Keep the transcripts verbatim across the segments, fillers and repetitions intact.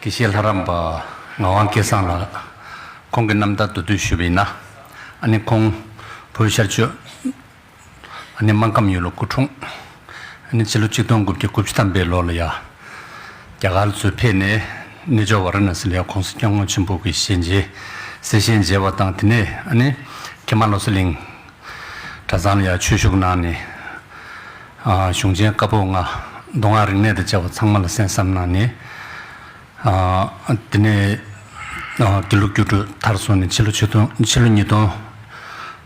དགེ་བཤེས་ལྷ་རམས་པ་ངག་དབང་སྐལ་བཟང་ལགས། ཁོང་གི་རྣམ་ཐར་མདོར་བསྡུས་ཞུས་པ་ཡིན་ན། ཨ་ནི་ཁོང་བོད་ཤར་ཕྱོགས་ཨ་ནི་སྨར་ཁམས་ཡུལ་ལ་སྐུ་འཁྲུངས། ཨ་ནི་ཕྱི་ལོ་ཆིག་སྟོང་དགུ་བརྒྱ་དགུ་བཅུ་ཐམ་པའི་ལོ་ལ་ཡ་རྒྱ་གར་ལ་ཚུར་ཕེབས་ནས་གནས་མཆོག་ཝཱ་ར་ཎ་སི་ལ་ཡ་༸གོང་ས་སྐྱབས་མགོན་ཆེན་པོ་གི་ཞལ་མཇལ་གསལ་བཤད་མཇལ་བ་དང་། དེ་ནས་ཨ་ནི་ཀྱེ་མ་བློ་གསལ་གླིང་གྲྭ་ཚང་ལ་ཡ་ཆོས་ཞུགས་གནང་ནས། ཨ་གཞུང་ཆེན་བཀའ་པོད་ལྔ། མདོ་སྔགས་རིག་གནས་དང་བཅས་པ་ཚང་མ་ལ་གསན་བསམ་གནང་ནས། ཨ་དེ་ནས་ཨ་དགེ་ལུགས་སྒྱུ་འཕྲུལ་མཐར་སོན་ནས་ཕྱི་ལོ་ཆིག་སྟོང་ཕྱི་ལོ་ཉིས་སྟོང་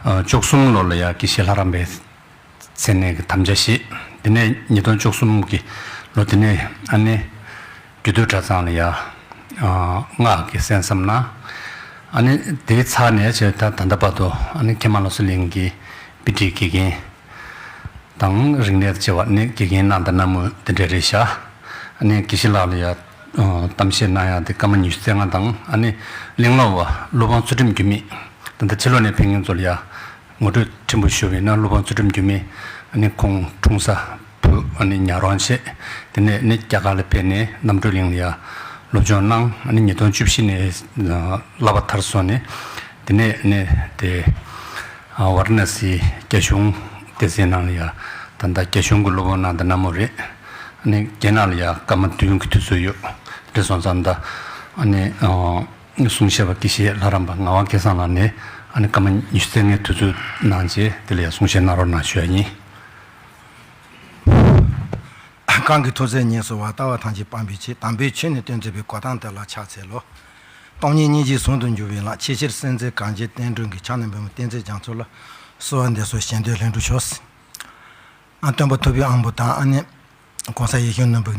ཨ་བཅུ་གསུམ་ལོ་ལ་ཡ་དགེ་བཤེས་ལྷ་རམས་པའི་མཚན་གནས་ཀྱི་དམ་བཅའ་བཞེས། དེ་ནས་ཉིས་སྟོང་བཅུ་གསུམ་གྱི་ལོ་དེ་ནས་ཨ་ནི་རྒྱུད་སྟོད་གྲྭ་ཚང་ལ་ཡ་ཨ་སྔགས་ཀྱི་གསན་བསམ་གནང་། ཨ་ནི་དེའི་ཚར་ནས་བྱས་ད་ད་ལྟ་བར་དུ་ཨ་ནི་ཀྱེ་མ་བློ་གསལ་གླིང་གི་དཔེ་ཁྲིད་དགེ་རྒན་དང་རིག་གནས་དང་བཅས་པ་ནི་དགེ་རྒན་གནང་དང་གནང་མུས་དེ་འདྲ་རེད་ཤག་ཨ་ནི་དགེ་བཤེས་ལགས་ལ་ཡ་ཨ་གཏམ་བཤད་གནང་ཡག་དེ་སྐར་མ་ཉི་ཤུ་རྩ་ལྔ་དང་། ཨ་ནི་གླེང་སློང་བ་སློབ་དཔོན་ཚུལ་ཁྲིམས་འགྱུར་མེད། ད་ལྟ་ཕྱི་ལོགས་ནས་ཕེབས་མཁན་ཚོ་ལ་ཡ་ངོ་སྤྲོད་ཕྲན་བུ་ཞུ་བ་ཡིན་ན། སློབ་དཔོན་ཚུལ་ཁྲིམས་འགྱུར་མེད་ཨ་ནི་ཁོང་འཁྲུངས་ས་བོད་ཨ་ནི་ཉག་རོང་བྱས། དེ་ནས་ཨ་ནི་རྒྱ་གར་ལ་ཕེབས་ནས་རྣམ་གྲོལ་གླིང་ལ་ཡ་སློབ་སྦྱོང་གནང་། ཨ་ནི་ཉིས་སྟོང་བཅུ་བཞི་ནས་བསླབ་པ་མཐར་སོན་ནས། དེ་ནས་ཨ་ནི་དེ་ཝཱ་ར་ཎ་སིའི་རྒྱ་གཞུང་སྡེ་ཚན་ནང་ལ་ཡ་ད་ལྟ་རྒྱ་གཞུང་གི་སློབ་དཔོན་གནང་དང་གནང་མུས་རེད། ཨ་ནི་རྒྱ་ནག་ལ་ཡ་སྐར་མ་བདུན་གྱི་དུས་ཚོད་ཡོད། དེ་སོང་ཙང་ད་ཨ་ནི་གསུང་བཤད་པ་དགེ་བཤེས་ལྷ་རམས་པ་ངག་དབང་སྐལ་བཟང་ལགས་ནས་ཨ་ནི་སྐར་མ་ཉི་ཤུ་རྩ་ལྔའི་དུས་ཚོད་གནང་རྗེས་དེ་ལ་ཡ་གསུང་བཤད་གནང་རོགས་གནང་ཞུ་ཡ་ཡིན། གང་གི་ཐུགས་བརྩེ་ཉེར་བཟོ་བ། ལྟ་བ་ཐམས་ཅད་སྤང་བའི་ཕྱིར། དམ་པའི་ཆོས་ནི་སྟོན་མཛད་པའི། གོ་ཐང་དེ་ལ་ཕྱག་འཚལ་ལོ། སྟོང་ཉིད་སྙིང་རྗེ་ཟུང་དུ་འཇུག་པའི་ལམ། ཆེས་ཆེར་གསལ་མཛད་གངས་ཅན་བསྟན་འགྲོའི་གི། ཕྱག་ན་པདྨོ་བསྟན་འཛིན་རྒྱ་མཚོ་ལ། གསོལ་བ་འདེབས་སོ་བཞེད་དོན་ལྷུན་གྲུབ་ཤོག། ཨ་སྟོན་པ་ཐུབ་པའི་དབང་པོ་དང་། ཨ་ནི་༸གོང་ས་ཡིད་བཞིན་ནོར་བུ་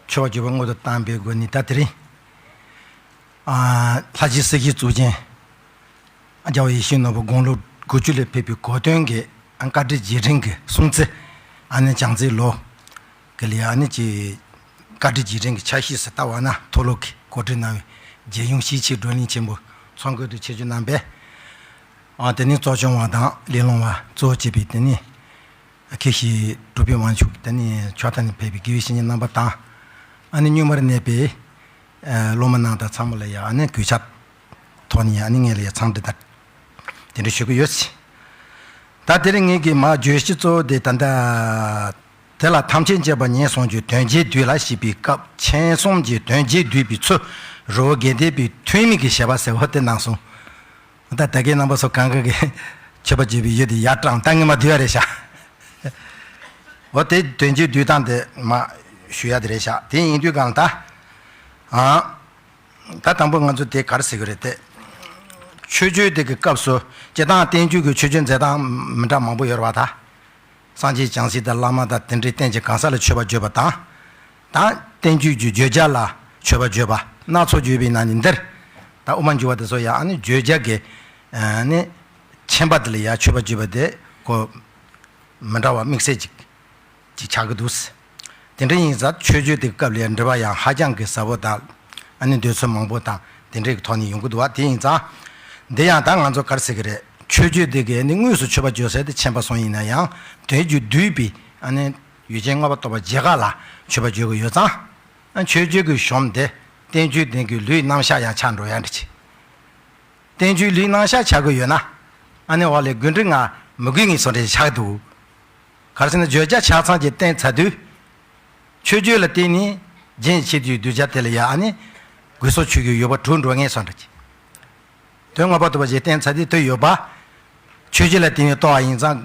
མཆོད་པར་བརྗོད་པ་སྔོན་དུ་བཏང་པའི་སྒོ་ནས། ད་དེ་རིང་ཨ་ལྷ་རྗེ་སྲས་བཞི་གཙུག་རྒྱན་རྒྱལ་བ་ཡིད་བཞིན་ནོར་བུ་དགུང་ལོ་དགུ་བཅུ་ལ་ཕེབས་པའི་གོ་སྟོན་གྱི་ཨ་བཀའ་དྲིན་རྗེས་དྲན་གྱི་སྲུང་བརྩི། ཨ་ནི་བྱང་རྩེ་ལོ་གི་ལ་ཡ་ཨ་ནི་ཀྱི་བཀའ་དྲིན་རྗེས་དྲན་གྱི་ཆ་ཤས་སུ་ལྟ་བ་ན། མཐོ་སློབ་ཀྱིས་གོ་སྒྲིག་གནང་བའི་རྒྱལ་ཡོངས་ཤེས་བྱའི་བགྲོ་གླེང་ཆེན་པོ་ཚོགས་འགོ་དུ་ཆེད་བསྒྱུར་གནང་པས། ཨ་དེ་ནས་གཙོ་སྐྱོང་བ་དང་གླེང་སློང་བ་གཙོ་བོ་བྱས་པའི་དེ་ནས་མཁས་ཤིང་གྲུབ་པའི་དབང་ཕྱུག། དེ་ནས་ཕྱོགས་མཐའ་ནས་ཕེབས་པའི་དགེ་བའི་བཤེས་གཉེན་རྣམ་པ་དང་། ཨ་ནི་སྙུང་མར་གནས་པའི་ཨ་སློབ་མ་རྣམས་དང་ཚང་མ་ལ་ཡ་ཨ་ནི་གུས་ཕྱག་ཐོག་ནས་ཡ་ཨ་ནི་ངས་ལ་ཡ་འཚམས་འདྲི་དང་དེ་འདྲ་ཞུ་གི་ཡོད། ད་དེ་རིང་ངེད་ཀྱི་མ་བརྗོད་གཞི་གཙོ་བོ་དེ་ད་ལྟ། དེ་ལ་ཐམས་ཅད་མཁྱེན་པ་ངེས་གསུངས་ཀྱི། དོན་རྒྱས་བསྡུས་ལ་ཞེས་པའི་སྐབས། མཁྱེན་གསུམ་གྱི་དོན་རྒྱས་བསྡུས་པའི་ཚུལ། རི་བོ་དགེ་ལྡན་པའི་ཐོན་མི་གི་བྱེད་པ་ཟེར་བ་དེ་གནང་སོང་། ད་ད་གའི་རྣམ་པ་ཚོ་གང་ག་གི་མཆོད་པ་བརྗོད་པའི་ཡུལ་དེ་ཡར་དྲངས་ད་ངས་མ་བསྡུས་པ་རེད་ཤག་འོ་དེ་དོན་རྒྱས་བསྡུས་སྟངས་དེ་མ་ཞུ་ཡ་དེ་རེད་ཤག་དེ་ཡིན་དུས་གང་ལྟར། ཨང་། ད་དང་པོ་ང་ཚོ་དེ་ག་རེ་ཟེར་གི་རེད་དེ། མཆོད་བརྗོད་དེ་གི་སྐབས་སུ་སྤྱིར་བཏང་བསྟན་བཅོས་ཀྱི་མཆོད་བརྗོད་མཛད་སྟངས་མི་འདྲ་མང་པོ་ཡོད་རེད་བ་ད། སངས་རྒྱས་བྱང་སེམས་དང་བླ་མ་དང་དེ་འདྲའི་རྟེན་གྱི་གང་ཟག་ལ་མཆོད་པ་བརྗོད་པ་དང་། དང་བསྟན་བཅོས་ཀྱི་བརྗོད་བྱ་ལ་མཆོད་པ་བརྗོད་པ་སྣ་ཚོགས་བརྗོད་པའི་ནང་ནས་འདིར། ད་དབུ་མ་འཇུག་པ་དེ་ཚོ་ཡང་ཨ་ནི་བརྗོད་བྱ་གི་ཨ་ནི་མཁྱེན་པ་དེ་ལ་ཡང་མཆོད་པ་བརྗོད་པ་དེ་གོ་མི་འདྲ་བ་དམིགས་བསལ་ཅིག་ཅིག་ཆགས་ཀྱི་འདུག་དེ་འདྲ་ཡིན་ཙང་མཆོད་བརྗོད་དེ་སྐབས་ལ་འགྲེལ་པ་ཡང་ཧ་ཅང་གི་ཟབ་པོ་དང་། ཨ་ནི་འདོད་ཚུལ་མང་པོ་དང་དེ་འདྲའི་ཐོག་ནས་ཡོང་གི་འདུག་བ། དེ་ཡིན་ཙང་། འདི་ཡང་ད་ང་ཚོ་ག་རེ་ཟེར་གི་རེད། མཆོད་བརྗོད་དེ་གའི་ནི་དངོས་སུ་མཆོད་པ་བརྗོད་ཟེར་དེ་མཁྱེན་པ་སོང་ཡིན་ན་ཡང་དོན་བརྒྱུད་བསྡུས་པའི་ཨ་ནི་ཡུལ་ཅན་མངོན་པར་རྟོགས་པ་རྒྱས་འགའ་ལ་མཆོད་པ་བརྗོད་ཀྱི་ཡོད་ཙང་། ཨ་མཆོད་བརྗོད་ཀྱི་གཞུང་དེ་བསྟན་བཅོས་དེ་གའི་ལུས་རྣམ་གཞག་ཡང་ཆགས་འགྲོ་ཡ་འདྲ་ཅིག་བསྟན་བཅོས་ལུས་རྣམ་གཞག་ཆགས་ཀྱི་ཡོད་ན། ཨ་ནི་འོག་ལས་དགོས་འདྲི་ང་མི་དགོས་ངེས་སོང་འདྲ་ཆགས་འདུག་ག་རེ་ཟེར་ན་བརྗོད་བྱ་ཆ་ཚང་གཅིག་བསྟན་ཚར་དུས། མཆོད་བརྗོད་ལ་བརྟེན་ནས་རྒྱན་ཆེ་དུས་གདུལ་བྱ་དེ་ལ་ཡང་ཨ་ནི་དགོས་སོགས་ཆོས་ཀྱི་ཡོད་པ་གྲུབ་འགྲོ་ངེས་སོང་འདྲ་ཅིག་དོན་མངོན་པར་རྟོགས་པ་ཞིག་བསྟན་ཚར་དུས་དེ་ཡོད་པ། མཆོད་བརྗོད་ལ་བརྟེན་ནས་རྟོགས་པ་ཡིན་ཙང་།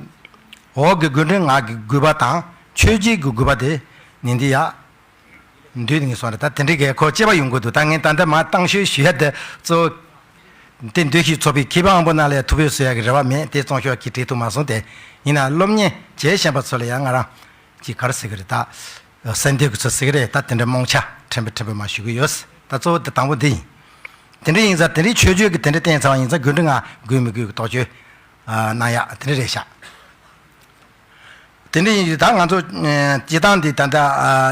འོག་གི་དགོས་འདྲི་ང་གི་དགོས་པ་དང་མཆོད་བརྗོད་ཀྱི་དགོས་པ་དེ་ནི་འདི་ཡ། འདུས་ངེས་སོང་རེད། ད་དེ་འདྲའི་གི་ཁོ་དཔྱད་པ་ཡོང་གི་འདུག་ད་ངས་ད་ལྟ་མ་བཏང་ཤོས་ཞུ་ཡ་དེ་གཙོ་བོ། དེ་འདུས་ཤིག་ཚོགས་པའི་མཁས་པ་དབང་པོ་རྣམས་ལ་ཐུགས་ཕན་གསོས་ཡ་གི་རེ་བ་མེད་དེ་གཙང་ཤོག་གི་བྲིས་ཐུབ་མ་སོང་སྟེ། ཡིན་ན་སློབ་གཉེར་བྱེད་ཤེས་པ་ཚོ་ལ་ཡང་ང་རང་གི་ག་རེ་ཟེར་གི་རེད་ད། གསལ་འདེབས་ཀྱི་ཚུལ་ཟེར་གི་རེད་ད། དེ་འདྲའི་རྨོངས་ཆ་ཕྲན་བུ་ཕྲན་བུ་མ་ཞུ་གི་ཡོད། ད་གཙོ་བོ་དེ་དང་པོ་འདི་ཡིན། དེ་འདྲ་ཡིན་ཙང་དེ་འདྲའི་མཆོད་བརྗོད་ཀྱི་དེ་འདྲ་བསྟན་ཚར་བ་ཡིན་ཙང་དགོས་འདྲི་ང་དགོས་མི་དགོས་ཀྱི་རྟོག་དཔྱོད་གནང་ཡ་དེ་འདྲ་རེད་ཤག་དེ་འདྲ་ཡིན་དུས་ད་ང་ཚོ་སྤྱིར་བཏང་འདི་ད་ལྟ་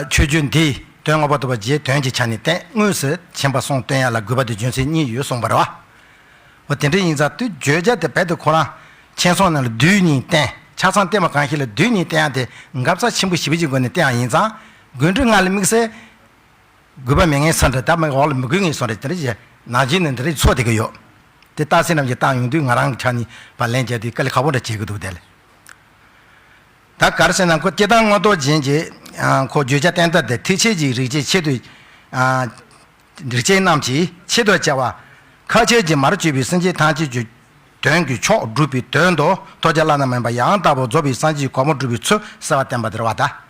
མཆོད་བརྗོད་འདི་དོན་མངོན་པར་རྟོགས་པ་རྗེས་དོན་གྱི་ཆ་ནས་བསྟན། དངོས་སུ་མཁྱེན་པ་གསུམ་སྟོན་ཡ་ལ་དགོས་པ་དེ་རྒྱུ་མཚན་གཉིས་ཡོད་གསུངས་པ་རེད་བ། འོ་དེ་འདྲ་ཡིན་ཙང་དུས་བརྗོད་བྱ་དེ་རྦད་དེ་ཁོ་རང་མཁྱེན་གསུམ་ནང་ལ་བསྡུས་ནས་བསྟན། ཆ་ཚང་བསྟན་པ་གང་ཞིག་ལ་བསྡུས་ནས་བསྟན་ཡ་དེ་འགབ་རྩ་ཆེན་པོ་ཞེ་པོ་ཅིག་སྒོ་ནས་བསྟན་ཡ་ཡིན་ཙང་དགོས་འདྲི་ང་ལ་དམིགས་བསལ། དགོས་པ་མེད་ངེས་སོང་འདྲ། ད་མི་འོག་ལ་མི་དགོས་ངེས་སོང་འདྲ། དེ་འདྲ་བྱས་ནང་བཞིན་ནི་འདི་འདྲ་ཚོ་དེ་གི་ཡོད། དེ་རྟགས་གསལ་རྣམས་ཀྱིས་བཏང་ཡོང་དུས་ང་རང་གི་ཆ་ནས་ཕར་ལན་བརྒྱབ་དུས་དཀའ་ལས་ཁག་པོ་འདྲ་བྱེད་ཀྱི་འདུག་དེ་ལ། ད་ག་རེ་ཟེར་ན་ཁོ་སྐྱེ་དང་སྔོན་ཐོག་རྗེན་གྱི་ཁོ་བརྗོད་བྱ་བསྟན་དག་དེ་ཐེག་ཆེན་གྱི་རིགས་ཅན་ཆེད་དུ། རིགས་ཅན་རྣམས་ཀྱི་ཆེད་དུ་བྱ་བ། ཁ་ཆེ་གྱི་མར་གྱུར་པའི་སེམས་ཅན་ཐམས་ཅད་ཀྱི་དོན་གྱི་མཆོག་སྒྲུབ་པའི་དོན་དུ་ཐོབ་བྱ་བླ་ན་མེད་པ་ཡང་དག་པར་རྫོགས་པའི་སངས་རྒྱས་ཀྱི་གོ་འཕང་སྒྲུབ་པའི་ཚུལ་གསལ་བར་བསྟན་པ་དེ་རེད་བ་ད།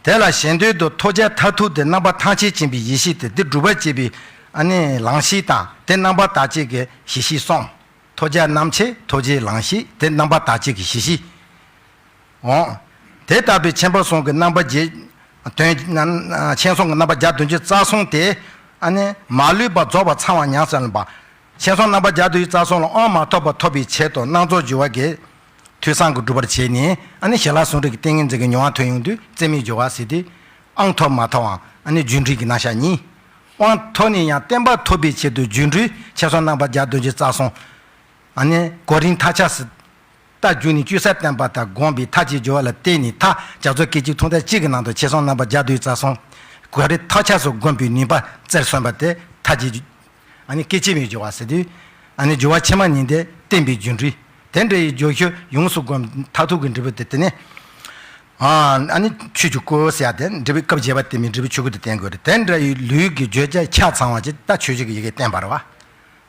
དེ་ལ་གཞན་དོན་དུ་ཐོབ་བྱ་མཐར་ཐུག་དེ་རྣམ་པ་ཐམས་ཅད་མཁྱེན་པའི་ཡེ་ཤེས་དེ་དེ་སྒྲུབ་པར་བྱེད་པའི་ཨ་ནི་ལང་གཤིས་དང་དེ་རྣམ་པར་དག་བྱེད་ཀྱི་གཤེ་གཤེ་གསུམ། ཐོབ་བྱ་རྣམ་མཁྱེན་ཐོབ་བྱའི་ལང་གཤིས་དེ་རྣམ་པར་དག་བྱེད་ཀྱི་གཤེ་གཤེ། འོང་། དེ་ལྟ་བུའི་མཁྱེན་པ་གསུམ་གྱི་རྣམ་པ་བརྒྱད། དོན་མཁྱེན་གསུམ་གྱི་རྣམ་པ་བརྒྱ་བདུན་ཅུ་རྩ་གསུམ་དེ་ཨ་ནི་མ་ལུས་པ་རྫོགས་པར་ཚང་བ་ཉམས་སུ་ལེན་པ། མཁྱེན་གསུམ་རྣམ་པ་བརྒྱ་བདུན་ཅུ་རྩ་གསུམ་ལ་དབང་མ་ཐོབ་པ་ཐོབ་པའི་ཆེད་དུ་སྣང་ཚོར་སྦྱོར་བ་གི་ཐོས་བསམ་གྱིས་སྒྲུབ་པར་བྱས་ནས་ཨ་ནི་ཞི་ལྷག་ཟུང་འབྲེལ་གྱི་ཏིང་ངེ་འཛིན་གྱི་མྱོང་བ་ཐོན་ཡོང་དུས་རྩེ་མོའི་སྦྱོར་བ་ཟེར་ཏེ། དབང་ཐོབ་མ་ཐོབ་པའང་ཨ་ནི་རྒྱུ་འབྲས་ཀྱི་རྣམ་གཞག་གཉིས། དབང་ཐོབ་ནས་ཡང་བརྟན་པ་ཐོབ་པའི་ཆེད་དུ་རྒྱུ་འབྲས་མཁྱེན་གསུམ་རྣམ་པ་བརྒྱ་བདུན་ཅུ་རྩ་གསུམ། ཨ་ནི་གོ་རིམ་མཐའ་ཆགས་སུ། རྟ་རྒྱུག་ནས་བཅོས་ས་བསྟན་པ་དང་བསྒོམས་པའི་མཐའ་བཅས་སྦྱོར་བ་ལ་བརྟེན་ནས་མཐའ་རྒྱ་མཚོ་སྐད་ཅིག་ཐུང་མཐའ་གཅིག་གི་ནང་དུ་མཁྱེན་གསུམ་རྣམ་པ་བརྒྱ་བདུན་ཅུ་རྩ་གསུམ། གོ་རིམ་མཐའ་ཆགས་སུ་བསྒོམས་པའི་ནུས་པ་རྩལ་སོན་པ་དེ་མཐའ་བཅས། ཨ་ནི་སྐད་ཅིག་མའི་སྦྱོར་བ་ཟེར་དུས། ཨ་ནི་སྦྱོར་བ་ཕྱི་མ་ཉིད་དེ་བསྟན་པའི་རྒྱུ་འབྲས། དེ་འདྲ་ཡི་སྦྱོར་ཤུགས་ཡོངས་སུ་བསྒོམས་མཐར་ཐུག་གི་འབྲས་བུ་དེ་དེ་ནི། ཨ་ནི་ཆོས་ཀྱི་སྐུ་ཟེར་ཡ་དེ་འབྲས་བུའི་སྐབས་བརྒྱད་པ་བསྟན་པའི་འབྲས་བུ་ཆོས་སྐུ་དེ་བསྟན་དགོས་རེད། དེ་འདྲ་ཡི་ལུས་ཀྱི་བརྗོད་བྱ་ཆ་ཚང་བ་ཅིག་ད་མཆོད་བརྗོད་ཀྱི་ཡི་གེ་བསྟན་པ་རེད་བ།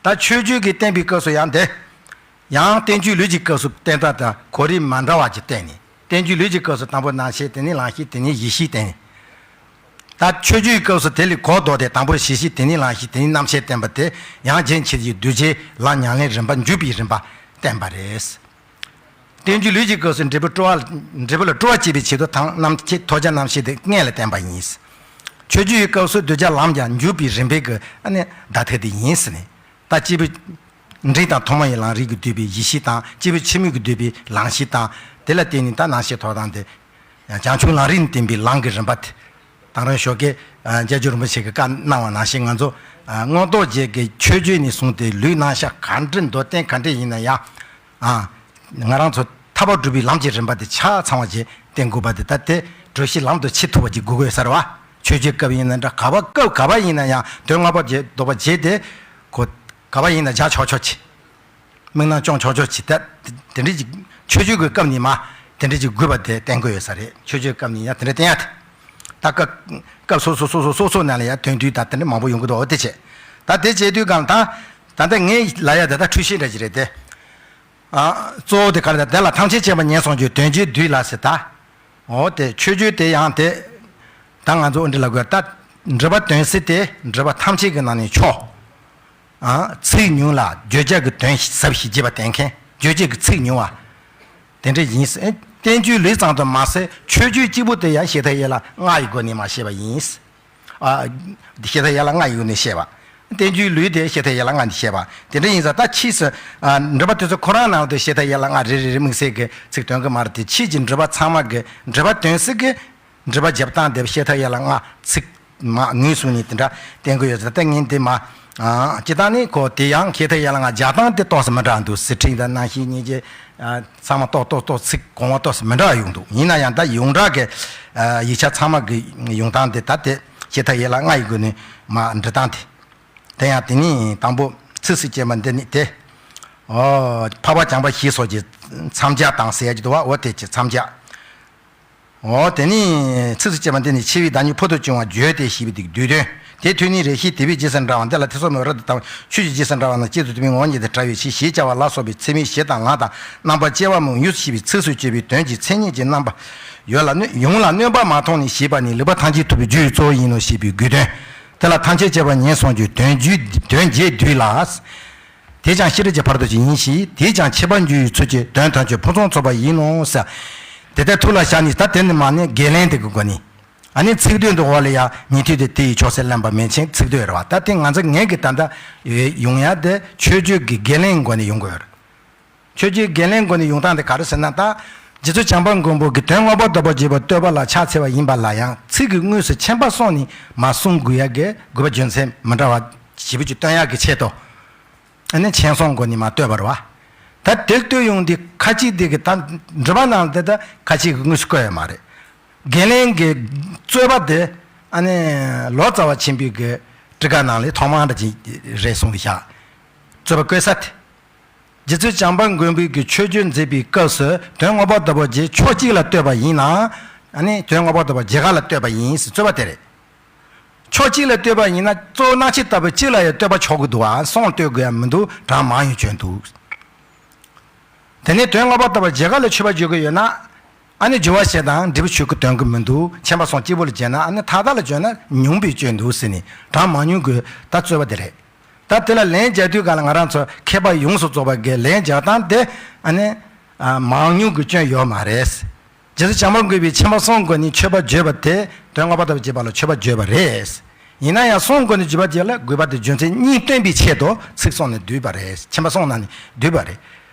ད་མཆོད་བརྗོད་ཀྱི་བསྟན་པའི་སྐབས་སུ་ཡང་དེ། ཡང་བསྟན་བཅོས་ལུས་ཀྱི་སྐབས་སུ་བསྟན་སྟངས་དང་གོ་རིམ་མ་འདྲ་བ་ཅིག་བསྟན་ནས། བསྟན་བཅོས་ལུས་ཀྱི་སྐབས་སུ་དང་པོ་རྣམ་ཤེས་དེ་ནས་ལང་གཤིས་དེ་ནས་ཡེ་ཤེས་བསྟན་ནས། ད་མཆོད་བརྗོད་ཀྱི་སྐབས་སུ་དེ་ལས་གོ་ལྡོག་སྟེ་དང་པོ་ཡེ་ཤེས་དེ་ནས་ལང་གཤིས་དེ་ནས་རྣམ་ཤེས་བསྟན་པ་དེ་ཡང་རྒྱན་ཆེ་བའི་གདུལ་བྱའི་ལམ་ཉམས་ལེན་རིམ་པ་འཇུག་པའི་རིམ་པ་བསྟན་པ་རེད། བསྟན་བཅོས་ལུས་ཀྱི་སྐབས་སུ་འབྲས་བུ་སྤྲོ་བ། འབྲས་བུ་ལ་སྤྲོ་བ་སྐྱེད་པའི་ཆེད་དུ་དང་རྣམ་མཁྱེན་ཐོབ་བྱ་རྣམ་ཤེས་དེ་སྔོན་ལ་བསྟན་པ་ཡིན། མཆོད་བརྗོད་ཀྱི་སྐབས་སུ་གདུལ་བྱ་ལམ་ཡང་འཇུག་པའི་རིམ་པའི་གི་ཨ་ནི་བརྡ་ཐད་དེ་ཡིན་ཟེར་ནས། ད་སྐྱེས་བུ་འབྲིང་དང་ཐུན་མོང་བའི་ལམ་རིམ་གྱིས་བསྡུས་པའི་ཡེ་ཤེས་དང་སྐྱེས་བུ་ཆེན་མོ་གིས་བསྡུས་པའི་ལང་གཤིས་དང་། དེ་ལ་བརྟེན་ནས་ད་རྣམ་ཤེས་ཐོབ་སྟངས་དེ། བྱང་ཆུབ་ལམ་རིམ་བསྟན་པའི་ལམ་གྱི་རིམ་པ་དེ། དེང་རབས་ཞོགས་ཀས་རྒྱལ་སྦྱོར་རིན་པོ་ཆེ་གིས་བཀའ་གནང་བ་ནང་བཞིན་ང་ཚོ་མངོན་རྟོགས་རྒྱན་གྱི་མཆོད་བརྗོད་ནས་བཟུང་སྟེ་ལུས་རྣམ་གཞག་ག་འདྲ་མདོར་བསྟན་ག་འདྲ་ཡིན་ན་ཡང་། ང་རང་ཚོ་ཐར་པ་སྒྲུབ་པའི་ལམ་གྱི་རིམ་པ་དེ་ཆ་ཚང་བ་ཅིག་བསྟན་དགོས་པ་དེ་ད་དེ་གྲོལ་ཞིང་ལམ་དུ་ཆེས་ཐུབ་པ་ཅིག་དགོས་དགོས་ས་རེད་བ། མཆོད་བརྗོད་སྐབས་ཡིན་ན་འདྲ་ག་བ་སྐབས་ག་བ་ཡིན་ན་ཡང་དོན་ལྔ་པ་བརྗེད་ལྡོག་པ་བརྗེད་དེ། གོ། ག་བ་ཡིན་ན་བྱ་ཆོག་ཆོག་ཅིག་དམིགས་རྣམ་སྐྱོང་ཆོག་ཆོག་ཅིག་ད་དེ་འདྲ་ཅིག་མཆོད་བརྗོད་ཀྱི་སྐབས་ནས་མ་དེ་འདྲ་ཅིག་དགོས་པ་དེ་བསྟན་དགོས་ཡོད་ས་རེད། མཆོད་བརྗོད་སྐབས་ནས་ཡང་དེ་འདྲ་བསྟན་ཡ་དེ། ད་སྐབས་སྐབས་སོ་སོ་སོ་སོ་སོ་སོ་ནང་ལ་ཡང་དོན་བསྡུས་དང་དེ་འདྲ་མང་པོ་ཡོང་གི་འདུག་འོ་དེ་བྱས། ད་དེ་བྱས་དུས་གང་ད་ད་ལྟ་ངས་ལབ་ཡ་དེ་ད་འཁྲུལ་ཤེས་འདྲ་ཅིག་རེད་དེ། ཨ། གཙོ་བོ་དེ་ག་རེ་ད་དེ་ལ་ཐམས་ཅད་མཁྱེན་པ་ངན་སོང་གི་དོན་བྱེད་བསྡུས་ལ་ཟེར་ད། འོ་དེ་མཆོད་བརྗོད་དེ་ཡང་དེ། ད་ང་ཚོ་འདི་ལ་དགོས་ད། འགྲེལ་པ་དོན་གསལ་དེ་འགྲེལ་པ་ཐམས་ཅད་ཀྱི་ནང་ནས་མཆོག་ཨ། ཚིག་ཉུང་ལ་བརྗོད་བྱ་གི་དོན་ཞིབ་ཞིབ་བྱེད་པ་བསྟན་མཁན་བརྗོད་བྱེད་ཀྱི་ཚིག་ཉུང་བ། དེ་འདྲ་ཡིན་ཟེར། བསྟན་བཅོས་ལུས་ཙམ་དུ་མ་ཟད་མཆོད་བརྗོད་གཅིག་པུ་དེ་ཡང་བཤད་ཐབས་ཡན་ལག་ལྔ་ཡི་སྒོ་ནས་མར་བཤད་པ་ཡིན། ཨ། བཤད་ཐབས་ཡན་ལག་ལྔ་ཡི་སྒོ་ནས་བཤད་པ། བསྟན་བཅོས་ལུས་དེ་བཤད་ཐབས་ཡན་ལག་ལྔ་ནས་བཤད་པ། དེ་འདྲ་ཡིན་ཙང་ད་ཕྱིས་སུ། ཨ། འགྲེལ་པ་དེ་ཚོ་ཁོ་རང་ནང་དུ་བཤད་ཐབས་ཡན་ལག་ལྔ་རེ་རེ་རེ་དམིགས་བསལ་གྱི་ཚིག་འདོན་གྱི་མ་རེད་དེ་ཕྱིས་ཀྱི་འགྲེལ་པ་ཚང་མ་གི་འགྲེལ་པ་དོན་གསལ་གྱི། འགྲེལ་པ་རྒྱབ་སྟངས་དེ་བཤད་ཐབས་ཡན་ལག་ལྔ་ཚིག་མ་ངོས་བཟུང་ནས་དེ་འདྲ་བསྟན་གྱི་ཡོད་ཟེར་ད་ངས་འདི་མ། ཨ། སྤྱིར་བཏང་ནི་ཁོ་དེ་ཡང་བཤད་ཐབས་ཡན་ལག་ལྔ་རྒྱག་སྟངས་དེ་ཏོག་ཙམ་མི་འདྲ་འདུག་ཟེར་ཕྲེང་དང་རྣམ་བཤད་སྙིང་རྗེ། ཨ། ཚང་མ་ཏོག་ཏོག་ཏོག་ཚིག་གོང་བ་ཏོག་ཙམ་མི་འདྲ་ཡོང་འདུག་ཡིན་ན་ཡང་ད་ཡོངས་གྲགས་ཀྱི། ཨ། ཡིག་ཆ་ཚང་མ་གི་ཡོང་སྟངས་དེ་ད་དེ་བཤད་ཐབས་ཡན་ལག་ལྔ་ཡི་སྒོ་ནས་མ་འབྲི་སྟངས་དེ། དེ་ཡང་དེ་ནི་དང་པོ་ཚིགས་སུ་བཅད་པ་འདི་ནི་དེ། ཨོ། འཕགས་པ་བྱམས་པ་ཞེས་སོགས་ཀྱི་མཚམས་སྦྱར་དང་ཟེར་ཡ་ཅིག་འདུག་བ། འོ་དེ་ཀྱི་མཚམས་སྦྱར། འོ་དེ་ནི་ཚིགས་སུ་བཅད་པ་འདི་ནི་ཆེ་བའི་བདག་ཉིད་ཕུལ་དུ་བྱུང་བ་བརྗོད་དེ་ཞེས་པའི་དེ་བསྡུས་དོན། དེའི་ཐོག་ནས་རེ་ཞིག་དེ་བས་རྗེས་སུ་འབྲང་བ་འདི་ལ་ཐེ་ཚོམ་མེད་པར་རབ་ཏུ་དང་ཆོས་ཀྱི་རྗེས་སུ་འབྲང་བ་རྣམས་གཅིག་ཏུ་བསྡུས་པའི་ངོ་བོ་ཉིད་དུ་བཀྲལ་བའི་ཕྱིར་ཞེས་བྱ་བ་ལ་སོགས་པའི་ཚིག་མིང་བཞི་དང་ལྔ་དང་རྣམ་པ་བཅུ་པ་མང་ཡུལ་ཞེས་པའི་ཚིགས་སུ་བཅད་པའི་དོན་གྱི་མཚན་ཉིད་ཀྱི་རྣམ་པ་ཡོད་ལ་གནོད་ཡོངས་ལ་གནོད་པ་མ་མཐོང་ནས་ཞེས་པ་ནི་ལེགས་པ་ཐམས་ཅད་ཐོབ་པའི་རྒྱུ་ཡི་གཙོ་བོ་ཡིན་ནོ་ཞེས་པའི་དགོས་དོན། དེ་ལ་ཐམས་ཅད་མཁྱེན་པ་ངན་སོང་རྒྱུའི་དོན་རྒྱུའི་དོན་རྒྱས་བསྡུས་ལ། དེས་ཀྱང་ཤེས་རབ་ཀྱི་ཕ་རོལ་ཏུ་ཕྱིན་ཡིན་ཞེས་དེས་ཀྱང་ཁྱད་པར་འབྱུང་བའི་ཚུལ་གྱིས་དོན་ཐམས་ཅད་ཕུན་སུམ་ཚོགས་པ་ཡིན་ནོ་ཟེར། དེ་ལྟར་ཐུགས་ལ་བཞག་ནས་ད་དེ་ནི་མ་ནི་བརྒལ་ལན་དེ་གི་སྒོ་ནས། ཨ་ནི་ཚིག་དོན་དུ་འོག་ལ་ཡང་ཉན་ཐོས་དེ་དེ་ཡི་ཕྱོགས་སུ་ལེན་པ་མེད་ཕྱིན་ཚིག་དོན་རེད་བ། ད་དེ་ང་ཚོ་ངེད་ཀྱི་ད་ལྟ་ཡོང་ཡ་དེ་མཆོད་བརྗོད་ཀྱི་བརྒལ་ལན་སྒོ་ནས་ཡོང་དགོས་ཡོད་རེད། མཆོད་བརྗོད་བརྒལ་ལན་སྒོ་ནས་ཡོང་སྟངས་དེ་ག་རེ་ཟེར་ན་ད། རྗེ་བཙུན་བྱམས་པ་མགོན་པོ་གིས་དོན་ལྔ་པོ་ལྡོག་པར་བྱེད་པ་བསྟོད་པ་ལ་ཕྱག་འཚལ་བ་ཡིན་པ་ལ་ཡང་ཚིག་གི་དངོས་སུ་མཁྱེན་པ་གསུངས་ནས་མ་གསུང་དགོས་ཡ་གི་དགོས་པ་རྒྱུ་མཚན་མི་འདྲ་བ་ཞེ་པོ་ཅིག་སྟོན་ཡ་གི་ཆེད་དུ། ཨ་ནི་མཁྱེན་གསུམ་སྒོ་ནས་མ་བསྟོད་པ་རེད་བ། ད་དེ་བསྟོད་ཡོང་དུས་ཁ་ཅིག་དེ་གི་ད་འགྲེལ་པ་ནང་དེ་ད་ཁ་ཅིག་གི་དངོས་སུ་བཀོད་ཡོད་མ་རེད། བརྒལ་ལན་གྱི་རྩོད་པ་དེ་ ཨ་ནི་ལོ་ཙཱ་བ་ཆེན་པོའི་གི་ཊཱི་ཀ་ནང་ལས་ཐོག་མ་འདྲ་ཅིག་རེད་གསུངས་ཏེ་བཞག་རྩོད་པ་བཀོད་ས་དེ། རྗེ་བཙུན་བྱམས་པ་མགོན་པོའི་གི་ཆོས་བརྒྱུད་མཛད་པའི་སྐབས་སུ་དོན་ལྔ་པོ་ལྟ་བུ་རྗེ་ཕྱོགས་གཅིག་ལ་ལྟོས་པ་ཡིན་ན། ཨ་ནི་དོན་ལྔ་པོ་ལྟ་བུ་རྗེ་ག་ལ་ལྟོས་པ་ཡིན་ཟེར་རྩོད་པ་དེ་རེད། ཕྱོགས་གཅིག་ལ་ལྟོས་པ་ཡིན་ན་གཙོ་བོ་སྣང་མཆེད་ལྟ་བུ་གཅིག་ལ་ཡང་ལྟོས་པ་ཆོག་གི་འདུག་བ། གསུང་ལྟོས་དགོས་ཡ་མི་འདུག་གྲངས་མང་ཡང་བྱོན་འདུག་དེ་ནས་དོན་ལྔ་པོ་ལྟ་བུ་རྗེ་ག་ལ་མཆོད་པ་བརྗོད་ཀྱི་ཡོད་ན། ཨ་ནི་སྦྱོར་བ་བཤད་དང་འབྲས་བུ་ཆོས་སྐུ་འདོན་གྱི་མི་འདུག་མཁྱེན་པ་སོང་གཅིག་པོ་ལ་བྱས་ན་ཨ་ནི་མཐའ་དག་ལ་བྱོན་ན་ཉུང་པའི་སྐྱོན་འདུག་ཟེར་ནས་གྲངས་མང་ཉུང་གི་ད་རྩོད་པ་དེ་རེད། ད་དེ་ལ་ལན་རྒྱག་དུས་གང་ལ་ང་རང་ཚོ་མཁས་པ་ཡོངས་སུ་རྫོགས་པ་གི་ལན་རྒྱག་སྟངས་དེ་ཨ་ནི་ཨ་མང་ཉུང་གི་སྐྱོན་ཡོད་མ་རེད། རྗེ་བཙུན་བྱམས་པ་མགོན་པོས་མཁྱེན་པ་གསུམ་སྒོ་ནས་མཆོད་པ་བརྗོད་པ་དེ་དོན་ལྔ་པོ་ལྟ་བུ་རྗེ་བ་ལ་མཆོད་པ་བརྗོད་པ་རེད། ཡིན་ན་ཡང་གསུམ་སྒོ་ནས་བརྗོད་པ་དེ་ལ་དགོས་པ་དེ་རྒྱུ་མཚན་གཉིས་སྟོན་པའི་ཆེད་དུ་ཚིག་གསུམ་ནས་བསྡུས་པ་རེད། མཁྱེན་པ་གསུམ་ནང་ནས་བསྡུས་པ་རེད།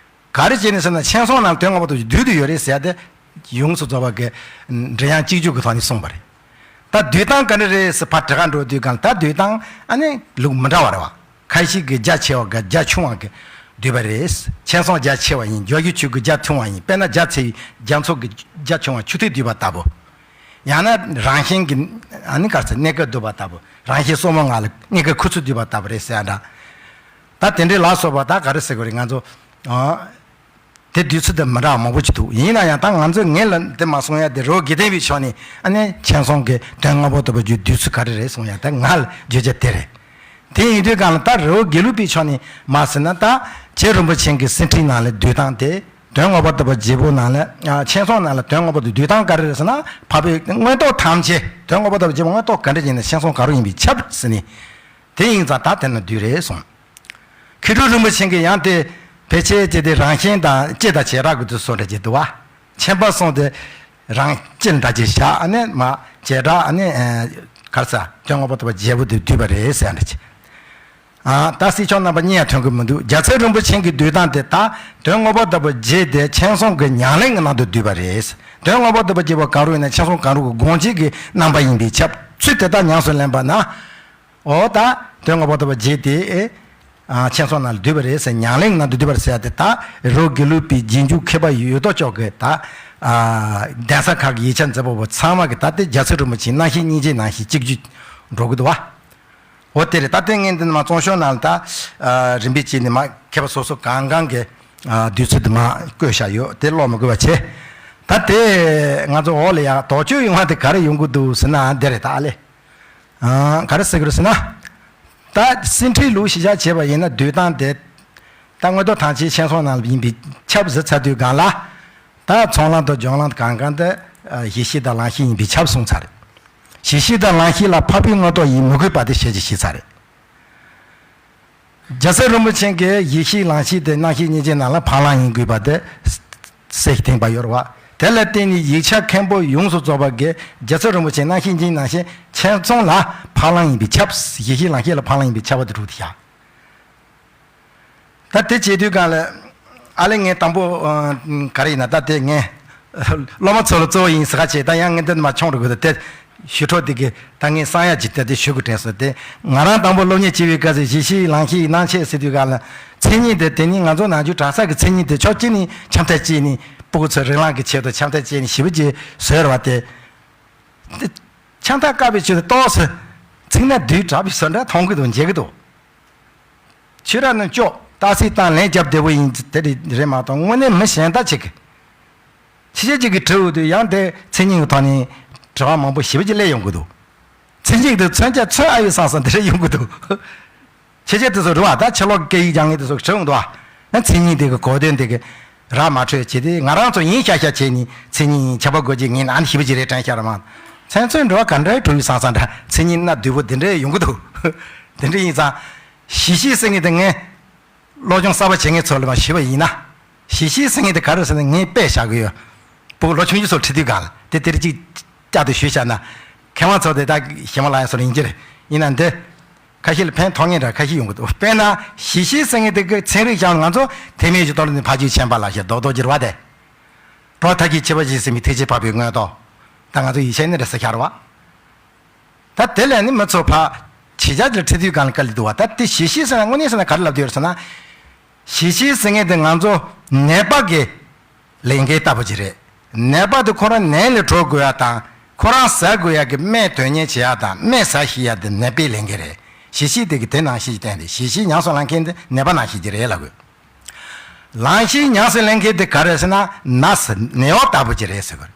ག་རེ་བྱས་ནས་ཟེར་ན་མཁྱེན་གསུམ་ནང་ལ་དོན་ལྔ་པོ་ལྟ་བུ་བསྡུས་ཏེ་ཡོད་རེད་ཟེར་ཡ་དེ་ཡོངས་སུ་རྫོགས་པ་གི་འགྲེལ་དབྱངས་གཅིག་གྱུར་གྱི་ཐོག་ནས་གསུངས་པ་རེད། ད་བསྡུས་སྟངས་ག་འདྲ་རེད་ཟེར་ཕར་དྲི་ག་འགྲོ་དུས་གང་ལ་ད་བསྡུས་སྟངས་ཨ་ནི་ལུགས་མི་འདྲ་བ་རེད་བ། ཁ་ཤས་ཀྱིས་རྒྱ་ཆེ་བ་ག་རྒྱ་ཆུང་བ་གི་བསྡུས་པ་རེད། མཁྱེན་གསུམ་རྒྱ་ཆེ་བ་ཡིན། སྦྱོར་བའི་ཆོས་སྐུ་རྒྱ་ཐུང་བ་ཡིན། དཔེར་ན་རྒྱ་ཆེ་བའི་རྒྱ་མཚོ་གི་རྒྱ་ཆུང་བ་ཆུ་ཐིགས་བསྡུས་པ་ལྟ་བུ། ཡང་ན་རང་བཞིན་གྱི་ཨ་ནི་ག་རེ་ཟེར་གནས་སྐབས་བསྡུས་པ་ལྟ་བུ། རང་བཞིན་སོར་མོ་ལྔ་ལ་གནས་སྐབས་ཁུ་ཚུར་བསྡུས་པ་ལྟ་བུ་རེད་ཟེར་ཡ་འདྲ། ད་དེ་འདྲའི་ལ་སོགས་པ་ད་ག་རེ་ཟེར་དགོས་རེད་ང་ཚོ། ཨ། དེ་བསྡུས་ཚུལ་དེ་མི་འདྲ་བ་མང་པོ་ཅིག་འདུག་ཡིན་ན་ཡང་ད་ང་ཚོས་ངས་ལ་དེ་མ་གསུང་ཡ་དེ་རི་བོ་དགེ་ལྡན་པའི་ཕྱོགས་ནས་ཨ་ནི་མཁྱེན་གསུམ་གྱི་དོན་ལྔ་པོ་ལྟ་བུ་རྒྱུ་བསྡུས་ཚུལ་ག་རེ་རེད་གསུང་ཡ་ད་ང་ལ་བརྗོད་བྱ་དེ་རེད། དེ་ཡིན་དུས་གང་ལ་ད་རི་བོ་དགེ་ལུགས་པའི་ཕྱོགས་ནས་མ་ཟེར་ན་ད་རྗེ་རིན་པོ་ཆེ་གི་གསེར་ཁྲིའི་ནང་ལ་བསྡུས་སྟངས་དེ་དོན་ལྔ་པོ་ལྟ་བུ་རྒྱལ་པོ་ནང་ལ་ཨ་མཁྱེན་གསུམ་ནང་ལ་དོན་ལྔ་པོ་ལྟ་བུ་བསྡུས་སྟངས་ག་རེ་རེད་ཟེར་ན་འཕགས་པའི་མངོན་རྟོགས་ཐམས་ཅད་དོན་ལྔ་པོ་ལྟ་བུ་རྒྱལ་པོ་མངོན་རྟོགས་ག་འདྲ་ཡིན་ན་མཁྱེན་གསུམ་ག་རུ་ཡིན་པས་ཁྱབ་ཟེར་ནས། དེ་ཡིན་ཙང་ད་དེ་ན་བསྡུས་རེད་གསུངས། མཁས་གྲུབ་རིན་པོ་ཆེ་གིས་ཡང་དེ་ཕལ་ཆེར་དེ་དེ་རང་བཞིན་དང་བཅས་དང་བྱེ་བྲག་གི་དུ་སོ་འདྲ་ཅིག་འདུག་བ། མཁྱེན་པ་གསུམ་དེ་རང་བཅས་འདྲ་ཅིག་བཞག་ཨ་ནི་མ་བྱེ་བྲག་ཨ་ནི་ག་རེ་ཟ་དོན་ལྔ་པོ་ལྟ་བུ་རྒྱལ་པོ་དེ་བསྡུས་པ་རེད་ཟེར་འདྲ་ཅིག་ཨ་ད་སྲིད་ཕྱོགས་རྣམ་པ་གཉིས་ཡང་ཐོན་གི་མི་འདུག་རྒྱལ་ཚབ་རིན་པོ་ཆེ་གི་བསྡུས་སྟངས་དེ་ད་དོན་ལྔ་པོ་ལྟ་བུ་རྗེ་དེ་མཁྱེན་གསུམ་གི་ཉམས་ལེན་གི་ནང་དུ་བསྡུས་པ་རེད། དོན་ལྔ་པོ་ལྟ་བུ་རྒྱལ་པོ་གང་རུང་ཡིན་ན་མཁྱེན་གསུམ་གང་རུང་གི་དགོངས་གཅིག་གི་རྣམ་པ་ཡིན་པས་ཁྱབ། ཚུལ་དེ་དག་ཉམས་སུ་ལེན་པ་ན། འོ་ད་དོན་ལྔ་པོ་ལྟ་བུ་རྗེ་དེ་ཨ་མཁྱེན་གསུམ་ནང་ལ་བསྡུས་པ་རེད་ཟེར་ཉམས་ལེན་ནང་དུ་བསྡུས་པ་རེད་ཟེར་ཡ་དེ་ད་རི་བོ་དགེ་ལུགས་པའི་རྗེས་འཇུག་མཁས་པ་ཡོད་དོ་ཅོག་གི་ད་ཨ་གདན་ས་ཁག་གི་ཡིག་ཆ་མཛད་པ་པོ་ཚང་མ་གི་ད་དེ་རྒྱལ་ཚབ་རིན་པོ་ཆེའི་རྣམ་བཤད་སྙིང་རྗེའི་ནང་བཞིན་གཅིག་གྱུར་འགྲོ་གི་འདུག་བ། འོ་དེ་རེད། ད་དེ་ངས་འདི་ནི་མ་བཙོང་ཤོག་ནང་ལ་ད་ཨ་རིམ་པས་བྱས་ནས་མ་མཁས་པ་སོ་སོ་གང་གང་གི་ཨ་བསྡུས་ཚུལ་དུ་མ་བཀོད་བཞག་ཡོད་དེ་ཀློག་མི་དགོས་པ་བྱས། ད་དེ་ང་ཚོ་འོག་ལ་ཡང་དོགས་གཅོད་ཡོང་བ་དེ་ག་རེ་ཡོང་གི་འདུག་ཟེར་ན་འདི་རེད་ད་ཨ་ལེ། ཨ་ག་རེ་ཟེར་གི་རེད་ཟེར་ན། ད་སེ་འབྲས་ལུགས་གཞི་བཞག་བྱས་པ་ཡིན་ན་བསྡུས་སྟངས་དེ་ད་མངོན་རྟོགས་ཐམས་ཅད་མཁྱེན་གསུམ་ནང་ཡིན་པས་ཁྱབ་ཟེར་ཚར་དུས་སྒང་ལ། ད་ཚོགས་ལམ་དང་སྦྱོར་ལམ་གང་གང་དེ་ཨ་གཞི་ཤེས་དང་ལམ་ཤེས་ཡིན་པས་ཁྱབ་གསུངས་ཚར་རེད། གཞི་ཤེས་དང་ལམ་ཤེས་ལ་འཕགས་པའི་མངོན་རྟོགས་ཡིན་མི་དགོས་པ་དེ་ཞལ་གྱིས་བཞེས་ཚར་རེད། རྒྱལ་ཚབ་རིན་པོ་ཆེ་གིས་གཞི་ཤེས་ལམ་ཤེས་དེ་རྣམ་ཤེས་སྙིང་རྗེ་ནང་ལ་འཕགས་ལམ་ཡིན་དགོས་པ་དེ་གསལ་ཞིང་གཏིང་པ་ཡོད་རེད་བ། དེ་ལ་བརྟེན་ནས་ཡིག་ཆ་མཁན་པོ་ཡོངས་སུ་རྫོགས་པ་གིས་རྒྱལ་ཚབ་རིན་པོ་ཆེ་རྣམ་ཤེས་སྙིང་རྗེ་ནང་བཞིན་མཁྱེན་གསུམ་ལ་འཕགས་ལམ་ཡིན་པས་ཁྱབ། གཞི་ཤེས་ལམ་ཤེས་ལ་འཕགས་ལམ་ཡིན་པས་ཁྱབ་པ་དེ་གྲུབ་དེ་བཞག་ད་དེ་བྱེད་དུས་གང་ལ་ཨ་ལེ་ངས་དང་པོ་ཨ་ག་རེ་ཡིན་ན་ད་དེ་ངས་སློབ་མ་ཚོ་ལ་གཙོ་བོ་ཡིན་ཟེར་ཁ་བྱས་ད་ཡང་ངས་འདི་མ་ཆུང་རུ་དགོས་ད་དེ་ཞུ་འཕྲོ་དེ་གི་ད་ངས་བསམ་ཡ་ཅིག་ད་དེ་ཞུ་དགོས་དྲན་སོང་། དེ་ང་རང་དང་པོ་སློབ་གཉེར་བྱེད་པའི་སྐབས་སུ་གཞི་ཤེས་ལམ་ཤེས་རྣམ་བཤད་ཟེར་དུས་གང་ལ་མཚན་ཉིད་དེ་དེ་ནི་ང་ཚོ་ནང་ཆོས་གྲྭ་ས་གི་མཚན་ཉིད་དེ་ཕྱོགས་གཅིག་ནས་འཆམ་ཐབས་གཅིག་ནས་སྤུ་གུ་ཚོ་རིགས་ལམ་གྱི་ཆེད་དུ་འཆམ་ཐབས་གཅིག་ནས་ཞིབ་པོ་ཅིག་བཟོས་ར་བ་དེ། འཆམ་ཐབས་དཀའ་བའི་ཆེད་དུ་ཏོག་ཙམ་ཚིག་སྣ་བསྡུས་དྲགས་པའི་བཟོ་འདྲ་མཐོང་གི་འདུག་མཇལ་གི་འདུག་ཆོས་ར་ནི་ཅོག་ཏག་ཏག་བཏང་ལན་རྒྱབ་བདེ་པོ་ཡིན་དེ་རེད་མ་གཏོགས་དངོས་གནས་མི་གཞན་དག་ཅིག་གིས་ཕྱི་རྒྱལ་ཅིག་གིས་དྲི་འོང་དུས་ཡང་དེ་མཚན་ཉིད་ཀྱི་ཐོག་ནས་དྲི་བ་མང་པོ་ཞེ་པོ་ཅིག་སླེབས་ཡོང་གི་འདུག་མཚན་ཉིད་དེ་མཚོན་ཆ་མཚོན་ཨ་ཡོད་བསམ་བསམ་དེ་འདྲ་ཡོང་གི་འདུག་ཕྱི་རྒྱལ་དེ་ཚོ་རེད་བ། ད་ཕྱི་ལོགས་སྐད་ཡིག་སྦྱང་མཁན་དེ་ཚོ་དྲི་འོང་འདུག་བ། ན་མཚན་ཉིད་དེ་གི་གོ་དོན་དེ་གི་ར་མ་འཕྲོད་བྱས་ཏེ་ང་རང་ཚོ་ཡིན་ཤ་ཤ་བྱས་ནས་མཚན་ཉིད་ཁྱབ་པ་དགོས་ཀྱི་ངས་ཨ་ནི་ཞེ་པོ་ཅིག་རེད་དྲན་ཤར་མ། མཚན་མཚོན་འགྲོ་བ་ག་འདྲའི་གྲུ་ཡི་སང་སང་འདྲ་མཚན་ཉིད་སྣ་བསྡུས་པོ་དེ་འདྲའི་ཡོང་གི་འདུག་དེ་འདྲ་ཡིན་ཙང་གཞི་ཤེས་ཟེར་མཁན་དེ་ངས་སློབ་སྦྱོང་གསར་པ་བྱེད་མཁན་ཚོ་ལ་མ་ཞུས་པ་ཡིན་ན། གཞི་ཤེས་ཟེར་མཁན་དེ་ག་རེ་ཟེར་ན་ངས་དཔེ་བཞག་གི་ཡོད། ཕྲུ་གུ་ལོ་ཆུང་ཆུང་ཚོར་ཁྲིད་དུས་གང་ལ་དེ་དེར་གཅིག་བསྐྱར་དུ་ཞུས་བཞག་ན། མཁས་དབང་ཚོ་དེ་དག་ཧི་མ་ལ་ཡ་སོགས་ལ་ཡིན་གྱི་རེད། ཡིན་ན་འདི། ཁ་ཤས་ལ་ཕན་ཐོགས་ངེས་འདྲ་ཁ་ཤས་ཡོང་གི་འདུག་དཔེར་ན་གཞི་ཤེས་ཟེར་མཁན་དེ་གི་ཚན་རིག་སྦྱང་ང་ཚོ་དེ་མིན་གྱི་ཐོག་ནས་ཕ་ཇུས་ཆེན་པ་ལ་ཞེས་རྡོག་རྡོག་གྱུར་བ་དེ། གྲོགས་མཐའ་སྐྱེལ་ཆེ་བ་ཞིག་ཟིན་པའི་ཐེག་ཆེན་འཕགས་པའི་མངོན་རྟོགས། ད་ང་ཚོ་ཡིག་ཆ་ནི་འདྲ་ས་ཤར་བ། ད་དེ་ལས་ནི་མི་ཚོ་ཕ། ཇི་བྱ་ཅིག་ཁྲིད་དུས་གང་ལ་དཀའ་ལས་འདུག་བ། ད་དེ་གཞི་ཤེས་ཟེར་ན་དངོས་གནས་ཟེར་ན་ག་རེ་ལབ་དུས་ཟེར་ན། གཞི་ཤེས་ཟེར་མཁན་དེ་ང་ཚོ་ནད་པ་གི་ལས་འགན་ལྟ་བུ་ཅིག་རེད། ནད་པ་དེ་ཁོ་རང་ནད་ལས་གྲོལ་དགོས་ཡ་དང་ ཁོ་རང་ཟ་དགོས་ཡག་གི་སྨན་དོན་གཉེར་བྱེད་ཡག་དང་སྨན་ཟ་ཤེས་ཡག་དེ་ནད་པའི་ལས་འགན་རེད། ཞལ་ཤེས་དེ་གི་དེ་ནང་བཞིན་གྱི་བསྟན་ཏེ་ཞལ་ཤེས་ཉམས་སུ་བླང་མཁན་དེ་ནད་པ་ནང་བཞིན་གྱི་རེད་ལབ་དགོས། ལངས་ཤེས་ཉམས་སུ་ལེན་མཁན་དེ་ག་རེ་ཟེར་ན་ན་ཟེར་ནད་གཡོག་ལྟ་བུ་ཅིག་རེད་ཟེར་དགོས།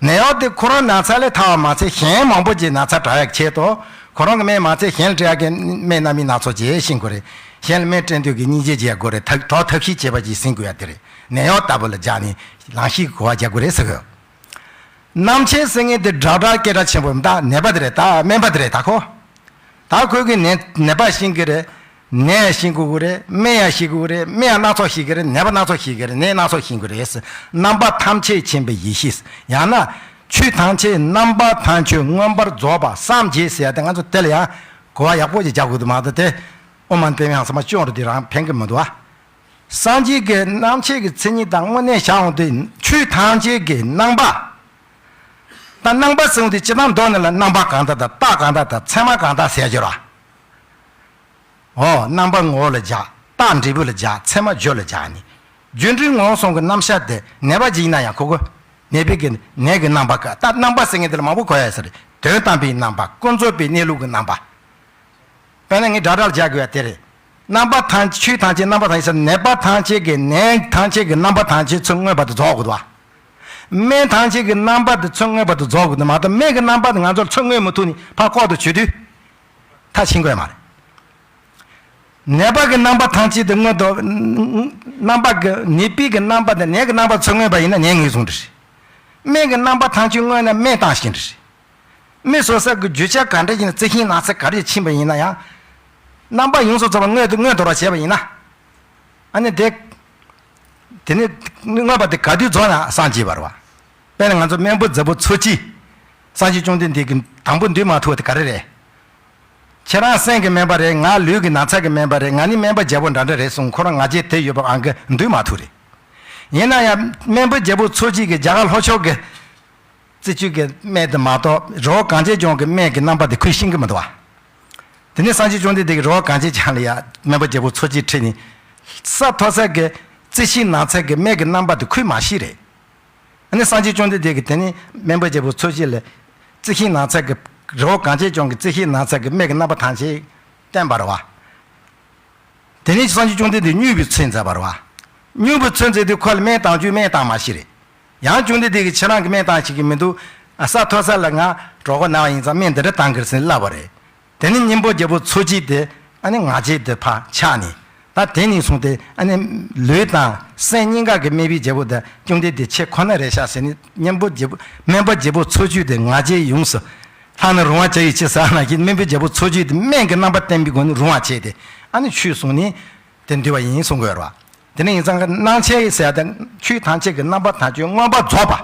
ནད་གཡོག་དེ་ཁོ་རང་ན་ཚ་ལས་ཐར་བ་མ་ཚད་གཞན་མང་པོ་ཅིག་ན་ཚ་དྲག་ཡག་ཆེད་དུ་ཁོ་རང་གི་སྨན་མ་ཚད་གཞན་ལ་སྤྲད་ཡག་གི་སྨན་སྣ་མིན་སྣ་ཚོགས་ཅིག་ཤེས་དགོས་རེད། གཞན་ལ་སྨན་སྤྲད་འདོད་ཀྱི་སྙིང་རྗེ་བྱེད་དགོས་རེད། ཐབས་གྲོགས་ཐབས་ཤེས་བྱེད་པ་ཅིག་ཟིན་དགོས་ཡག་དེ་རེད། ནད་གཡོག་ལྟ་བུ་ལ་སྦྱར་ནས་ལངས་ཤེས་གོ་བ་རྒྱག་དགོས་རེད་ཟེར་གི་ཡོད། རྣམ་འཆས་ཟེར་མཁན་དེ་དྲག་དྲག་སྐད་གྲགས་ཆེན་པོ་མི་ད་ནད་པ་དེ་རེད། ད་སྨན་པ་དེ་རེད། ད་ཁོ་ད་ཁོས་གི་ནད་ནད་པ་ཤེས་གི་རེད། ནད་ཡང་ཤེས་དགོས་གི་རེད། སྨན་ཡང་ཤེས་དགོས་གི་རེད། སྨན་ཡང་སྣ་ཚོགས་ཤེས་གི་རེད། ནད་པ་སྣ་ཚོགས་ཤེས་གི་རེད། ནད་སྣ་ཚོགས་ཤེས་དགོས་རེད། རྣམ་པ་ཐམས་ཅད་མཁྱེན་པའི་ཡེ་ཤེས། ཡང་ན་ཆོས་ཐམས་ཅད་རྣམ་པ་ཐམས་ཅད་མངོན་པར་རྫོགས་པ་སངས་རྒྱས་ཟེར་ཡ་དེ་ང་ཚོ་དེ་ལ་ཡང་གོ་བ་ཡག་པོ་ཞིག་རྒྱག་དགོས་འདུག་མ་གཏོགས་དེ་ཨོཾ་མ་ཎི་པདྨེ་ཧཱུྃ་ས་མ་སྐྱོན་རུ་དེ་རང་ཕན་གི་མི་འདུག་ཨ། སངས་རྒྱས་ཀྱི་རྣམ་འཆས་ཀྱི་མཚན་ཉིད་དང་དངོས་གནས་བྱ་འོང་དུས་ཆོས་ཐམས་ཅད་ཀྱི་རྣམ་པ། ད་རྣམ་པ་ཟེར་འོང་དུས་སྤྱིར་བཏང་མདོ་ནང་ལ་རྣམ་པ་གང་དག་དང་རྟགས་གང་དག་དང་མཚན་མ་གང་དག་ཟེར་གྱི་ར། འོ་རྣམ་པ་ངོ་བོ་ལ་སྦྱར། རྟགས་འབྲས་བུ་ལ་སྦྱར། མཚན་མ་རྒྱུ་ལ་སྦྱར་ནས། རྒྱུ་འབྲས་ངོ་བོ་གསུམ་གྱི་རྣམ་གཞག་དེ་ནད་པ་ཅིག་ཡིན་ན་ཡང་ཁོ་ཁོ་ནད་པའི་གི་ནད་ཀྱི་རྣམ་པ་ག་ད་རྣམ་པ་ཟེར་མཁན་དེ་ལ་མང་པོ་གོ་ཡ་ཟེར། དོན་དམ་པའི་རྣམ་པ། ཀུན་རྫོབ་པའི་གནས་ལུགས་ཀྱི་རྣམ་པ། དཔེར་ན་ངས་སྒྲ་སྒྲ་ལ་སྦྱར་དགོས་ཡ་དེ་རེད། རྣམ་པ་ཐམས་ཆོས་ཐམས་ཅད་རྣམ་པ་ཐམས་ཅད་ཟེར་ནད་པ་ཐམས་ཅད་ཀྱི་ནད་ཐམས་ཅད་ཀྱི་རྣམ་པ་ཐམས་ཅད་ཚུར་མངོན་པར་དུ་རྫོགས་དགོས་འདུག་བ། སྨན་ཐམས་ཅད་ཀྱི་རྣམ་པ་དེ་ཚུར་མངོན་པར་དུ་རྫོགས་དགོས་འདུག་མ་གཏོགས་སྨན་གྱི་རྣམ་པ་དེ་ང་ཚོར་ཚུར་མངོན་མི་ཐུབ་ནས་ཕར་ལྐོག་ཏུ་བྱེད་དུས་མཐར་ཕྱིན་དགོས་མ་རེད། ནད་པ་གི་རྣམ་པ་ཐམས་ཅད་དེ་མངོན་དུ། རྣམ་པ་གི་ནད་པའི་གི་རྣམ་པ་དེ་ནད་ཀྱི་རྣམ་པ་ཚུར་མངོན་པ་ཡིན་ན་ནད་ངོས་བཟུང་འདྲ་རེད། སྨན་གྱི་རྣམ་པ་ཐམས་ཅད་མངོན་ན་སྨན་བཏང་ཞིང་འདྲ་རེད། མི་སོ་སོ་གི་རྒྱུ་ཆ་ག་འདྲ་ཡིན་ན་རྩི་ཤིང་ནགས་ཚལ་ག་རེ་ཕྱིན་པ་ཡིན་ན་ཡང་། རྣམ་པ་ཡོངས་སུ་རྫོགས་པ་མངོན་དུ་མངོན་དུ་ར་བྱས་པ་ཡིན་ན། ཨ་ནི་དེ། དེ་ནི་མངོན་པ་དེ་ག་དུས་རྫོགས་ན་སངས་རྒྱས་པ་རེད་བ། དཔེར་ན་ང་ཚོ་སྨན་པོ་རྫི་བོ་འཚོ་བྱེད། སངས་རྒྱས་བཅོམ་ལྡན་འདས་ཀྱི་དང་པོ་འདུས་མ་ཐུབ་པ་དེ་ག་རེ་རེད། ཁྱེད་རང་སེམས་ཀྱི་སྨན་པ་རེད། ང་ལུས་ཀྱི་ན་ཚ་གི་སྨན་པ་རེད། ང་ནི་སྨན་པ་རྒྱལ་པོ་འདྲ་འདྲ་རེད་གསུངས་ཁོ་རང་ང་རྒྱལ་དེ་ཡོད་པ་ཨང་གི་འདུས་མ་ཐུབ་རེད། ཡིན་ན་ཡང་སྨན་པོ་རྒྱལ་པོ་འཚོ་བྱེད་ཀྱི་རྒྱ་གར་ལྷོ་ཕྱོགས་ཀྱི། རྩི་བཅུད་ཀྱི་སྨན་དེ་མ་གཏོགས་རི་བོ་གངས་ཅན་ལྗོངས་ཀྱི་སྨན་གྱི་རྣམ་པ་དེ་ཁོས་ཤེས་ཀྱི་མི་འདུག་བ། དེ་ནས་སངས་རྒྱས་བཅོམ་ལྡན་འདས་ཀྱིས་རི་བོ་གངས་ཅན་ལྗོངས་ལ་ཡ་སྨན་པ་རྒྱལ་པོ་འཚོ་བྱེད་ཁྲིད་ནས། ས་མཐོ་ས་གི་རྩི་ཤིང་ནགས་ཚལ་གྱི་སྨན་གྱི་རྣམ་པ་དེ་ཁོས་མ་ཤེས་རེད། ཨ་ནི་སངས་རྒྱས་བཅོམ་ལྡན་འདས་ཀྱིས་དེ་ནས་སྨན་པ་རྒྱལ་པོ་འཚོ་བྱེད་ལ་རྩི་ཤིང་ནགས་ཚལ་གྱི། རི་བོ་གངས་ཅན་ལྗོངས་ཀྱི་རྩི་ཤིང་ནགས་ཚལ་གྱི་སྨན་གྱི་རྣམ་པ་ཐམས་ཅད་བསྟན་པ་རེད་བ། དེ་ནས་སངས་རྒྱས་བཅོམ་ལྡན་འདས་སྨྱུང་པོའི་ཚུལ་མཛད་པ་རེད་བ། སྨྱུང་པོའི་ཚུལ་མཛད་དུས་ཁོ་ལ་སྨན་བཏང་རྒྱུ་སྨན་བཏང་མ་ཤེས་རེད། ཡང་བཅོམ་ལྡན་འདས་ཀྱིས་ཁྱེད་རང་གི་སྨན་བཏང་ཤེས་ཀྱི་མི་འདུག་ཨ་ས་མཐོ་ས་ལ་ང་གྲོད་ཁོག་ན་བ་ཡིན་ཙང་སྨན་འདི་འདྲ་བཏང་གི་རེད་ཟེར་ནས་ལབ་པ་རེད། དེ་ནས་སྙིང་པོ་རྒྱལ་པོ་འཚོ་བྱེད་དེ་ཨ་ནི་ང་རྒྱལ་དེ་ཕར་ཆག་ནས། ད་དེ་ནས་བཟུང་སྟེ་ཨ་ནི་ལུས་དང་སེམས་གཉིས་ཀ་གི་སྨན་པའི་རྒྱལ་པོ་དེ་བཅོམ་ལྡན་འདས་ཁྱེད་ཁོ་ན་རེད་ཤག་ཟེར་ནས་སྙིང་པོ་རྒྱལ་པོ་སྨན་པ་རྒྱལ་པོ་འཚོ་བྱེད་དེ་ང་རྒྱལ་ཡོངས་སུ། ལྷག་ན་རུང་བ་ཅི་ཡིས་ཅི་ཟེར་ན་གྱི་སྨན་པའི་རྒྱལ་པོ་འཚོ་བྱེད་དེ་སྨན་གྱི་རྣམ་པ་བསྟན་པའི་སྒོ་ནས་རུང་བ་བྱས་ཏེ་ཨ་ནི་ཆོས་གསུངས་ནས་དེ་འདུལ་བ་ཡིན་གསུང་དགོས་རེད་བ། དེ་ནས་ཡིན་ཙང་གི་སྣང་མཆེད་ཟེར་ཡ་དེ་ཆོས་ཐམས་ཅད་ཀྱི་རྣམ་པ་ཐམས་ཅད་མངོན་པར་རྫོགས་པ།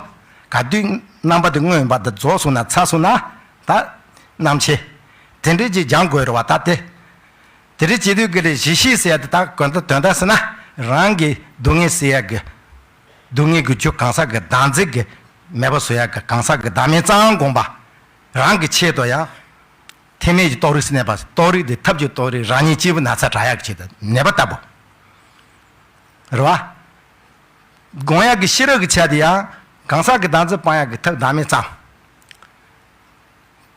ག་དུས་རྣམ་པ་དེ་མངོན་པ་དེ་རྫོགས་སོང་ན་ཚར་སོང་ན་ད་སྣང་མཆེད་དེ་འདྲས་ཀྱིས་སྦྱང་དགོས་རེད་བ་ད་དེ། དེ་འདྲས་བྱེད་དུས་ཀྱི་རེད་ཞི་ཞི་ཟེར་ཡ་དེ་ད་གོ་ད་དོན་དག་ཟེར་ན་རང་གི་སྡུག་བསྔལ་ཟེར་ཡ་གི། སྡུག་བསྔལ་གྱི་རྒྱུ་གང་ཟག་གི་བདག་འཛིན་གྱི་མེད་པ་བཟོ་ཡ་གི་གང་ཟག་གི་བདག་མེད་རྩ་བ་སྒོམ་པ། རང་གི་ཆེད་དུ་ཡང་། ཐེག་དམན་གྱི་རྟོགས་རིགས་སུ་གནས་པ་རྟོགས་རིགས་དེ་ཐབས་ཀྱི་རྟོགས་རིགས་རང་ཉིད་སྐྱེས་བུ་ན་ཚ་དྲག་ཡག་གི་ཆེད་དུ་ནད་པ་ལྟ་བུ། རེད་བ། སྒོམ་ཡག་གི་ཤེས་རབ་ཀྱི་ཆ་དེ་ཡང་གང་ཟག་གི་བདག་འཛིན་སྤང་ཡག་གི་ཐབས་བདག་མེད་ཙམ།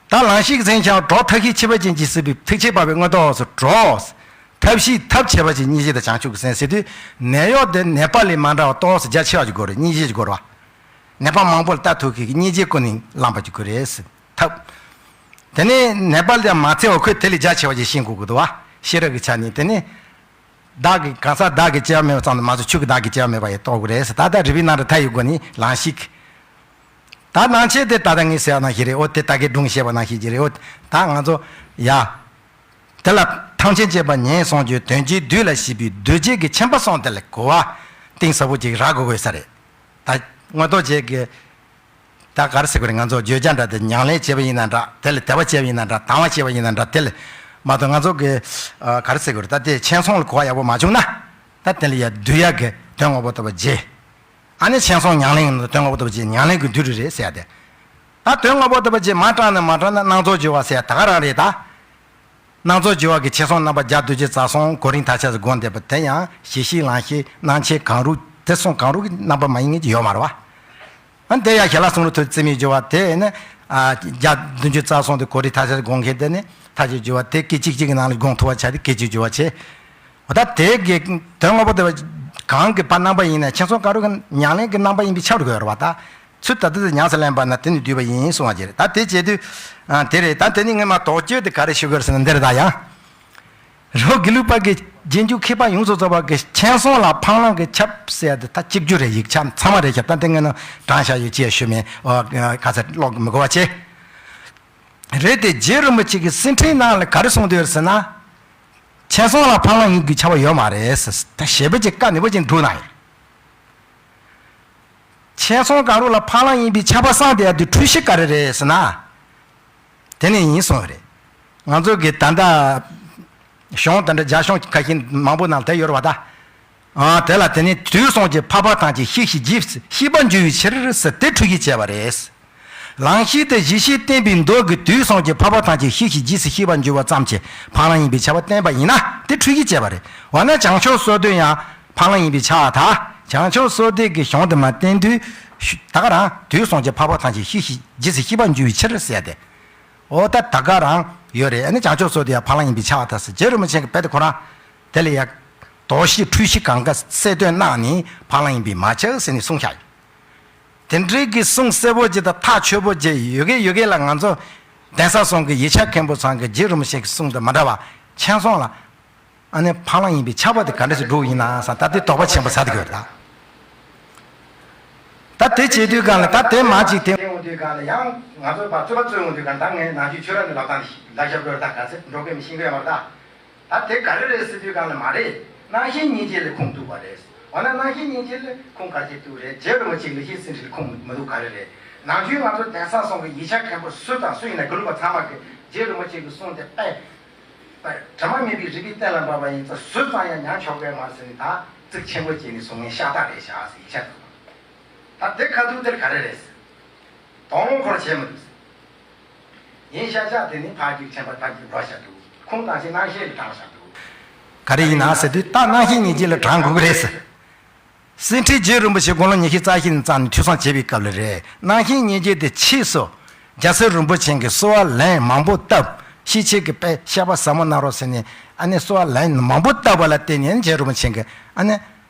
ད་ལང་གཤེགས་མཚན་འཆང་གྲོགས་ཐབས་ཤེས་ཁྱད་པར་ཅན་གྱིས་གཟིགས་པའི་ཐེག་ཆེན་འཕགས་པའི་མངོན་རྟོགས་སུ་གྲོགས། ཐབས་ཤེས་ཐབས་ཁྱད་པར་ཅན་སྙིང་རྗེ་དང་བྱང་ཆུབ་ཀྱི་སེམས་ཟེར་དུས་ནད་གཡོག་དེ་ནད་པ་ལས་མ་འདྲ་བ་ཏོག་ཙམ་རྒྱ་ཆེ་བ་ཅིག་དགོས་རེད། སྙིང་རྗེ་ཅིག་དགོས་རེད་བ། ནད་པ་མང་པོ་ལ་ལྟ་ཐུབ་མཁན་གྱི་སྙིང་རྗེ་ཀུན་ནས་བསླངས་པ་ཅིག་དགོས་རེད་ཟེར་ཐབས། དེ་ནས་ནད་པ་ལས་མ་འཚེ་བ་ཁོས་དེ་ལས་རྒྱ་ཆེ་བ་ཅིག་ཤེས་དགོས་ཀྱི་འདུག་བ། ཤེས་རབ་ཀྱི་ཆ་ནས་དེ་ནས། བདག་གིས་གང་ཟག་བདག་གིས་སྐྱེ་བ་མེད་པ་ཙམ་དུ་མ་ཟད་ཆོས་ཀྱི་བདག་གིས་སྐྱེ་བ་མེད་པ་ཡང་རྟོགས་དགོས་རེད་ཟེར། ད་ལྟ་རིག་པའི་རྣམ་གྲངས་མཐའ་ཡི་སྒོ་ནས་ལང་གཤེགས། ད་སྣང་མཆེད་དེ་ད་ལྟ་ངས་ཟེར་བ་ནང་བཞིན་རེད། འོ་དེ་ད་གིན་སྒྲུང་བཤད་པ་ནང་བཞིན་གྱི་རེད། འོ་ད་ང་ཚོ་ཡ། དེ་ལ་ཐམས་ཅད་མཁྱེན་པ་ཉན་སོང་ཀྱང་དོན་གྱིས་བདུད་ལ་ཞེན་པའི་གདུལ་བྱའི་གི་མཁྱེན་པ་གསུམ་དེ་ལ་གོ་བ་གཏིང་ཟབ་པོ་ཅིག་རག་དགོས་དགོས་ས་རེད། ད་མངོན་རྟོགས་རྗེ་གི་ད་ག་རེ་ཟེར་དགོས་རེད། ང་ཚོ་བརྗོད་བྱ་འདྲ་དེ་ཉམས་ལེན་བྱས་པ་ཡིན་ན་འདྲ། དེ་ལ་དད་པ་བྱས་པ་ཡིན་ན་འདྲ། དང་བ་བྱས་པ་ཡིན་ན་འདྲ། དེ་ལ་མ་གཏོགས་ང་ཚོ་གི་ཨ་ག་རེ་ཟེར་དགོས་རེད། ད་དེ་མཁྱེན་སོང་ལ་གོ་བ་ཡག་པོ་མ་བྱུང་ན་ད་དེ་ལ་ཡ་འདུལ་ཡག་གི་དོན་དངོས་པོ་ཐོབ་པ་བྱེད། ཨ་ནི་མཁྱེན་སོང་ཉམས་ལེན་ཡིན་ན་དོན་དངོས་པོ་ཐོབ་པ་བྱེད། ཉམས་ལེན་གྱི་འདུལ་རེད་ཟེར་ཡ་དེ། ད་དོན་དངོས་པོ་ཐོབ་པ་བྱེད་མ་དྲངས་ན་མ་དྲངས་ན་སྣང་ཚོར་སྦྱོར་བ་ཟེར་ཡ་ད་ག་རང་རེད་ད། སྣང་ཚོར་སྦྱོར་བ་གི་མཁྱེན་སོང་རྣམ་པ་བརྒྱ་བདུན་ཅུ་རྩ་གསུམ་གོ་རིམ་མཐའ་ཆ་སུ་བསྒོམས་བསྡད་པ་དེ་ཡང་ཞི་ཞི་ལང་ཞི་སྣང་མཆེད་གང་རུང་དེ་གསུམ་གང་རུང་གི་རྣམ་པ་མ་ཡིན་མཁན་ཅིག་ཡོད་མ་རེད་བ། ཨ་དེ་ཡང་ཞལ་ལག་གསུམ་རུ་ཐུག་རྩིས་མེད་སྦྱོར་བ་དེ་ནི་ ཨ་བརྒྱ་བདུན་ཅུ་རྩ་གསུམ་དེ་གོ་རིམ་མཐའ་དག་དགོངས་མཁན་དེ་ནི་མཐའ་དག་བསྒྱུར་བ་དེ་སྐད་ཅིག་གཅིག་གི་ནང་ལ་དགོངས་ཐུབ་པ་ཆགས་ཏེ་སྐད་ཅིག་བསྒྱུར་བ་བྱས། འོ་ད་དེ་གི་དོན་ངོ་མ་དེ་གང་གི་ཕར་རྣམ་པ་ཡིན་ན་ཁྱེད་ཚོ་ག་རུ་གི་ཉམས་ལེན་གྱི་རྣམ་པ་ཡིན་པས་ཁྱབ་དགོས་རེད་བ། ད་ཚུལ་ད་ལྟ་དེ་ཉམས་སུ་ལེན་པ་ན་དེ་ནི་བསྡུས་པ་ཡིན་གསུང་བ་ཅིག་རེད། ད་དེ་བྱེད་དུས་ཨ་དེ་རེད། ད་དེ་ནི་ངས་མ་དོགས་གཅོད་དེ་ག་རེ་ཞུ་དགོས་ཟེར་ན་འདིར་ད་ཡང་རི་བོ་དགེ་ལུགས་པ་གི་རྗེས་འཇུག་མཁས་པ་ཡོངས་སུ་རྫོགས་པ་གི་མཁྱེན་སོང་ལ་འཕགས་ལམ་གྱི་ཁྱབ་ཟེར་ཡ་དེ་ད་གཅིག་གྱུར་རེད། ཡིག་ཆ་ཚང་མ་རེད་ཤག་ད་དེ་ངས་ནི་དྲངས་བཞག་ཡོད་ཅེས་ཞུ་མིན། ཨོ་ག་ཚད་ཀློག་མི་དགོས་པ་བྱས། རེད་དེ་རྗེ་རིན་པོ་ཆེ་གི་གསེར་ཕྲེང་ནང་ལ་ག་རེ་གསུངས་འདུག་ཟེར་ན། མཁྱེན་སོང་ལ་འཕགས་ལམ་ཡིན་དགོས་ཁྱབ་པ་ཡོད་མ་རེད་ཟེར། ད་ཞེ་པོ་ཅིག་བཀའ་ནན་པོ་ཅིག་འདུག་ན་ཡིན། མཁྱེན་སོང་གང་རུང་ལ་འཕགས་ལམ་ཡིན་པའི་ཁྱབ་པ་གསུངས་བསྡད་ཡ་དེ་འཁྲུལ་གཞི་ག་རེ་རེད་ཟེར་ན། དེ་ནས་ཡིན་གསུངས་རེད། ང་ཚོ་གི་ད་ལྟ་གཞུང་ད་ལྟ་རྒྱ་གཞུང་ཁ་ཤས་མང་པོ་ནང་དེ་ཡོད་རེད་བ་ད། ཨ་དེ་ལ་དེ་ནི་དུས་གསུམ་གྱི་འཕགས་པ་ཐམས་ཅད་ཤེས་ཤིང་རྗེས་ཤེས་པར་འགྱུར་བའི་ཕྱིར་ཟེར་དེ་འཁྲུལ་གཞི་བྱས་པ་རེད། ལམ་ཤེས་དེ་གཞི་ཤེས་བསྟན་པའི་མདོ་གི་དུས་གསུམ་གྱི་འཕགས་པ་ཐམས་ཅད་ཤེས་ཤིང་རྗེས་སུ་ཤེས་པར་འགྱུར་བ་ཙམ་གྱིས་འཕགས་ལམ་ཡིན་པའི་ཁྱབ་པ་བསྟན་པ་ཡིན་ན་དེ་འཁྲུལ་གཞི་བྱས་པ་རེད། འོ་ན་བྱང་ཆུབ་སོ་བདུན་ཡང་འཕགས་ལམ་ཡིན་པའི་ཁྱབ་པ་དང་། བྱང་ཆུབ་སོ་བདུན་གྱི་གཞུང་དེ་མར་བསྟན་དུས་ད་ག་རང་དུས་གསུམ་གྱི་འཕགས་པ་ཐམས་ཅད་ཤེས་ཤིང་རྗེས་སུ་ཤེས་པར་འགྱུར་བའི་ཕྱིར་ཟེར་ཏེ། འོ་ད་ད་ག་རང་ཡོད་རེད། ཨ་ནི་བྱང་ཆུབ་སོ་བདུན་ཡང་འཕགས་ལམ་ཡིན་པའི་ཁྱབ་པ་དང་ཟེར། རྗེ་རིན་པོ་ཆེ་གིས་རྦད་དེ་ཁོ་རང་དེ་ལ་ཡང་དོགས་གཞི་འཁྲུལ་གཞི་གང་ག་གསལ་སྟོན་གནང་ནས་འཕགས་ལམ་ཡིན་པས་མ་ཁྱབ་ཟེར་ནས་གསུངས་བཞག་ཡོད། དེ་འདྲའི་གི་གསུང་གསལ་པོ་ཅིག་དང་ཐག་ཆོད་པོ་ཅིག་ཡོད་གི་ཡོད་གི་ལ། ང་ཚོ་གདན་ས་གསུམ་གི་ཡིག་ཆ་མཁན་པོ་ཚང་གི་རྗེ་རིན་པོ་ཆེ་གི་གསུང་དང་མ་འདྲ་བ་མཁྱེན་སོང་ལ། ཨ་ནི་འཕགས་ལམ་ཡིན་པའི་ཁྱབ་པ་དེ་ག་འདྲ་ཞིག་འགྲོ་གི་ཡིན་ན་བསམ། ད་དེ་དོགས་པ་ཆེན་པོ་ཟ་དེ་དགོས་རེད་ད། ད་དེ་བྱེད་དུས་གང་ལ་ད་དེ་མ་ཅིག་དེ། དེ་འོང་དུས་གང་ལ་ཡང་ང་ཚོ་ཕར་རྩོད་པ་རྩོད་འོང་དུས་གང་ལ་ད་ངས་ནང་ཆོས་ཆོས་ར་ནས་ལབ་སྟངས་ལབ་བཞག་དགོས་རེད་ད། ག་ཚོད་འགྲོ་དགོས་མི་ཤེས་གི་ཡོད་མ་རེད་ད། ད་དེ་ག་རེ་རེད་ཟེར་དུས་གང་ལ་མ་རེད། རྣམ་ཤེས་སྙིང་རྗེ་ལས་ཁུངས་གཏུགས་པ་རེད། འོ་ན་རྣམ་ཤེས་སྙིང་རྗེ་ལས་ཁུངས་ག་རེ་གཏུགས་རེད། རྗེ་རིན་པོ་ཆེ་ལེགས་བཤད་ཟིན་བྲིས་ལས་ཁུངས་མི་གཏུགས་ག་རེ་རེད། ནང་ཆོས་ང་ཚོ་གདན་ས་གསུམ་གི་ཡིག་ཆ་མཁན་པོ་སུ་དང་སུ་ཡིན་ན་དགེ་ལུགས་པ་ཚང་མ་གི་རྗེ་རིན་པོ་ཆེ་གི་གསུང་དེ་དཔེ་དྲི་མ་མེད་པའི་རིགས་པས་གཏན་ལ་འབེབས་པ་ཡིན་ཙང་སུ་ཙམ་ཡང་ཉམས་ཆོག་གི་མ་རེད་ཟེར་ནས་ད་ཚིག་ཆེན་པོ་བྱས་ནས་གསུང་མཁན་ཤ་སྟག་རེད་ཤག་ཟེར་ཡིག་ཆ་འདུག་ད་དེ་ཁ་ཐུག་དེར་ག་རེ་རེད་ཟེར། དོགས་སློང་འཁོར་བྱས་མི་འདུག་ཟེར། ཡིན་ཤག་ཤག་དེ་ནི་ཕར་རྒྱུག་ཆེན་པ་ཕར་རྒྱུག་འགྲོ་ཤག་འདུག་ཁུངས་དང་ཤེས་རྣམ་ཤེས་ལ་དྲངས་ཤག་འདུག་ག་རེ་ཡིན་ན་ཟེར་དུས་ད་རྣམ་ཤེས་སྙིང་རྗེ་ལ་དྲངས་དགོས་ཀྱི་རེད་ཟེར། གསེར་ཕྲེང་རྗེ་རིན་པོ་ཆེ་དགུང་ལོ་ཉི་ཤུ་རྩ་བཞི་ནས་བརྩམས་ནས་ཐོས་བསམ་བྱེད་པའི་སྐབས་ལ་རེད། རྣམ་ཤེས་སྙིང་རྗེ་དེ་ཕྱིས་སུ་རྒྱལ་སྲས་རིན་པོ་ཆེ་གིས་གསོལ་བ་ལན་མང་པོ་བཏབ། ཤེས་བྱེད་ཀྱི་དཔེ་བཤད་པ་ཟབ་མོ་གནང་རོགས་ཟེར་ནས་ཨ་ནི་གསོལ་བ་ལན་མང་པོ་བཏབ་པ་ལ་བརྟེན་ནས་རྗེ་རིན་པོ་ཆེ་གིས་ཨ་ནི་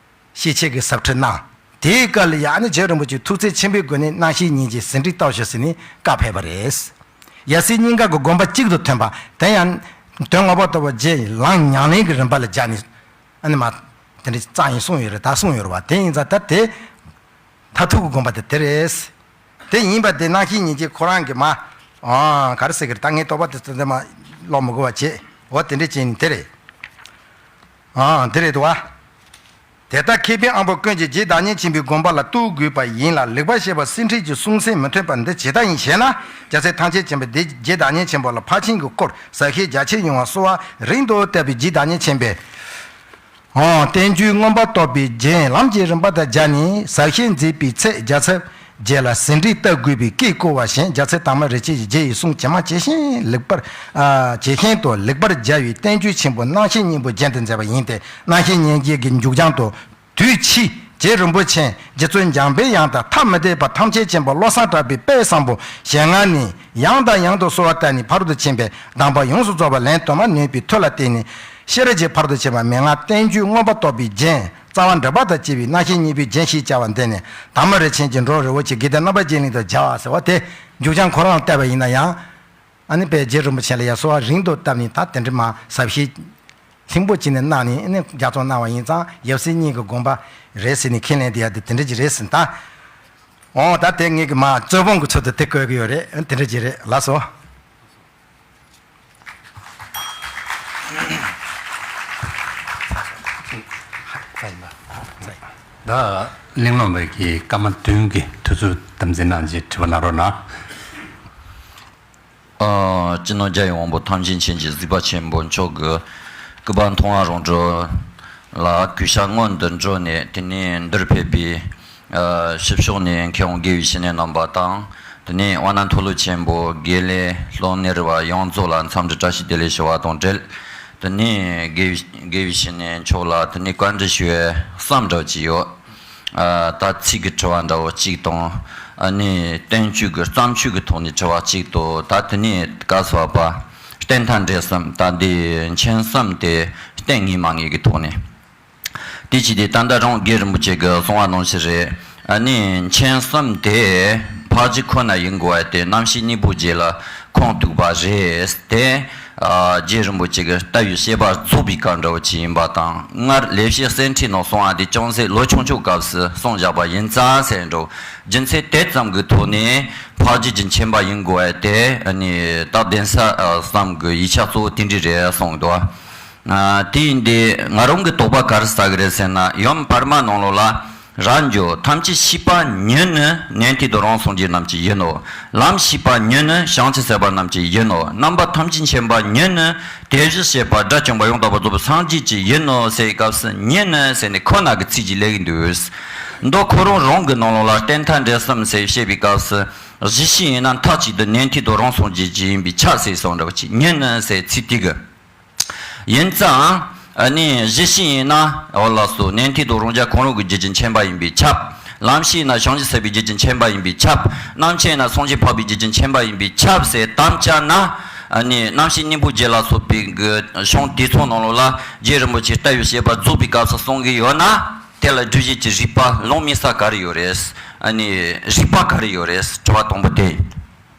ཤེས་བྱེད་ཀྱི་ཟབ་ཁྲིད་གནང་། དེའི་སྐབས་ལ་ཡང་ཨ་ནི་རྗེ་རིན་པོ་ཆེས་ཐུགས་བརྩེ་ཆེན་པོའི་སྒོ་ནས་རྣམ་ཤེས་སྙིང་རྗེ་ཟིན་བྲིས་བཏབ་ཤོག་ཟེར་ནས་བཀའ་ཕེབས་པ་རེད། ཡབ་སྲས་གཉིས་ཀ་གི་དགོངས་པ་གཅིག་ཏུ་ཐོན་པ་དེ་ཡང་དོན་ངོ་མ་རྟོགས་པ་རྗེས་ལམ་ཉམས་ལེན་གྱི་རིམ་པ་ལ་སྦྱར་ནས། ཨ་ནི་མ། དེ་འདྲ་རྩ་ཡིན་གསུངས་ཡོད་རེད་ད་གསུངས་ཡོད་རེད་བ། དེ་ཡིན་ཙང་ད་དེ། མཐར་ཐུག་གི་དགོངས་པ་དེ་དེ་རེད། དེ་ཡིན་པ་དེ་རྣམ་ཤེས་སྙིང་རྗེ་ཁོ་རང་གི་མ། ཨ་ག་རེ་ཟེར་གི་རེད་ད། ངས་དོགས་པ་དེ་ཚོ་འདི་མ་ཀློག་མི་དགོས་པ་བྱེད། འོ་དེ་འདྲ་བྱས་ནས་དེ་རེད། ཨ་དེ་རེད་དོ་བ། དེ་ལྟར་མཁས་པའི་དབང་པོ་ཀུན་གྱིས་རྗེ་བདག་ཉིད་ཆེན་པོའི་དགོངས་པ་ལ་གཏུག་དགོས་པ་ཡིན་ལ། ལེགས་པར་བཤད་པ་གསེར་ཕྲེང་གི་གསུང་ཟིན་མི་ཐོན་པ་འདི་ཇི་ལྟར་ཡིན་ཞེ་ན། རྒྱལ་སྲས་ཐམས་ཅད་མཁྱེན་པ་འདི་རྗེ་བདག་ཉིད་ཆེན་པོ་ལ་ཕར་ཕྱིན་གྱི་སྐོར་ཟབ་ཞིང་རྒྱ་ཆེར་ཡོང་བར་གསོལ་བ་རིང་དུ་བཏབ་པའི་རྗེ་བདག་ཉིད་ཆེན་པོས། ཨོ། བསྟན་བཅོས་མངོན་པར་རྟོགས་པའི་རྒྱན་ལམ་གྱི་རིམ་པ་དང་སྦྱར་ནས་ཟབ་བཤད་མཛད་པའི་ཚེ་རྒྱལ་ཚབ་རྗེ་ལ་ཟིན་བྲིས་བཏབ་དགོས་པའི་བཀས་བསྐོ་བ་བཞིན། རྒྱལ་སྲས་དར་མ་རིན་ཆེན་གྱིས་རྗེ་ཡི་གསུང་ཇི་མ་ཇི་བཞིན་ལེགས་པར། ཨ། ཇི་བཞིན་དུ་ལེགས་པར་སྦྱར་བའི་བསྟན་བཅོས་ཆེན་པོ་རྣམ་བཤད་སྙིང་པོའི་རྒྱན་དུ་མཛད་པ་ཡིན་ཏེ། རྣམ་བཤད་སྙིང་རྗེ་གི་མཇུག་བྱང་དུ། དུས་ཕྱིས་རྗེ་རིན་པོ་ཆེ་རྗེ་བཙུན་འཇམ་པའི་དབྱངས་དང་ཐ་མི་དད་པ་ཐམས་ཅད་མཁྱེན་པ་བློ་བཟང་གྲགས་པའི་དཔལ་བཟང་པོ་ཞལ་སྔ་ནས་ཡང་དང་ཡང་དུ་གསོལ་བ་བཏབ་ནས་ཕ་རོལ་ཏུ་ཕྱིན་པའི་གདམས་པ་ཡོངས་སུ་རྫོགས་པ་ལན་དུ་མ་ནོན་པའི་མཐུ་ལ་བརྟེན་ནས་ཤེས་རབ་ཀྱི་ཕ་རོལ་ཏུ་ཕྱིན་པ་མན་ངག་བསྟན་བཅོས་མངོན་པར་རྟོགས་པའི་རྒྱན། རྩ་བ་འགྲེལ་པ་དང་བཅས་པའི་རྣམ་བཤད་སྙིང་པོའི་རྒྱན་ཞེས་བྱ་བ་འདི་ནི་དར་མ་རིན་ཆེན་གྱི་འགྲོ་རི་བོ་ཆེ་དགེ་ལྡན་རྣམ་པར་རྒྱན་གླིང་དུ་སྦྱར་བ་ཟེར་བ་དེ་མཇུག་བྱང་ཁོ་རང་བལྟས་པ་ཡིན་ན་ཡང་། ཨ་ནི་དཔལ་རྗེ་རིན་པོ་ཆེ་ལ་ཡང་གསོལ་བ་རིང་དུ་བཏབ་ནས་ད་དེ་འདྲ་མ་ཟབ་བཤད་ལྷིང་པོ་བྱས་ནས་གནང་ནས་ཨ་ནི་ལྗགས་རྩོམ་གནང་བ་ཡིན་ཙང་ཡབ་སྲས་གཉིས་ཀྱི་དགོངས་པ་རེད་ཟེར་ནས་ཁས་ལེན་དེ་ཡ་དེ་དེ་འདྲ་ཅིག་རེད་ཟེར་ད། འོ་ད་དེ་ངེད་ཀྱི་མ་རྩོད་སྤོང་གི་ཚུལ་དུ་དེ་བཀོད་ཀྱི་ཡོད་རེད། ཨ་ནི་དེ་འདྲ་ཅིག་རེད་ལགས་སོ། ད་གླེང་སློང་བའི་གི་སྐར་མ་བདུན་གྱི་དུས་ཚོད་དམ་འཛིན་གནང་རྗེས་དྲི་བ་གནང་རོགས་གནང་། ཨ། སྤྱི་ནོར་རྒྱལ་བའི་དབང་པོ་ཐམས་ཅད་མཁྱེན་ཅིང་གཟིགས་པ་ཆེན་པོ་མཆོག་གི་སྐུ་པར་མཐོང་བ་རང་གྲོལ་ལ་གུས་ཞབས་སྔོན་དུ་འགྲོ་ནས། དེ་ནས་འདིར་ཕེབས་པའི། ཨ། ཕྱི་ཕྱོགས་ནས་མཁས་དབང་དགེ་བའི་བཤེས་གཉེན་རྣམ་པ་དང་། དེ་ནས་དབང་རྣོན་མཐོ་སློབ་ཆེན་པོ་དགེ་ལས་སློབ་གཉེར་བ་ཡོངས་རྫོགས་ལ་འཚམས་འདྲི་བཀྲ་ཤིས་བདེ་ལེགས་ཞུ་བ་དང་འབྲེལ། དེ་ནས་དགེ་བའི་དགེ་བའི་བཤེས་གཉེན་མཆོག་ལ་དེ་ནས་བཀའ་འདྲི་ཞུ་བའི་བསམ་འདྲ་བོ་ཅིག་ཡོད། ཨ། ད་ཚིག་གི་དྲི་བ་འདྲ་བོ་གཅིག་དང་། ཨ་ནི་བསྟན་བཅོས་ཀྱི་བརྩམས་ཆོས་ཀྱི་ཐོག་ནས་དྲི་བ་གཅིག་དང་། ད་དེ་ནས་སྐབས་སུ་བབ་པ་བསྟན་མཐའ་འགྲེལ་གསུམ། ད་འདི་མཁྱེན་གསུམ་དེ་བསྟན་ངེས་མ་ངེས་ཀྱི་ཐོག་ནས། དེ་བྱས་ཏེ་ད་ལྟ་རང་རྒན་རིན་པོ་ཆེ་གིས་གསུངས་པ་ནང་བཞིན་རེད། ཨ་ནི་མཁྱེན་གསུམ་དེ་འཕགས་རྒྱུད་ཁོ་ན་ཡིན་དགོས་པ་དེ་རྣམ་ཤེས་སྙིང་པོ་རྗེ་ལ་ཁུངས་གཏུགས་པ་རེད་དེ། ཨ། རྗེ་རིན་པོ་ཆེ་གིས་ལྟ་བའི་དཔྱད་པ་རྫོགས་པའི་སྐབས་འདྲ་བོ་ཅིག་ཡིན་པ་དང་། སྔར་ལེགས་བཤད་གསེར་ཕྲེང་ནང་གསུངས་པ་དེ་ཅུང་ཟད་ལོ་ཆུང་ཆུང་སྐབས་སུ་གསུངས་བཞག་པ་ཡིན་ཙང་ཟེར་འགྲོ། རྒྱུ་མཚན་དེ་ཙམ་གྱི་ཐོག་ནས་འཕགས་རྒྱུད་ཀྱི་མཁྱེན་པ་ཡིན་དགོས་པ་དེ། ཨ་ནི་སྟབས་བདེ་ས་ཙམ་གྱི་ཡིག་ཆ་གཙོ་བོ་དེ་འདྲ་རེད་གསུངས་འདུག། ཨ། དེ་ཡིན་དུས་ང་རང་གི་དོགས་པ་ག་རེ་ཟ་གི་རེད་ཟེར་ན། ཡུམ་བར་མ་ནང་ལོགས་ལ། རབ་འབྱོར་ཐམས་ཅད་ཤེས་པ་ཉིད་ནི། ཉན་ཐོས་དང་རང་སངས་རྒྱས་རྣམས་ཀྱི་ཡིན་ནོ། ལམ་ཤེས་པ་ཉིད་ནི། བྱང་ཆུབ་སེམས་དཔའ་རྣམས་ཀྱི་ཡིན་ནོ། རྣམ་པ་ཐམས་ཅད་མཁྱེན་པ་ཉིད་ནི། དེ་བཞིན་གཤེགས་པ་དགྲ་བཅོམ་པ་ཡང་དག་པར་རྫོགས་པའི་སངས་རྒྱས་ཀྱི་ཡིན་ནོ་ཟེར་བའི་སྐབས་སུ་ཉིད་ནི་ཟེར་ནས་ཁོ་ན་གི་ཚིག་ཅིག་སླེབས་ཀྱི་འདུག། མདོ་ཁོ་རང་རང་གི་ནང་ལོགས་ལ་བསྟན་མཐའ་འགྲེལ་གསུམ་ཟེར་བཤད་པའི་སྐབས་སུ། གཞི་ཤེས་ཡིན་ན་མཐའ་གཅིག་ཏུ་ཉན་ཐོས་དང་རང་སངས་རྒྱས་ཀྱི་ཡིན་པས་ཁྱབ་ཟེར་གསུངས་འདྲ་བ་ཅིག། ཉིད་ནི་ཟེར་ཚིག་དེ་གི། ཡིན་ཙང་། ཨ་ནི་གཞི་ཤེས་ཡིན་ན། འོ་ལགས་སོ། ཉན་ཐོས་དང་རང་རྒྱལ་གང་རུང་གི་རྒྱུད་ཀྱི་མཁྱེན་པ་ཡིན་པས་ཁྱབ། ལམ་ཤེས་ཡིན་ན་བྱང་ཆུབ་སེམས་དཔའི་རྒྱུད་ཀྱི་མཁྱེན་པ་ཡིན་པས་ཁྱབ། རྣམ་མཁྱེན་ཡིན་ན་སངས་རྒྱས་འཕགས་པའི་རྒྱུད་ཀྱི་མཁྱེན་པ་ཡིན་པས་ཁྱབ་ཟེར་དམ་བཅའ་ན། ཨ་ནི་རྣམ་ཤེས་སྙིང་པོ་རྗེ་ལ་སོགས་པའི་གི་གཞུང་དེ་ཚོ་ནང་ལོགས་ལ་རྗེ་རིན་པོ་ཆེས་ལྟ་བའི་དཔྱད་པ་རྫོགས་པའི་སྐབས་སུ་གསུང་གི་ཡོད་ན། དེ་ལ་སྒྲུབ་བྱེད་ཀྱི་རིགས་པ་ལོང་མེད་ས་ག་རེ་ཡོད་རེད། ཨ་ནི་རིགས་པ་ག་རེ་ཡོད་རེད། དྲི་བ་དང་པོ་དེ་ཡིན།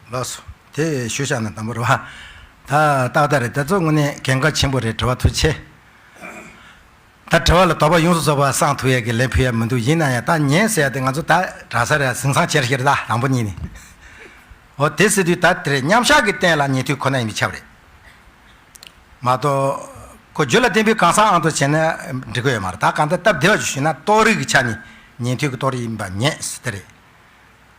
ལགས་སོ། དེ་ཞུ་བཞག་ན་དང་པོ་རེད་བ། ད་ཏག་ཏག་རེད། དེ་ཚོ་དངོས་གནས་གལ་འགངས་ཆེན་པོ་རེད། དྲི་བ་ཐུགས་ཆེ། ད་དྲི་བ་ལ་དོགས་པ་ཡོངས་སུ་རྫོགས་པ་སངས་ཐུབ་ཡས་ཀྱི་ལན་ཕུལ་ཡ་མི་འདུག། ཡིན་ན་ཡང་ད་ཉན་ཟེར་ཡ་དེ་ང་ཚོ་ད་གྲྭ་ས་རེད། ཟིང་ཚང་ཆེར་ཤེར་ད་དང་པོ་ཉིད་ནས། འོ་དེ་ཟེར་དུས་ད་དེ་རེད། མཉམ་བཞག་གི་རྟེན་ལ་ཉན་ཐོས་ཁོ་ན་ཡིན་པས་ཁྱབ་རེད། མ་གཏོགས་ཁོ་རྒྱུད་ལ་བརྟེན་པའི་གང་ཟག་ཨང་དུ་བྱས་ན་འགྲིག་གི་ཡོད་མ་རེད། ད་གང་ལྟར་སྟབས་བདེ་བ་ཞིག་ཞུས་ན་རྟོགས་རིགས་ཀྱི་ཆ་ནས་ཉན་ཐོས་ཀྱི་རྟོགས་རིགས་ཡིན་པ་ཉན་ཟེར་དེ་རེད།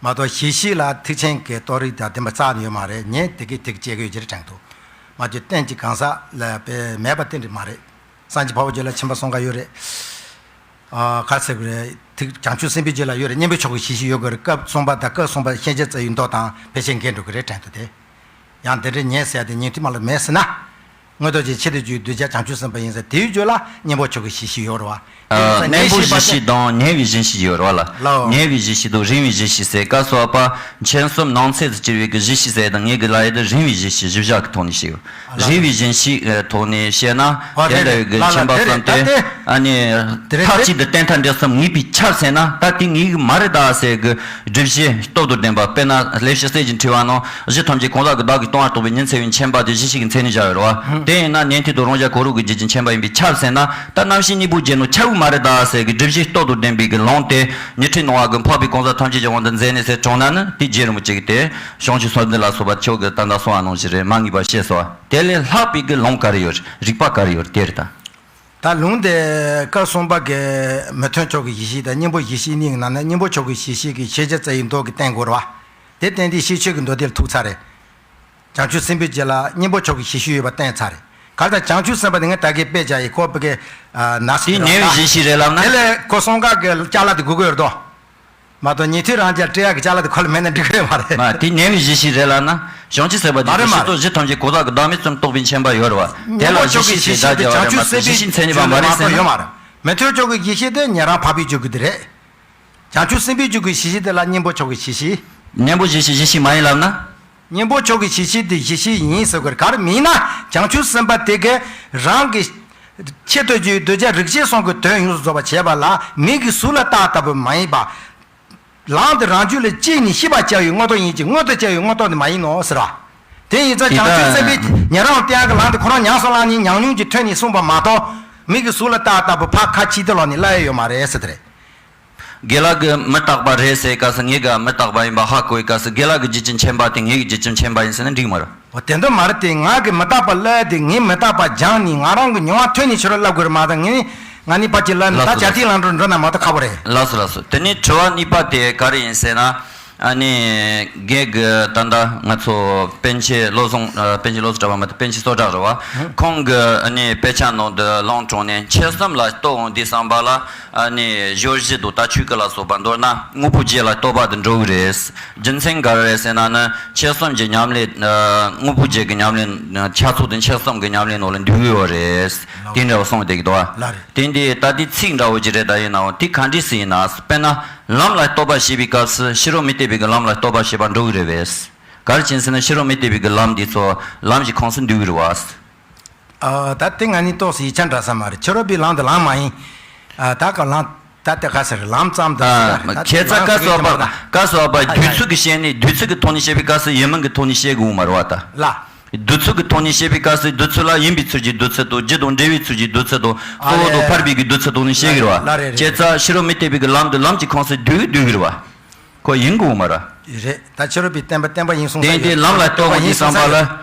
མ་གཏོགས་གཞི་ཤེས་ལ་ཐེག་ཆེན་གྱི་རྟོགས་རིགས་དང་ལྡན་པ་རྩ་ནས་ཡོད་མ་རེད། ཉན་དེ་གས་དེ་གས་བྱེད་དགོས་ཀྱི་རེད་དྲན་འདུག། མ་གཏོགས་རྟེན་གྱི་གང་ཟག་ལ་དཔེ་མེད་པ་རྟེན་འབྲེལ་མ་རེད། སངས་རྒྱས་འཕགས་པ་རྒྱུད་ལ་ཆེན་པོ་གསུམ་ཀ་ཡོད་རེད། ཨ། ག་ཟེར་དགོས་རེད། ཐེག་བྱང་ཆུབ་སེམས་དཔའི་རྒྱུད་ལ་ཡོད་རེད། གཉེན་པོ་མཆོག་གི་གཞི་ཤེས་ཡོད་དགོས་རེད། སྐབས་གསུམ་པ་དང་སྐབས་གསུམ་པ་ཤེས་བྱ་རྩ་བའི་མདོ་དང་ཕལ་ཆེར་འགལ་འགྲོ་གི་རེད་དྲན་འདུག་སྟེ། ཡང་དེ་འདྲའི་ཉན་ཟེར་ཡ་དེ་ཉན་ཐོས་མ་ལ་མེད་ཟེར་ན། མངོན་རྟོགས་རྒྱན་ཆེད་དུ་བརྗོད་གདུལ་བྱ་བྱང་ཆུབ་སེམས་དཔའ་ཡིན་ཟེར། དེའི་རྒྱུད་ལ་གཉེན་པོ་མཆོག་གི་གཞི་ཤེས་ཡོད་རེད་བ། ཨ། གཉེན་པོའི་གཞི་ཤེས་དང་ཉེ་བའི་གཞི་ཤེས་ཡོད་རེད་བ་ལ། ལའོ། ཉེ་བའི་གཞི་ཤེས་དང་རིང་བའི་གཞི་ཤེས་ཟེར། སྐབས་སུ་བབ་པ་མཁྱེན་གསུམ་ནང་ཚན་དུ་གྱུར་བའི་གི་གཞི་ཤེས་ཟེར་དང་། ངས་གི་ལ་ཡི་དེ་རིང་བའི་གཞི་ཤེས་གཞི་བཞག་གི་ཐོག་ནས་བཤད་ཡོད། རིང་བའི་གཞི་ཤེས་ཐོག་ནས་བཤད་ན། ཨ། དེ་འདྲ་བའི་གི་མཁྱེན་པ་གསུམ་དེ། ཨ་ནི་མཐའ་གཅིག་ཏུ་བསྟན་མཐའ་འགྲེལ་གསུམ་ངེས་པས་ཁྱབ་ཟེར་ན། ད་དེ་ངེས་གི་མ་རེད་ད་ཟེར་གི་སྒྲུབ་བྱེད་སྟོབས་དང་ལྡན་པ། དཔེར་ན་ལེགས་བཤད་གསེར་གྱི་ཕྲེང་བ་ནང་། གཞི་ཐམས་ཅད་གང་ཟག་གི་བདག་གིས་སྟོང་བར་རྟོགས་པའི་ཉིན་མཚན་དབྱེར་མེད་མཁྱེན་པ་དེ་གཞི་ཤེས་ཀྱི་མཚན་ཉིད་བཞག་ཡོད་རེད་བ། དེ་ཡིན་ན་ཉན་ཐོས་དང་རང་རྒྱལ་གང་རུང་གི་རྒྱུད་ཀྱི་མཁྱེན་པ་ཡིན་པས་ཁྱབ་ཟེར་ན། ད་རྣམ་ཤེས་སྙིང་པོ་རྗེ་ནང་ཁྱབ་གི་མ་རེད་ད་ཟེར་གི་སྒྲུབ་བྱེད་སྟོབས་དང་ལྡན་པའི་གི་ལུང་དེ། ཉི་ཁྲི་སྣང་བ་གིས་འཕགས་པའི་གང་ཟག་ཐམས་ཅད་ཀྱི་དབང་དུ་མཛད་ནས་ཟེར་དྲངས་ན་ནི། དེ་རྗེ་རིན་པོ་ཆེ་གིས་དེ་བྱང་ཆུབ་སེམས་འདུལ་ལ་སོགས་པ་ཁྱོད་ཀྱིས་ད་ལྟ་གསུངས་པ་ནང་བཞིན་རེད། མ་ངེས་པ་བཤད་སོང་བ། དེ་ལས་ལྷག་པའི་གི་ལུང་ག་རེ་ཡོད། རིགས་པ་ག་རེ་ཡོད། དེ་རེད་ད། ད་ལུང་དེ་སྐབས་གསུམ་པ་གི་མི་མཐུན་ཕྱོགས་ཀྱི་གཞི་ཤེས་དང་གཉེན་པོ་གཞི་ཤེས་གཉིས་ཀྱི་ནང་ནས་གཉེན་པོ་ཕྱོགས་ཀྱི་གཞི་ཤེས་ཀྱི་ཤེས་བྱ་རྩ་བའི་མདོ་གི་བསྟན་དགོས་རེད་བ། དེ་བསྟན་དུས་ཤེས་བྱེད་ཀྱི་མདོ་སྡེ་ལ་ཐུག་ཚར་རེད། བྱང་ཆུབ་སེམས་དཔའི་རྒྱུད་ལ་གཉེན་པོ་ཕྱོགས་ཀྱི་གཞི་ཤེས་ཡོད་པ་བསྟན་ཚར་རེད། ག་རེ་ད་བྱང་ཆུབ་སེམས་དཔའ་དེ་ངས་ད་གིན་དཔེ་བྱས་ཡིན། ཁོ་བོད་ཀྱི་ན་ཟུག་དེ་ཉེ་བའི་གཞི་ཤེས་རེད་ལབ་ན། དེ་ལས་ཁོ་གསུམ་ཀ་གི་ཅ་ལག་དེ་དགོས་ཀྱི་ཡོད་དོ། མ་གཏོགས་ཉན་ཐོས་རང་རྒྱལ་སྤྲད་ཡག་གི་ཅ་ལག་དེ་ཁོ་ལ་མེད་ན་འགྲིག་གི་ཡོད་མ་རེད། མ་དེ་ཉེ་བའི་གཞི་ཤེས་རེད་ལབ་ན། བྱང་ཆུབ་སེམས་དཔའ་མ་རེད་མ་རེད། གཞི་ཤེས་གཞི་ཐམས་ཅད་གང་ཟག་གི་བདག་མེད་ཙམ་རྟོགས་པའི་མཁྱེན་པ་ཡོད་རེད་བ། དེ་ལ་གཞི་ཤེས་ཟེར་བསྡད་ཡོད་རེད་མ་གཏོགས་བྱང་ཆུབ་སེམས་དཔའི་རྒྱུད་ལ་མ་གཏོགས་ཡོད་མ་རེད། མི་མཐུན་ཕྱོགས་ཀྱི་གཞི་ཤེས་དེ་ཉན་རང་འཕགས་པའི་རྒྱུད་ཀྱི་དེ་རེད། བྱང་ཆུབ་སེམས་དཔའི་རྒྱུད་ཀྱི་གཞི་ཤེས་དེ་ལ་གཉེན་པོ་ཕྱོགས་ཀྱི་གཞི་ཤེས། གཉེན་པོ་གཞི་ཤེས་གཞི་ཤེས་མ་ཡིན་ལབ་ན། གཉེན་པོ་ཕྱོགས་ཀྱི་གཞི་ཤེས་དེ་གཞི་ཤེས་ཡིན་ཟེར་དགོས་རེད། ག་རེ་མིན་ན་བྱང་ཆུབ་སེམས་དཔའ་དེ་གས་རང་གི་ཆེད་དུ་གྱུར་གདུལ་བྱ་རིགས་ཅན་གསུམ་གྱི་དོན་ཡོངས་སུ་རྫོགས་པར་བྱེད་པ་ལ་མིག་གིས་གཟུགས་ལ་བལྟ་ལྟ་བུ་མ་ཡིན་པ། ལམ་དེ་རང་རྒྱུད་ལ་སྐྱེས་ནས་ཤེས་པར་བྱ་བའི་མངོན་རྟོགས་ཡིན་གྱི། མངོན་དུ་བྱ་བའི་མངོན་རྟོགས་དེ་མ་ཡིན་ནོ་ཟེར་བ། དེ་ཡིན་ཙང་དེ་བྱང་ཆུབ་ལྟར་སེམས་དཔའི་ཉན་རང་བསྟན་ཡག་གི་ལམ་དེ་ཁོ་རང་ཉམས་སུ་བླངས་ནས་ཉམས་མྱོང་གི་ཐོག་ནས་གསུངས་པ་མ་གཏོགས། མིག་གིས་གཟུགས་ལ་བལྟ་ལྟ་བུ་ཕར་ཁ་ཕྱིས་ཏེ་ལོག་ནས་སླ་ཡོད་ཡོད་མ་རེད་ཟེར་དེ་རེད། དགེ་ལགས་ཀྱིས་མི་རྟག་པ་རེད་ཟེར་སྐབས་སུ་ངེད་ཀྱིས་མི་རྟག་པ་ཡིན་པ་ཧ་གོ་བའི་སྐབས་སུ། དགེ་ལགས་ཀྱི་རྒྱུད་ཀྱི་མཁྱེན་པ་དེ་ངེད་ཀྱི་རྒྱུད་ཀྱི་མཁྱེན་པ་ཡིན་ཟེར་ན་འགྲིག་མ་རེད། འོ་དེ་འདྲ་མ་རེད་དེ། ང་གིས་མི་རྟག་པ་སླབ་དེ་ངས་མི་རྟག་པ་སྦྱངས་ནས་ང་རང་གི་མྱོང་བ་ཐོན་ནས་ཁྱོད་རང་སླབ་དགོས་རེད་མ་གཏོགས། ངས་ནི་ང་ནི་ཕར་ཅིག་སླབ་ནས་ད་ལགས་སོ་ཇ་ཐིག་ལང་འགྲོ་འགྲོ་ན་མ་གཏོགས་ཁག་པོ་རེད། ལགས་སོ་ལགས་སོ། དེ་ནས་དྲི་བ་གཉིས་པ་དེ་ག་རེ་ཡིན་ཟེར་ན། ཨ་ནི་རྒན་གྱིས་ད་ལྟ་ང་ཚོ་པཎ་ཆེན་བློ་བཟང་། ཨ། པཎ་ཆེན་བློ་བཟང་གྲགས་པ་མ་གཏོགས་པཎ་ཆེན་སོ་བྲག་རེད་བ། ཁོང་གིས་ཨ་ནི་དཔེ་ཆ་ནང་དུ་ལུང་དྲངས་ནས་མཁྱེན་གསུམ་ལ་ལྟོས་འོང་དུས་ཙམ་པ་ལ། ཨ་ནི་སྦྱོར་བཞི་དང་ད་ཆོས་སྐུ་ལ་སོགས་པ། མདོར་ན་དངོས་པོའི་རྒྱུད་ལ་ལྟོས་པ་དེ་འགྲོ་གི་རེད། རྒྱུ་མཚན་ག་རེ་རེད་ཟེར་ན་ནི། མཁྱེན་གསུམ་གྱི་ཉམས་ལེན། ཨ། དངོས་པོའི་རྒྱུད་ཀྱི་ཉམས་ལེན་ཆ་ཚང་དེ་མཁྱེན་གསུམ་གྱི་ཉམས་ལེན་ནང་ལ་འདུས་ཡོད་རེད། དེ་འདྲ་བ་གསུངས་བསྡད་ཀྱི་འདུག་བ། ལགས་རེད། དེ་འདི་ད་ལྟའི་ཚིག་འདྲ་བོ་ཅིག་རེད། ད་ཡིན་ནའང་དེ་ག་འདྲས་སེ་ཡིན་ན། དཔེར་ན་ལམ་ལ་རྟོག་པ་བྱེད་པའི་སྐབས་སུ་ཕྱི་རོལ་མུ་སྟེགས་པའི་གི་ལམ་ལ་རྟོག་པ་བྱེད་པར་འགྲོ་གི་རེད་པས། ག་རེ་བྱས་ཟེར་ན་ཕྱི་རོལ་མུ་སྟེགས་པའི་གི་ལམ་འདི་ཚོ་ལམ་གྱི་ཁོངས་སུ་འདུས་གི་རེད་བ། ཨ། ད་དེ་ང་གཉིས་ཏོག་ཙམ་ཡིག་ཆ་འདྲ་ས་མ་རེད། ཕྱི་རོལ་པའི་ལམ་དེ་ལམ་མ་ཡིན། ཨ། ད་ག་ལམ། ད་དེ་ག་ཟེར་ལམ་ཙམ་དུ་ཟེར། ད་ཁྱད་མཚར་སྐབས་སུ་བབ་པ། སྐབས་སུ་བབ་པ་རྡུལ་ཚོད་ཀྱིས་བཤད་ནས། རྡུལ་ཚོད་ཀྱི་ཐོག་ནས་བཤད་པའི་སྐབས་སུ་ཡུལ་མིན་གྱི་ཐོག་ནས་བཤད་དགོས་མ་རེད་བ་ད། ལ། རྡུལ་ཚོད་ཀྱི་ཐོག་ནས་བཤད་པའི་སྐབས་སུ་རྡུལ་ཚོད་ལ་ཡིན་པའི་ཚུལ་གྱིས་རྡུལ་ཚོད་དང་། རྒྱུ་དང་འབྲས་བུའི་ཚུལ་གྱིས་རྡུལ་ཚོད་དང་། ཨ་གཙོ་བོ་དང་ཕར་བའི་གི་རྡུལ་ཚོད་དང་ནས་བཤད་གི་རེད་བ། ལ་རེད་རེད། ཁྱད་མཚར་ཕྱི་རོལ་མུ་སྟེགས་པའི་གི་ལམ་དུ་ལམ་གྱི་ཁོངས་སུ་འདུས་འདུས་གི་རེད་བ། ཁོ་ཡིན་དགོས་མ་རེད། རེད། ད་ཕྱི་རོལ་པའི་བསྟན་པ་བསྟན་པ་ཡིན་གསུངས་ས་དེ་འདི་ལམ་ལ་རྟོགས་པ་ཡིན་གསུངས་ས་ལ།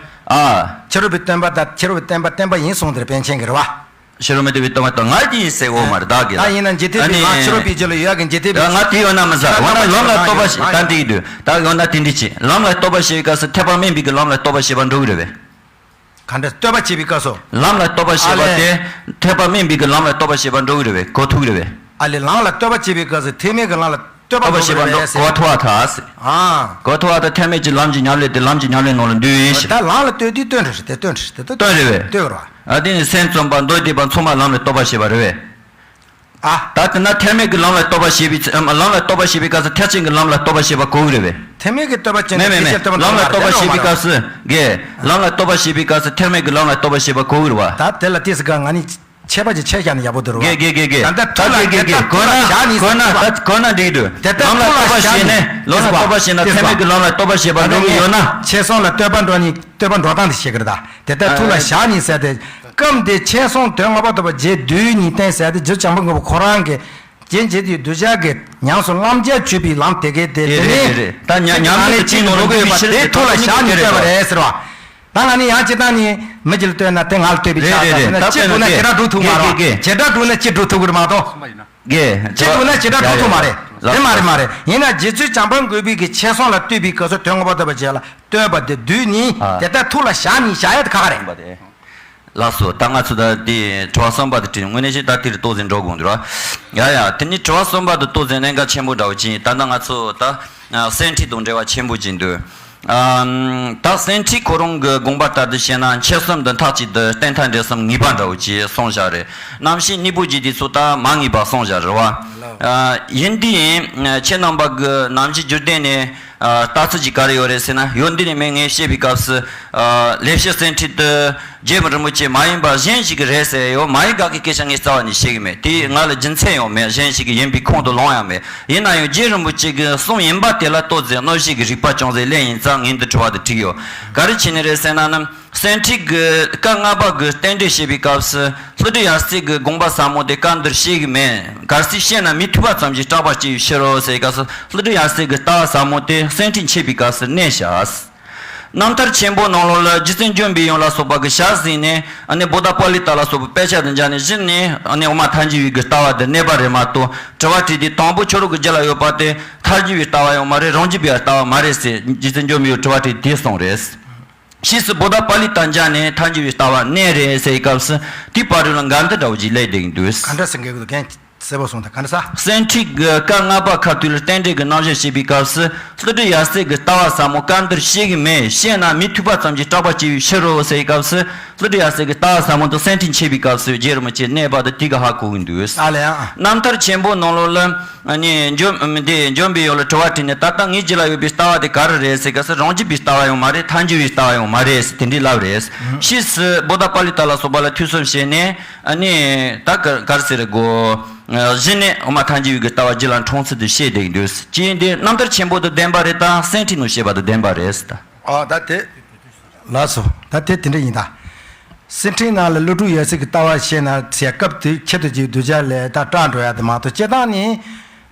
ཨ། ཕྱི་རོལ་པའི་བསྟན་པ་དང་། ཕྱི་རོལ་པའི་བསྟན་པ་བསྟན་པ་ཡིན་གསུངས་དེར་པཎ་ཆེན་གྱིས་རེད་བ། ཕྱི་རོལ་མུ་སྟེགས་པའི་བསྟན་པ་དང་ང་དེ་ཡིན་ཟེར་འོ་མ་རེད། བདག་གིས་ད་ཡིན་ན་འཇིག་རྟེན་པའི་ལམ། ཕྱི་རོལ་པའི་རྒྱུད་ལ་ཡོད་ཡག་གི་འཇིག་རྟེན་པའི། ད་ང་དེ་ཡོད་ན་མི་ཟ། འོ་ན་ལམ་ལ་རྟོགས་པ་ཞིག་ད་འགྲིག་གི་འདུག་ད་འོ་ན་དེ་འདྲི་ཅི། ལམ་ལ་རྟོགས་པ་བྱེད་པའི་སྐབས་སུ་ཐེག་པ་དམན་པའི་གི་ལམ་ལ་རྟོགས་པ་བྱེད་པར་འགྲོ་གི་རེད་པས། ག་འདྲ་རྟོགས་པ་བྱེད་པའི་སྐབས་སུ། ལམ་ལ་རྟོགས་པ་བྱེད་ཨ་པ་ལས། དེ་ཐེག་པ་དམན་པའི་གི་ལམ་ལ་རྟོགས་པ་བྱེད་པར་འགྲོ་གི་རེད་པས། གོ་ཐུབ་ཀྱི་རེད་པས། ཨ་ལས། ལམ་ལ་རྟོགས་པ་བྱེད་པའི་སྐབས་སུ་ཐེག་དམན་གྱི་ལམ་ལ་རྟོགས་པ་རྟོགས་པ་བྱེད་པར་འགྲོ་གི་རེད་ཟེར། གོ་ཐུབ་པ་ཐལ་ཟེར། ཨ། གོ་ཐུབ་པ་དང་ཐེག་དམན་གྱི་ལམ་གྱི་ཉམས་ལེན་དེ་ལམ་གྱི་ཉམས་ལེན་ནང་ལ་འདུས་ཡིན་ཞེས། ད་ལམ་ལ་ལྟོས་དུས་སྟོན་རེད། དེ་སྟོན་རེད། དེ་སྟོན་རེད་པས། སྟོན་རེད་པས། ཨ། དེ་ནི་སེམས་ཙམ་པ་མདོ་སྡེ་པ་ཚང་མ་ལམ་ལ་རྟོགས་པ་བྱེད་པ་རེད་པས། ཨ། ད་དེ་ན་ཐེག་དམན་གྱི་ལམ་ལ་རྟོགས་པ་བྱེད་པའི་ཚེ། ལམ་ལ་རྟོགས་པ་བྱེད་པའི་སྐབས་སུ་ཐེག་ཆེན་གྱི་ལམ་ལ་རྟོགས་པ་བྱེད་པ་གོ་གི་རེད་པས། ཐེག་དམན་གྱི་རྟོགས་པ་ཅན་དེ། མེད་མེད་མེད། ཐེག་ཆེན་རྟོགས་པ་ལམ་ལ་རྟོགས་པ་བྱེད་པའི་སྐབས་སུ། དགེ། ལམ་ལ་རྟོགས་པ་བྱེད་པའི་སྐབས་སུ་ཐེག་དམན་གྱི་ལམ་ལ་རྟོགས་པ་བྱེད་པ་གོ་གི་རེད་པ། ད་དེ་ལ་ཏོག་ཙམ་ག་ང་གཉིས་ཆད་པ་ཅིག་ཕྱེ་བཞག་ན་ཡག་པོ་འདུག་རེད་པ། དགེ་དགེ་དགེ་དགེ། ད་ལྟ་ད་ཐུགས་ལ། དགེ་དགེ་དགེ། དེ་ལྟར་གོ་ན་ཐུགས་ལ་བཞག་ནས་གོ་ན་ཟེར་བ། ད་གོ་ན་འགྲིག་འདུག་དེ་ལྟར་ལམ་ལ་ཐུགས་ལ་རྟོགས་པ་བཞག་བྱས་ནས། ནས་ལམ་ལ་རྟོགས་པ་བྱས་ན་ཐེག་དམན་གྱི་ལམ་ལ་རྟོགས་པ་བྱེད་པ་འགྲོ་གི་ཡོད་ན། ཁྱེད་སོང་ལ་བསྟོད་པ་འགྲོ་ནི། བསྟོད་པ་འགྲོ་སྟངས་དེ་བཤད་ཀྱི་རེད་ད། དེ་ལྟར་ཐུགས་ལ་བཞག་ནས་ཟེར་ཏེ། སྐབས་འདིར་མཆན་གསུམ་དོན་ལྔ་པ་ཐོབ་པ་རྗེ་བདུད་གཉིས་བསྟན་ཟེར་ཏེ། རྗེ་བཙུན་བྱམས་པ་མགོན་པོ་ཁོ་རང་གིས་རྗེ་འཇིག་རྟེན་གདུལ་བྱ་གི་ཉམས་སུ་བླང་བྱར་གྱུར་པའི་ལམ་དེ་གའི་དེ། རེད་དེ་རེད་ནས་རེད་རེད། ད་ཉམས་ཉམས་ལེན་ནས་ཅི་ནོར་གི་ཡོད་པ་དེ་ཐུགས་ལ་བཞག་ནས་བསྟོད་པ་རེད་ཟེར་བ། ད་ང་ནི་ཡང་ཅི་ལྟར་ནི་མི་གཅིག་ལ་བསྟོད་ན་དེ་ང་ལ་བསྟོད་པའི་ཆ་རེད་རེད་རེད། ད་ཅི་དཔེར་ན་དགོས་ན་དེ། ཅི་དགོས་ན་དགེ་དེ་དགེ་དགྲ་དགེ། སྒྲུབ་ཐུབ་མ་རེད། དགེ། བྱེད་སྒྲ་སྒྲུབ་ན་བྱེད་སྒྲ་སྒྲུབ་ཐུབ་མ་རེད། དེ་མ་རེད་མ་རེད། ཡིན་ན་རྗེ་བཙུན་བྱམས་པ་མགོན་པོའི་གི་མཆན་གསུམ་ལ་བསྟོད་པའི་སྐབས་སུ་དོན་ལྔ་པ་ཐོབ་པ་རྗེ་ལ་བསྟོད་པ་དེ་བདུད་གཉིས། ཨ། དེ་ལྟར་ཐུགས་ལ་བཞག་ནས་བཞག་ཡ་དེ་ག་ག་རེད། ལགས་སོ། ད་ང་ཚོ་ད་དེ་དྲི་བ་གསུམ་པ་དེ་དྲིས། དངོས་གནས་བྱས་ད་དེ་རུ་ཏོག་ཙམ་འགྲོ་དགོས་འདུག་ར། ཡ་ཡ། དེ་ནི་དྲི་བ་གསུམ་པ་དེ་ཏོག་ཙམ་གནད་འགག་ཆེན་པོ་འདྲ་བོ་ཅིག་ཡིན། ད་ལྟ་ང་ཚོ་ད་སེང་ཁྲི་དང་འབྲེལ་བ་ཆེན་པོ་ཅིག་འདུག་ཨམ། ད་སེང་ཁྲི་ཁོ་རང་གི་དགོངས་པ་ལྟར་དུ་བཤད་ན། མཆེད་གསུམ་དང་མཐའ་གཅིག་ཏུ་བསྟན་མཐའ་འབྲེལ་གསུམ་ངེས་པ་འདྲ་བོ་ཅིག་གསུངས་བཞག་རེད། རྣམ་བཤད་གཉིས་པོ་ཅིག་དེ་ཚོ་ད་མ་ངེས་པ་གསུངས་བཞག་རེད་བ། ཨ། ཡིན་དེ་ཡིན། ཁྱེད་རྣམ་པ་གི་ནམ་ཞིག་རྒྱུད་སྡེ་ནས། ཨ། ལྟ་ཚུལ་ཅིག་ག་རེ་ཡོད་རེད་ཟེར་ན། ཡོད། འདི་ནས་མིན་ངས་བཤད་པའི་སྐབས་སུ། ཨ། ལེགས་བཤད་སེང་ཁྲི་དེ་རྗེ་རིན་པོ་ཆེ་མ་ཡིན་པ་གཞན་ཞིག་གི་རེད་ཟེར་ཡོད། མ་ཡིན་དགག་གི་སྐད་ཆ་ངས་རྩ་བ་ནས་བཤད་གི་མེད། དེ་ང་ལ་རྒྱུ་མཚན་ཡང་མེད། གཞན་ཞིག་གི་ཡིན་པའི་ཁུངས་དུ་ལོང་ཡང་མེད། ཡིན་ན་ཡང་རྗེ་རིན་པོ་ཆེ་གི་གསུང་ཡིན་པ་དེ་ལ་ལྟོས་ཟེར་གནོད་བྱེད་ཀྱི་རིགས་པ་ཅུང་ཟད་སླེབས་ཡིན་ཙང་ངས་འདི་དྲི་བ་དེ་དྲིས་ཡོད། ག་རེ་བྱས་ནས་རེད་ཟེར་ན་ནི། སེང་ཁྲི་གི་བཀའ་ལྔ་པ་གི་རྟེན་འབྲེལ་བཤད་པའི་སྐབས་སུ། ཀླུ་སྒྲུབ་ཡབ་སྲས་ཀྱི་དགོངས་པ་ཟབ་མོ་དེ་བཀའ་འདིར་བཤད་གི་མེད། གལ་སྲིད་བཤད་ན་མི་ཐོས་པ་ཙམ་གྱིས་སྐྲག་པ་སྐྱེ་བའི་ཕྱིར་རོ་ཟེར་བའི་སྐབས་སུ། ཀླུ་སྒྲུབ་ཡབ་སྲས་ཀྱི་ལྟ་བ་ཟབ་མོ་དེ་སེང་ཁྲིས་འཆད་པའི་སྐབས་སུ་གནས་བཞག་རྣམ་ཐར་ཆེན་པོ་ནང་ལོགས་ལ་རྗེ་བཙུན་འཇམ་པའི་དབྱངས་ལ་སོགས་པ་གི་ཞལ་གཟིགས་ནས། ཨ་ནི་བོ་དྷ་པཱ་ལི་ཏ་ལ་སོགས་པའི་དཔེ་ཆ་དང་སྦྱར་ནས་གཞི་ནས། ཨ་ནི་འོག་མ་ཐལ་འགྱུར་བའི་གི་ལྟ་བ་དེ་གནས་པ་རེད་མ་གཏོགས། དྲི་བ་དྲིས་ཏེ་དང་པོ་ཁྱོད་རང་གི་རྒྱུད་ལ་ཡོད་པ་དེ་ཐལ་འགྱུར་བའི་ལྟ་བ་ཡང་མ་རེད། རང་རྒྱུད་པའི་ལྟ་བ་མ་རེད་ཟེར་རྗེ་བཙུན་འཇམ་པའི་དབྱངས་དྲི་བ་དྲིས་དེ་གསུངས་རེད། ཕྱིས་སུ་བོ་དྷ་པཱ་ལི་ཏ་མཇལ་ནས་ཐལ་འགྱུར་བའི་ལྟ་བ་གནས་རེད་ཟེར་བའི་སྐབས་སུ། དེའི་བར་དུ་ལ་འགལ་འདུ་འདྲ་བོ་ཅིག་སླེབས་བསྡད་ཀྱི་འདུག་ག་འདྲ་ཟེར་འགལ་གྱི་འདུག་རྒན་གསལ་པོ་གསུངས་དང་། ག་འདྲ་ཟེར། སེང་ཁྲི་གི་བཀའ་ལྔ་པ་ཁ་ཐུག་ལ་རྟེན་འབྲེལ་གྱི་རྣམ་གཞག་བྱེད་པའི་སྐབས་སུ། ཀླུ་སྒྲུབ་ཡབ་སྲས་ཀྱི་ལྟ་བ་ཟབ་མོ་བཀའ་འདིར་བཤད་ཀྱི་མེད། བཤད་ན་མི་ཐོས་པ་ཙམ་གྱིས་སྐྲག་པ་སྐྱེ་བའི་ཕྱིར་རོ་ཟེར་བའི་སྐབས་སུ། ཀླུ་སྒྲུབ་ཡབ་སྲས་ཀྱི་ལྟ་བ་ཟབ་མོ་དེ་སེང་ཁྲིས་འཆད་པའི་སྐབས་སུ་རྗེ་རིན་པོ་ཆེ་གནས་པ་དེ་དེ་ག་ཧ་གོ་གི་འདུག་ཨ་ལས་ཨ། རྣམ་ཐར་ཆེན་པོ་ནང་ལོགས་ལ། ཨ་ནི་འཇོམས་འདི་འཇོམས་པའི་ཡུལ་ལ་དྲི་བ་དྲིས་ནས། ད་ལྟ་ངའི་རྒྱུད་ལ་ཡོད་པའི་ལྟ་བ་དེ་ག་རེ་རེད་ཟེར་སྐབས་སུ། རང་རྒྱུད་པའི་ལྟ་བ་ཡང་མ་རེད། ཐལ་འགྱུར་བའི་ལྟ་བ་ཡང་མ་རེད་ཟེར་དེ་འདྲའི་ལབ་རེད། ཕྱིས་སུ་བོ་དྷ་པཱ་ལི་ཏ་ལ་སོགས་པ་ལ་ཐོས་བསམ་བྱས་ནས། ཨ་ནི་ད་ག་ག་རེ་ཟེར་དགོས། གཞི་ནས་འོག་མ་ཐལ་འགྱུར་བའི་གི་ལྟ་བ་རྒྱུད་ལ་འཁྲུངས་ཚུལ་དེ་བཤད་བསྡད་འདུག་ཅི་ཡིན་དེ་རྣམ་ཐར་ཆེན་པོ་དེ་བདེན་པ་རེད་དམ། སེང་ཁྲིས་ནང་བཤད་པ་དེ་བདེན་པ་རེད་ཟེར་ད། ཨ་ད་དེ། ལགས་སོ། ད་དེ་དེ་འདྲ་ཡིན་ད། སེང་ཁྲིའི་ནང་ལ་ཀླུ་སྒྲུབ་ཡབ་སྲས་ཀྱི་ལྟ་བ་བཤད་ན་ཟེར་སྐབས་དེ་ཁྱད་དུ་བྱས་གདུལ་བྱ་ལས་ད་སྐྲག་འགྲོ་ཡ་དེ་མ་གཏོགས། སྤྱིར་བཏང་ནི་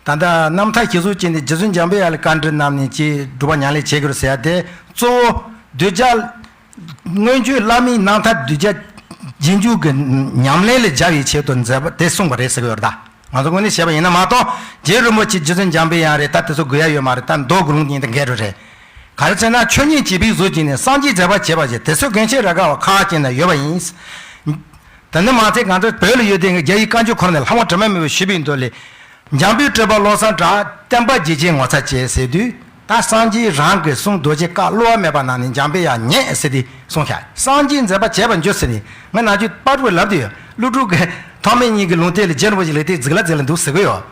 ད་ལྟ་རྣམ་ཐར་ཞིག་གསུངས་བྱས་ནས་རྗེ་བཙུན་འཇམ་པའི་དབྱངས་ལ་བཀའ་འདྲི་གནང་ནས་ཅིག་སྒྲུབ་པ་ཉམས་ལེན་བྱེད་དགོས་རེད་ཟེར་ཡ་དེ། གཙོ་བོ་གདུལ་བྱ་སྔོན་བྱོན་བླ་མའི་རྣམ་ཐར་གདུལ་བྱ་རྗེས་འཇུག་གི་ཉམས་ལེན་ལ་སྦྱར་བའི་ཆེད་དུ་མཛད་པ་དེ་གསུངས་པ་རེད་ཟེར་གི་ཡོད་རེད་ད། ང་ཚོ་དངོས་གནས་བྱས་པ་ཡིན་ན་མ་གཏོགས། རྗེ་རིན་པོ་ཆེ་རྗེ་བཙུན་འཇམ་པའི་དབྱངས་རེད། ད་དེ་ཚོ་དགོས་ཡ་ཡོད་མ་རེད། ད་མདོ་དགུང་ལོ་གཉིས་དེ་འགལ་འགྲོ་རེད། ག་རེ་ཟེར་ན་ཆོས་ཉིད་བྱེད་པའི་གཟུགས་ཀྱིས་ནི། སངས་རྒྱས་མཛད་པར་བྱེད་པ་ཞིག་དེ་ཚོ་རྒྱུན་ཆད་ར་ག་བ་ཁ་ཅིག་ན་ཡོད་པ་ཡིན། དེ་ནི་མ་ཚད་ང་ཚོ་བོད་ལ་ཡོད་དེ་རྒྱ་ཡི་བཀའ་འགྱུར་ཁོ་ན་ནས་ལྷ་དབང་དྲི་མེད་མོས་པས་ཞུས་པའི་མདོ་ལས། འཇམ་དཔལ་སྤྲུལ་པ་བློ་བཟང་གྲགས། བསྟན་པ་རྒྱས་བྱེད་ངོ་མཚར་ཅན་ཟེར་དུས། ད་སངས་རྒྱས་རང་གིས་གསུངས། རྡོ་རྗེ་བཀའ་བསླུ་བ་མེད་པ་ན་ནི། འཇམ་དཔལ་དབྱངས་ཉན་ཟེར་ཏེ་གསུངས་ཤག་སངས་རྒྱས་མཛད་པ་བྱས་པར་འགྱུར་ཟེར་ནས། ང་ནམ་རྒྱུན་དཔའ་བོས་ལབ་དུས། ཀླུ་སྒྲུབ་ཀྱིས་ཐོགས་མེད་གཉིས་ཀྱི་ལུང་བསྟན་ལ་རྗེ་རིན་པོ་ཆེ་ལུང་བསྟན་རྫིག་ལ་རྫིག་ལ་འདུག་ཟེར་གི་ཡོད།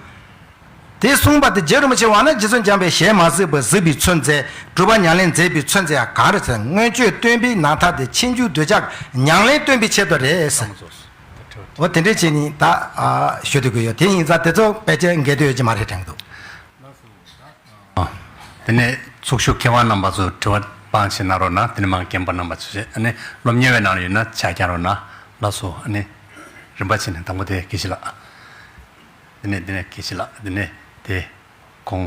དེ་གསུངས་པ་དེ་རྗེ་རིན་པོ་ཆེ་བ་ན་རྗེ་བཙུན་འཇམ་དཔལ་ཞལ་མ་གཟིགས་པར་གཟིགས་པའི་ཚུལ་མཛད། སྒྲུབ་པ་ཉམས་ལེན་མཛད་པའི་ཚུལ་མཛད་ཡ་གང་རེད་ཟེར། མངོན་སྤྱོད་སྟོན་པའི་རྣམ་ཐར་དེ་ཕྱིན་བཅུའི་འདོད་ཆགས་ཉམས་ལེན་སྟོན་པའི་ཆེད་དུ་རེད་ཟེར། འོ་དེ་འདྲས་བྱས་ནས་ད་ཨ་ཞུ་སྡོད་ཀྱི་ཡོད། དེ་ཡིན་ཙང་དེ་ཚོ་ཕལ་ཆེར་འགལ་འདུ་ཡོད་ཀྱི་མ་རེད་དྲན་གྱི་འདུག་དེ་ནས་ཚོགས་ཞུགས་མཁས་དབང་རྣམ་པ་ཚོ་དྲི་བ་དཔང་ཞིག་གནང་རོགས་གནང་། དེ་ནས་མར་རྒན་པ་རྣམ་པ་ཚོས། ཨ་ནི་སློབ་གཉེར་བའི་ནང་ཡོད་ན་ཕྱག་བརྐྱང་རོགས་གནང་། ལགས་སོ། ཨ་ནི་རིམ་པ་བྱས་ནས་དང་པོ་དེ་དགེ་བཤེས་ལགས། དེ་ནས་དེ་ནས་དགེ་བཤེས་ལགས། དེ་ནས་དེ་གོང་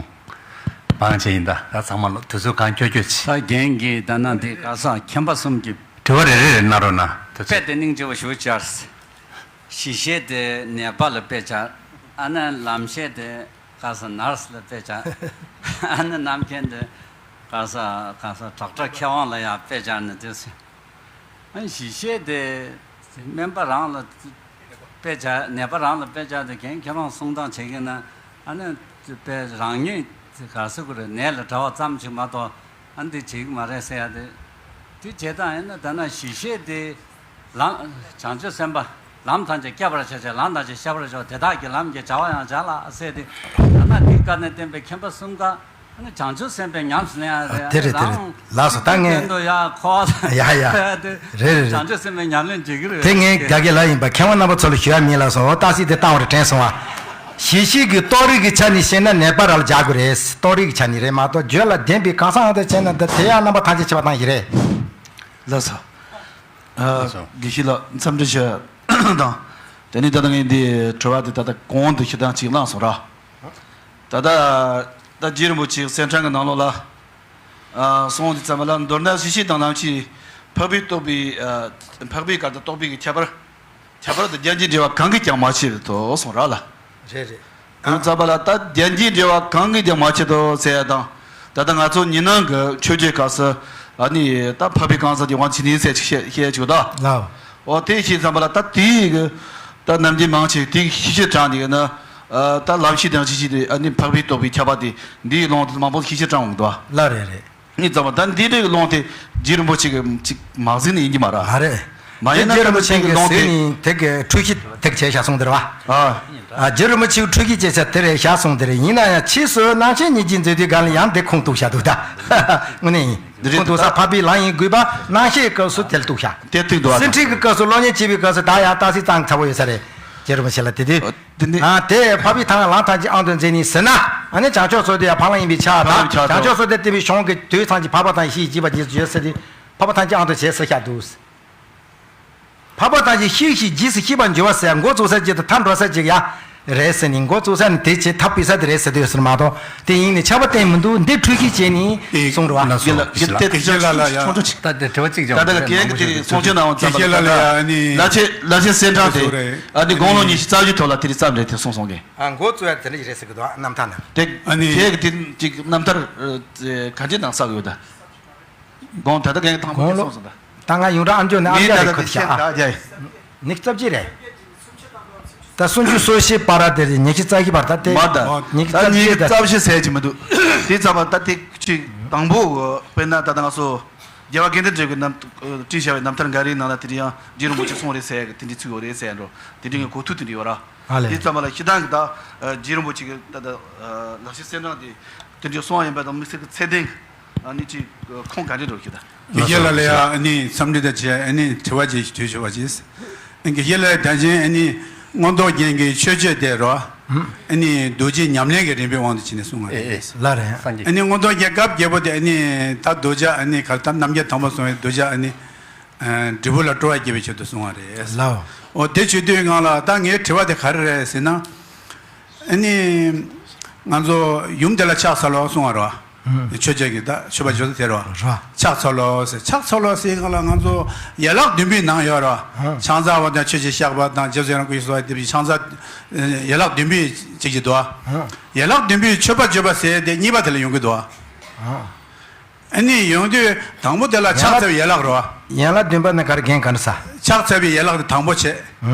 དཔང་བྱས་ཡིན། ད་ད་ཚང་མ་ལོ་དུས་ཚོད་གང་ཁྱོད་ཁྱོད་བྱེད། ད་རྒན་གྱིས་ད་ན་དེ་ག་ས་མཁན་པ་གསུམ་གྱི་དྲི་བ་རེ་རེ་རེ་གནང་རོགས་གནང་། དུས་ཚོད། དཔེ་དེ་སྙིང་རྗེ་བོ་ཞུ་བྱར། གཞི་ཤེས་དེ་ནད་པ་ལ་དཔེ་བྱ། ཨ་ནི་ལམ་ཤེས་དེ་ག་ས་ནར་སི་ལ་དཔེ་བྱ། ཨ་ནི་རྣམ་མཁྱེན་དེ་ག་ས་ག་ས་ཌོག་ཊར་མཁས་དབང་ལ་ཡང་དཔེ་བྱ་ནི་དེ་ཚོ། ཨ་ནི་གཞི་ཤེས་དེ་སྨན་པ་རང་ལ་དཔེ་བྱ། ནད་པ་རང་ལ་དཔེ་བྱ་དེ་རྒན་ཁྱེད་རང་གསུང་སྟངས་བྱེད་ཀྱི་ན། ཨ་ནི་དཔེ་རང་ཉིད་ག་ས་ག་རེ་ནད་ལ་དྲག་པ་ཙམ་ཞིག་མ་གཏོགས། ཨ་འདི་བྱེད་ཀྱི་མ་རེད་ཟེར་ཡ་དེ། དེ་བྱེད་སྟངས་ཡིན་ན་ད་ན་གཞི་ཤེས་དེ་ལམ། བྱང་ཆུབ་སེམས་དཔའ་ལམ་ཐམས་ཅད་བསྐྱབ་པར་བྱ་ཞིང་། ལམ་ཐམས་ཅད་བཤགས་པར་བྱའོ། དེ་དག་གི་ལམ་གྱི་བྱ་བ་ཡང་བྱ་ལ་ཟེར་ཏེ། ད་ན་དེ་བཀའ་ནས་བསྟན་པའི་མཁན་པ་གསུམ་ཀ་ཨ་ནི་བྱང་ཆུབ་སེམས་དཔའི་ཉམས་སུ་ལེན་ཡ་དེ་རེད། དེ་རེད། ལགས་སོ། ད་ངས་དོན་དུ་ཡ་ཁོ་ཡ་ཡ་རེད་རེད་རེད། བྱང་ཆུབ་སེམས་དཔའི་ཉམས་ལེན་བྱེད་ཀྱི་རེད། དེ་ངས་རྒྱ་སྐད་ལ་ཡིན་པ་མཁས་དབང་རྣམ་པ་ཚོ་ལ་ཞུ་ཡ་མིན་ལགས་སོ། ཨོ་ཏ་སི་དེ་བཏང་བ་རེད་དྲན་སོང་ཨ། གཞི་ཤེས་ཀྱི་རྟོགས་རིགས་ཀྱི་ཆ་ནས་བཤད་ན་ནད་པ་རང་ལ་སྦྱར་དགོས་རེད། རྟོགས་རིགས་ཀྱི་ཆ་ནས་རེད་མ་གཏོགས་རྒྱུད་ལ་ལྡན་པའི་གང་ཟག་ཡང་དུ་བྱས་ན་འདི་དེ་ཡང་རྣམ་པ་ཐམས་ཅད་ཕྱེ་བ་བཏང་ཞིག་རེད། ལགས་སོ། ཨ། ལགས་སོ། དགེ་བཤེས་ལགས་འཚམས་འདྲི་ཞུ་དང་། དེ་ནས་ད་ལྟ་ངས་འདི་དྲི་བ་འདི་ད་ལྟ་གོང་དུ་ཞུ་སྟངས་ཅིག་བླངས་སོང་ར། ད་ལྟ་ད་རྗེ་རིན་པོ་ཆེའི་གསན་འཕྲིན་གྱི་ནང་ལོགས་ལ། ཨ། གསུངས་དུས་ཙམ་པ་ལ། མདོར་ན་གཞི་ཤེས་དང་ལམ་ཤེས་འཕགས་པའི་རྟོག་པའི། ཨ། འཕགས་པའི་ག་རེ་ད་རྟོག་པའི་གི་ཁྱད་པར། ཁྱད་པར་དུ་རྒྱན་གྱི་འབྲེལ་བ་གང་གིས་ཀྱང་མ་ཕྱེ་བའི་དོ་གསུངས་ར་ལ། རེད་རེད། དེ་ཙམ་པ་ལ་ད་རྒྱན་གྱི་འབྲེལ་བ་གང་གིས་ཀྱང་མ་ཕྱེ་དོ་ཟེར་ཡ་དང་། ད་ལྟ་ང་ཚོ་ཉི་སྣང་གི་ཆོས་བརྒྱད་སྐབས་སུ་ཨ་ནི་ད་འཕགས་པའི་གང་ཟག་གི་དབང་ཕྱུག་ཡིན་ཟེར་ཅིག་བཤད་བཤད་ཅིག་ད། ལའོ། འོ་དེ་ཤེས་ཙམ་པ་ལ་ད་དེའི་གི་ད་ནམ་རྒྱུན་མང་ཆེ་དེའི་ཤེས་བྱེད་དྲངས་ནས་ན། ཨ། ད་ལམ་ཤེས་དང་གཞི་ཤེས་དེ་ཨ་ནི་འཕགས་པའི་རྟོག་པའི་ཁྱད་པར་དེ་འདིའི་ལུང་དེ་མང་པོ་ཤེས་བྱེད་དྲངས་འོང་དོ། ལ་རེད་རེད། ངས་ཙམ་པ་ད་འདི་འདྲའི་ལུང་དེ་རྗེ་རིན་པོ་ཆེ་གི་ཅིག་མ་གཟིགས་ནས་ཡིན་གྱི་མ་རེད། མ་ཡིན་ན་རྗེ་རིན་པོ་ཆེ་གི་ལུང་དེ་ནི་དེ་གི་འཁྲུལ་གཞི་དེ་གི་བྱས་བཞག་སོང་དེ་རེད་བ། ཨ། རྗེ་རིན་པོ་ཆེ་གི་འཁྲུལ་གཞི་བྱས་བཞག་དེ་རེད་བཞག་སོང་དེ་རེད། ཡིན་ན་ཡང་ཕྱིས་སུ་རྣམ་ཤེས་ཉིད་ཀྱིས་མཛད་དུས་གང་ལ་ཡང་དེ་ཁུངས་གཏུགས་བཞག་འདུག་ད། དངོས་གནས་ཡིན། འདི་རེད་ཁུངས་གཏུགས་ས་འཕགས་པའི་ལམ་ཡིན་དགོས་པ་རྣམ་ཤེས་སྐབས་སུ་དེ་ལ་གཏུགས་བཞག་དེ་གཏུགས་འདུག་བ། སེམས་ཁྲིད་ཀྱི་སྐབས་སུ་སློབ་གཉེར་བྱེད་པའི་སྐབས་སུ་ད་ཡང་ཏ་སི་གཙང་ཚ་པོ་ཡོད་ས་རེད། རྗེ་རིན་པོ་ཆེ་ལ་དེ་དུས། དེ་ནི། ཨ། དེ་འཕགས་པའི་ཐང་ལམ་ཐམས་ཅད་དབང་དུ་མཛད་ནས་ཟེར་ན། ཨ་ནི་བྱང་ཕྱོགས་སོགས་དེ་ཡང་ཕ་ལམ་ཡིན་པའི་ཆ་དང་། ཕ་ལམ་ཆ་བྱང་ཕྱོགས་སོགས་དེ་བསྟན་པའི་གཞུང་གི་དུས་ཐམས་ཅད་འཕགས་པ་དང་ཤེས་བྱེད་པ་རྗེས་སུ་འཇུག་ཟེར་ཏེ། འཕགས་པ་ཐམས་ཅད་དབང་དུ་བྱས་ཟེར་བཞག་འདུག་འཕགས་པ་ཐམས་ཅད་ཤེས་བྱེད་རྗེས་སུ་ཤེས་པར་འགྱུར་བ་ཟེར་འགོ་བཙུགས་ས་ཅིག་དང་མཐར་འགྲོ་ས་ཅིག་ཡང་རེད་ཟེར་ནས། འགོ་བཙུགས་ས་ནི་དེ་བྱེད་ཐབས་སྤེལ་ས་དེ་རེད་ཟེར་དུས་ཟེར་མ་གཏོགས། དེ་ཡིན་ནས་ཆགས་པ་གཏན་མི་འདུག་འདི་འཁྲུལ་གཞི་བྱས་ནས་གསུངས་རེད་བ། ལགས་སོ། ལགས་སོ། དེ་དེ་ད་ལྟ་གལ་ཏེ་དེ་གསུང་ཆོས་གནང་བ་ཙམ་པ་ལ། ད་ལྟ་ལ་ཆེ་ལ་ཆེ་གསལ་དྲང་དེ། ཨ་ནི་དགུང་ལོ་ཉི་ཤུ་རྩ་བཞི་ཐོག་ལ་དེ་རིང་བརྩམས་རེད་དེ་གསུངས་སོང་གི། ཨ། འགོ་བཙུགས་ཡ་དེ་འདྲ་ཞིག་རེད་ཟེར་གི་འདུག་རྣམ་ཐར་ནང་། དེ་ཨ་ནི་ཁྱེད་ཀྱི་དེ་ཅིག་རྣམ་ཐར་ག་འདྲ་ནང་བསགས་ཡོད་ད། དགོངས་ད་ལྟ་གན་གི་དང་པོ་དེ་གསུངས་སོང་ད། ད་ང་ཡོངས་གྲགས་ཨ་མཆོག་ནས་ཨ་མཆོག་རེད་ཁོ་ཐག་ཨ། ཉི་ཤུ་རྩ་བཞི་རེད། ད་སུམ་ཅུ་སོ་བཞི་བར་དེ་རེད། ཉི་ཤུ་རྩ་བཞི་བར་ད་དེ། མ་ད། ཉི་ཤུ་ད་རྩ་བཞི་ཉི་ཤུ་རྩ་བཞི་ཟེར་གྱི་མི་འདུག་དེ་ཙམ་པ་ད་དེ་ཅིག་དང་པོ་དཔེར་ན་ད་ལྟ་ང་ཚོ་རྒྱལ་བ་དགེ་ལྡན་འབྲས་བུའི་རྣམ་བྲིས་བཞག་པའི་རྣམ་ཐར་འགའ་རེའི་ནང་ལ་དེ་འདྲ་ཡང་རྗེ་རིན་པོ་ཆེ་གསུངས་རེད་ཟེར་ཡ་གི་དེ་འདྲའི་ཚིག་ཡོད་རེད་ཟེར་ཡ་འགྲོ། དེ་འདྲའི་ངས་གོ་ཐོས་དེ་འདྲ་ཡོད་ར། ཨ་ལས། དེ་ཙམ་པ་ལ་སྤྱིར་བཏང་གི་ད་རྗེ་རིན་པོ་ཆེ་གི་ད་ལྟ་ལག་ཤེས་གསལ་དྲང་དེ་དེ་འདྲའི་གསུང་བ་ཡིན་པ་དང་དམིགས་བསལ་གྱི་ཚད་ལྡན་གྱི་ཨ་ནི་ཅིག་ཁུངས་ག་འདྲ་འགྲོ་གི་ད། དགེ་བཤེས་ལགས་ལ་ཡ་ཨ་ནི་འཚམས་འདྲི་དང་བཅས་ཨ་ནི་དྲི་བ་ཅིག་དྲི་ཞུ་བ་ཅིག་དགེ་བཤེས་ལགས་ད་ཅན་ཨ་ནི་མངོན་རྟོགས་རྒྱན་གྱི་མཆོད་བརྗོད་དེ་རོ། ཨ་ནི་རྡོ་རྗེ་ཉམས་ལེན་གྱི་རིམ་པའི་དབང་དུ་བྱས་ནས་གསུང་བ་རེད། ལགས་རེད། ཨ་ནི་མངོན་རྟོགས་རྒྱན་སྐབས་བརྒྱད་པོ་དེ་ཨ་ནི་ད་རྡོ་རྗེ་ཨ་ནི་གར་ད་རྣམ་རྒྱལ་དང་པོ་གསུང་བའི་རྡོ་རྗེ་ཨ་ནི་འབྲས་བུ་ལ་སྤྲོ་བ་སྐྱེ་བའི་ཆེད་དུ་གསུང་བ་རེད། ལགས། འོ་དེ་བྱེད་དུས་སྒང་ལ་ད་ངའི་དྲི་བ་དེ་ག་རེ་རེད་ཟེར་ན། ཨ་ནི་ང་ཚོ་ཡུམ་དེ་ལ་ཕྱག་འཚལ་ལོ་གསུང་བ་རོ། ཆོས་རྒྱལ་གྱི་ད་མཆོད་པ་བརྗོད་ས་དེ་རོ། རོ། ཕྱག་འཚལ་ལོ་ཟེར། ཕྱག་འཚལ་ལོ་ཟེར་སྒང་ལ་ང་ཚོ་ཡན་ལག་བདུན་པའི་ནང་ཡོད་རོ། ཕྱག་འཚལ་བ་དང་མཆོད་ཅིང་བཤགས་པ་དང་རྗེས་སུ་ཡི་རང་བསྐུལ་ཞིང་གསོལ་བ་འདེབས་ཀྱི་ཕྱག་འཚལ་ཡན་ལག་བདུན་པའི་ཅིག་ཅིག་འདུག་ཡན་ལག་བདུན་པའི་མཆོད་པ་བརྗོད་པ་ཟེར་དེ་གཉིས་པ་དེ་ལ་ཡོང་གི་འདུག་ཨ་ནི་ཡོང་དུས་དང་པོ་དེ་ལ་ཕྱག་འཚལ་བའི་ཡན་ལག་རོ། ཡན་ལག་བདུན་པ་ནི་ག་རེ་རྒན་ག་ནས་ས། ཕྱག་འཚལ་བའི་ཡན་ལག་དེ་དང་པོ་བྱས།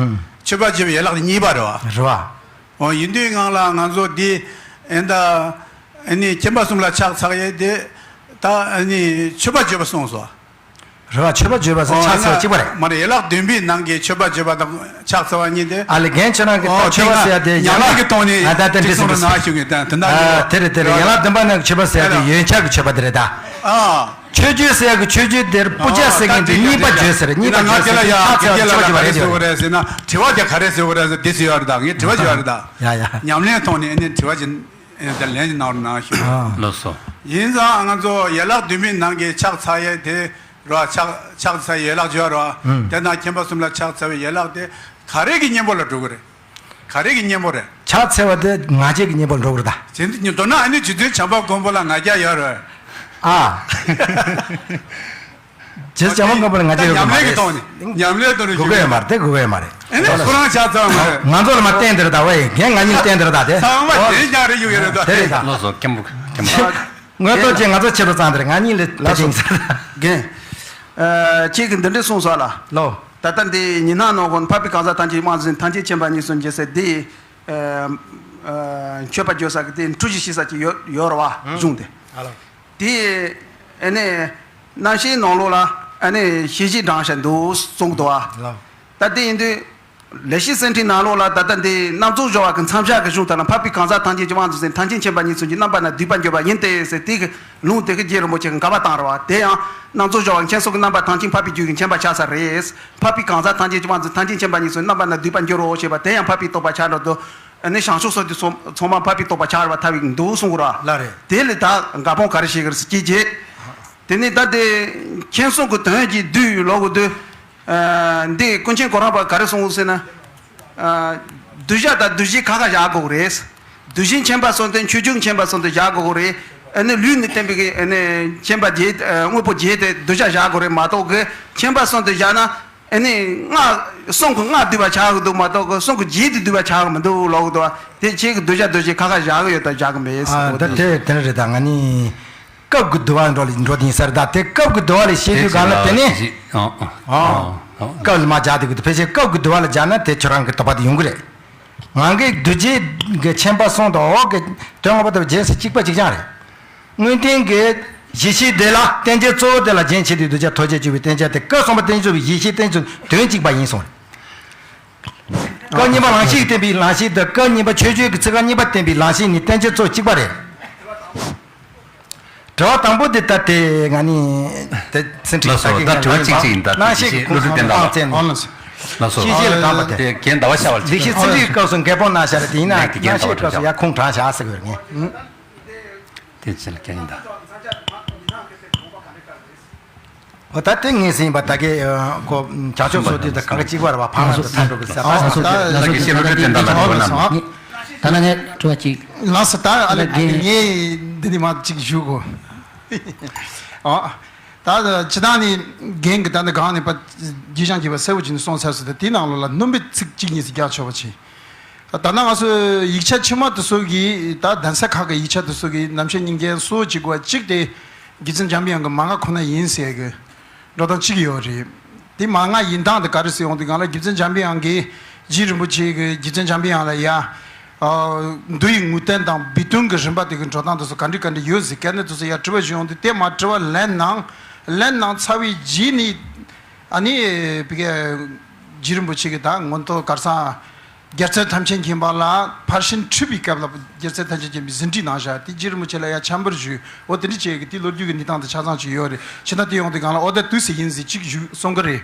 མཆོད་པ་བརྗོད་པའི་ཡན་ལག་དེ་གཉིས་པ་རེད་བ། རེད་བ། འོ་ཡིན་དུས་སྒང་ལ་ང་ཚོ་འདི་ཨེ་ད་ ཨ་ནི་ཁྱིམ་པ་གསུམ་ལ་ཕྱག་འཚལ་ཡས་དེ་ད་ཨ་ནི་མཆོད་པ་བརྗོད་པ་གསུངས་སོ། རེད་བ། མཆོད་པ་བརྗོད་པ་ཟེར་ཕྱག་འཚལ་བ་གཅིག་པ་རེད། མ་རེད། ཡན་ལག་བདུན་པའི་ནང་གི་མཆོད་པ་བརྗོད་པ་དང་ཕྱག་འཚལ་བ་གཉིས་དེ། ཨ་ལས་རྒན་ཁྱེད་རང་གི་ད་ཨོ་མཆོད་པ་ཟེར་ཡ་དེ་ཡན་ལག་ཉམས་ལེན་གྱི་ཐོག་ནས་ང་ད་ལྟ་འདི་ཟེར་གསུང་རོགས་གནང་ཞུ་གི་ད་དེ་འདྲ་ཨ་ཡོད། དེ་རེད་དེ་རེད། ཡན་ལག་བདུན་པ་ནང་གི་མཆོད་པ་ཟེར་ཡ་དེ་ཡན་ཆད་ཀྱི་མཆོད་པ་དེ་རེད་ད། ཨ། མཆོད་བརྗོད་ཟེར་ཡ་གི་མཆོད་བརྗོད་དེར་པུ་ཅ་ཟེར་མཁན་དེ་གཉིས་པ་བརྗོད་ཟེར། གཉིས་པ་བརྗོད་ཟེར་དེ་ཕྱག་འཚལ་བ་མཆོད་བརྗོད་པ་རེད་ཟེར་དགོས་རེད་ཟེར་ན་དྲི་བ་དེ་ག་རེ་ཟེར་དགོས་རེད་ཟེར་དེ་ཟེར་ཡོད་རེད་ད། ངས་དྲི་བ་ཞུ་ཡ་རེད་ད། ཡ་ཡ། ཉམས་ལེན་ཐོག་ནས་ཨ་ནི་དྲི་བ་ཅིག་ཨ་ནི་ལན་ཅིག་གནང་རོགས་གནང་ཞུ། ལགས་སོ། ཡིན་ཙང་ང་ཚོ་ཡན་ལག་བདུན་པའི་ནང་གི་ཕྱག་འཚལ་ཡས་དེ་རོ། ཕྱག་ཕྱག་འཚལ་ཡས་ཡན་ལག་བརྗོད་རོ། དེ་ན་ཁྱིམ་པ་གསུམ་ལ་ཕྱག་འཚལ་བའི་ཡན་ལག་དེ་ག་རེ་གི་གཉེན་པོ་ལ་འགྲོ་གི་རེད། ག་རེ་གི་གཉེན་པོ་རེད། ཕྱག་འཚལ་བ་དེ་ང་རྒྱལ་གྱི་གཉེན་པོ་ལ་འགྲོ་གི་རེད་ད། བྱེད་འདི་མདོར་ན་ཨ་ནི་རྗེ་བཙུན་བྱམས་པ་མགོན་པོ་ལ་ང་རྒྱལ་ཡོད་རེད། ཨ། རྗེ་བཙུན་བྱམས་པ་མགོན་པོ་ལ་ང་རྒྱལ་ཡོད་གི་མ་རེད། ཉམས་ལེན་གྱི་ཐོག་ནས་ཉམས་ལེན་ཐོག་ནས་དགོས་གི་ཡོད་མ་རེད། དེ་དགོས་གི་ཡོད་མ་རེད། ཨ་ནི་ཁོ་རང་ཕྱག་འཚལ་བ་མ་རེད། ང་ཚོ་ལ་མ་བསྟན་དེ་རེད་ད། ཝེ་རྒན་ང་གཉིས་བསྟན་དེ་རེད་ད་དེ། ཚང་མ་དེ་ཀྱང་རེ་ཡོད་རེད་ད། དེ་རེད་ད། ལགས་སོ། མཁན་པོ་མཁན་པོ། ངོ་ཐོག་ཅན་ང་ཚོ་ཆེ་རུ་བཙང་དེར་ང་གཉིས་ལས་ལ་ཅིང་ཟེར། རྒན། ཁྱེད་ཀྱིས་འདི་འདྲས་གསུངས་སོང་ལ། ལོ། ད་ལྟ་འདི་ཉི་སྣང་ནང་གོ་འཕགས་པའི་གང་ཟག་ཐམས་ཅད་དབང་འཛིན་ཐམས་ཅད་མཁྱེན་པ་ཉིད་སུ་མཇལ་ཟེར་འདི། མཆོད་པ་བརྗོད་ས་གི་དེ་འཁྲུལ་ཞིག་ཤེས་ས་ཅིག་ཡོད་ཡོད་ར་བ་གཞུང་དེ། དེ་ཨ་ནི་རྣམ་བཤད་ནང་ལོགས་ལ་ཨ་ནི་ཞལ་བཞེས་དྲངས་བཞག་འདུག་གསུངས་འདུག་ཨ། ད་དེ་ཡིན་དུས། ལེགས་བཤད་གསེར་ཕྲེང་ནང་ལོགས་ལ་ད་ལྟ་འདི་རྣམ་རྫོགས་སྦྱོར་བ་གི་མཚམས་བཞག་གི་གཞུང་ལྟར་ན། འཕགས་པའི་གང་ཟག་ཐམས་ཅད་ཀྱི་དབང་དུ་སེམས་ཐམས་ཅད་མཁྱེན་པ་ཉིད་མཚོན་གྱི་རྣམ་པ་རྣམས་བསྡུས་པར་འགྱུར་བ་ཡིན་ཏེ་ཟེར། དེ་གི་ལུང་དེ་གི་རྗེ་རིན་པོ་ཆེ་གི་འགལ་བ་བཏང་རེད་བ། དེ་ཡང་རྣམ་རྫོགས་སྦྱོར་བ་མཁྱེན་སོང་གི་རྣམ་པ་ཐམས་ཅད་འཕགས་པའི་རྒྱུད་ཀྱི་མཁྱེན་པ་ཆགས་ས་རེད། འཕགས་པའི་གང་ཟག་ཐམས་ཅད་ཀྱི་དབང་དུ་ཐམས་ཅད་མཁྱེན་པ་ཉིད་མཚོན་རྣམ་པ་རྣམས་བསྡུས་པར་འགྱུར་རོ་ཞེས་པ་དེ་ཡང་འཕགས་པའི་རྟོགས་པ་ཆགས་འགྲོ་དུ། ཨ་ནི་བྱང་ཕྱོགས་སོགས་དེ་ཚོ་ཚང་མ་འཕགས་པའི་རྟོགས་པ་ཆགས་རེད་བ། ཐལ་བའི་འདུག་གསུང་གི་ར། ལ་རེད། དེ་ལས་ད་འགལ་སྤོང་ག་རེ་བྱེད་ཀྱི་རེད་ཟེར་སྐྱེས་རྗེས། དེ་ནས་ད་དེ་མཁྱེན་སོང་གི་དོན་གྱི་བསྡུས་ལོག་གི་དུས། ཨ། འདི་ཀུན་མཁྱེན་གོ་རམས་པ་ག་རེ་གསུངས་ཟེར་ན། ཨ། གདུལ་བྱ་དང་འདུལ་བྱེད་ཁ་ཁ་བཞག་དགོས་རེད། འདུལ་བྱེད་མཁྱེན་པ་གསུམ་དེ་ཆོས་བརྒྱུད་མཁྱེན་པ་གསུམ་དེ་བཞག་དགོས་རེད། ཨ་ནི་ལུས་ནི་བརྟེན་པའི་གི་ཨ་ནི་མཁྱེན་པ་བརྒྱད། ཨ། དངོས་པོ་བརྒྱད་དེ་གདུལ་བྱ་བཞག་དགོས་རེད་མ་གཏོགས་གི་མཁྱེན་པ་གསུམ་དེ་བཞག་ན་ཨ་ནི་སྔགས་གསུང་གི་སྔགས་བསྡུས་པ་ཆགས་གི་འདུག་མ་གཏོགས་གི་གསུང་གི་རྒྱས་དེ་བསྡུས་པ་ཆགས་གི་མི་འདུག་ལོག་གི་འདུག་དེ་ཁྱེད་ཀྱི་གདུལ་བྱ་འདུལ་བྱེད་ཁ་ཁ་བཞག་གི་ཡོད་དང་བཞག་གི་མེད་ཟེར་གོ། ད་དེ་དེ་རེད་ད། ང་ནི། སྐབས་ཀྱི་བསྡུ་བ་འགྲོ་ལ་འགྲོ་དེ་ཡིན་ས་རེད་ད། དེ་སྐབས་ཀྱི་བསྡུ་བ་ལ་བཤད་དུས་གང་ལ་དེ་ནི། ཨ། སྐབས་ལ་མ་སྦྱར་དེ་གི་དེ་ཕལ་ཆེར་སྐབས་ཀྱི་བསྡུ་བ་ལ་སྦྱར་ན་དེ་ཁྱོད་རང་གི་དོགས་པ་དེ་ཡོང་གི་རེད། ང་གི་གདུལ་བྱའི་གི་མཁྱེན་པ་གསུམ་དང་འོག་གི་དོན་ངོ་མ་དང་རྗེས་སུ་གཅིག་པ་གཅིག་རྐྱང་རེད། དངོས་བསྟན་གྱི་གཞི་ཤེས་དེ་ལ་བསྟན་བྱའི་གཙོ་བོ་དེ་ལ་རྒྱན་ཆེ་དུས་གདུལ་བྱ་ཐོགས་བཅས་གཅིག་པའི་བསྟན་བྱ་དེ་སྐབས་གསུམ་པ་བསྟན་བཅོས་པའི་གཞི་ཤེས་བསྟན་བཅོས་དོན་གཅིག་པ་ཡིན་གསུངས་རེད། སྐབས་གཉིས་པ་ལང་གཤིས་བསྟན་པའི་ལང་གཤིས་དང་སྐབས་གཉིས་པ་མཆོད་བརྗོད་ཀྱི་ཚིག་ཁ་གཉིས་པ་བསྟན་པའི་ལང་གཤིས་ནི་བསྟན་བྱའི་གཙོ་གཅིག་པ་རེད། དྲི་བ་དང་པོ་དེ་ལྟ་སྟེ་ང་ནི་དེ་ཚན་ཁྲིད་ལགས་སོ། ད་དྲི་བ་གཅིག་གཅིག་ཡིན་ད། སྣང་ཤས་ཀྱི་ཁོང་ཁྲོ་བཏང་བཙན་ནས། ལགས་སོ། ཤེས་བྱེད་ལ་དྲངས་པ་དེ། དེ་རྒན་ཟླ་བ་ཤར་བ་ལ་ལེགས་བཤད་ཚིག་འབྲུའི་སྐབས་སུ་འགལ་སྤོང་གནང་བཞག་རེད། དེ་ཡིན་ན་སྣང་ཤས་ཀྱི་སྐབས་སུ་ཡར་ཁུངས་དྲངས་བཞག་ཟེར་དགོས་རེད་ངས། དེ་ཅི་ལ་རྒྱ་ཡིན་ད། འོ་ད་དེ་ངེས་ཟིན་པ་ད་གའི་ཁོ་བྱང་ཆུབ་སོ་དེ་དང་གང་ག་གཅིག་པ་རེད་བ། ཕ་མ་དང་མཐའ་འགྲོ་གི་ཟེར་ད། ལགས་ཀྱི་ཤེས་རབ་དེ་འདྲ་ལ་འགྲོ་ན། ད་ན་ངས་དྲི་བ་གཅིག་ལགས་སོ། ད་ཨ་ལེ་ངས་འདི་ནི་མ་གཅིག་ཞུ་གོ། ཨ། ད་ཇི་ལྟར་ནི་རྒན་གྱི་ད་ནི་གང་ནས་པ་རྒྱས་བྱང་རྒྱས་པ་གསལ་པོ་བྱས་ནས་གསུངས་ཚར་སོང་། ད་དེའི་ནང་ལོགས་ལ་སྣོན་པའི་ཚིག་གཅིག་གཉིས་ཤིག་རྒྱག་ཆོག་པ་བྱས། ད་ནང་ང་ཚོའི་ཡིག་ཆ་ཕྱི་མ་དེ་ཚོ་གི་ད་གདན་ས་ཁག་གི་ཡིག་ཆ་དེ་ཚོ་གི་རྣམ་བཤད་སྙིང་རྗེ་སོ་གཅིག་པ་གཅིག་དེ་རྗེ་བཙུན་འཇམ་པའི་དབྱངས་ཀྱི་མན་ངག་ཁོ་ན་ཡིན་ཟེར་གི་འགྲོ་སྟངས་གཅིག་ཡོད་རེད། དེ་མན་ངག་ཡིན་སྟངས་དེ་ག་རེ་ཟེར་ཡོང་དུས་སྒང་ལ་རྗེ་བཙུན་འཇམ་པའི་དབྱངས་ཀྱིས་རྗེ་རིན་པོ་ཆེ་གི་རྗེ་བཙུན་འཇམ་པའི་དབྱངས་ལ་ཡ། མདོ་ཡི་ངོས་བསྟན་དང་སྦས་དོན་གྱི་རིམ་པ་དེ་གི་འགྲོ་སྟངས་དེ་ཚོ་ག་འདྲ་ག་འདྲ་ཡོད་ཟེར་སྐད་ནི་དེ་ཚོ་ཡ་དྲི་བ་ཞུ་ཡོང་དུས་དེ་མ་དྲི་བ་ལན་གནང་། ལན་གནང་ཚར་བའི་རྗེས་ནི་ཨ་ནི་བི་ཀའི་རྗེ་རིན་པོ་ཆེ་གི་ད་མངོན་མཐོ་གར་སང་རྒྱལ་སྲས་ཐམས་ཅད་མཁྱེན་པ་ལ་ཕར་ཕྱིན་ཁྲིད་པའི་སྐབས་ལ་རྒྱལ་སྲས་ཐམས་ཅད་མཁྱེན་པའི་ཟིན་བྲིས་གནང་བཞག་དེ་རྗེ་རིན་པོ་ཆེ་ལ་ཡ་འཆམ་པར་ཞུས། འོ་དེ་འདྲ་བྱས་གི་དེ་ལོ་རྒྱུས་ཀྱི་གནས་སྟངས་དེ་ཆ་ཚང་ཅིག་ཡོད་རེད། ཕྱི་ན་དེ་ཡོང་དུས་སྒང་ལ་འོ་ད་དུས་སུ་ཡིན་ཟེར་གཅིག་ཞུ་གསུང་གི་རེད།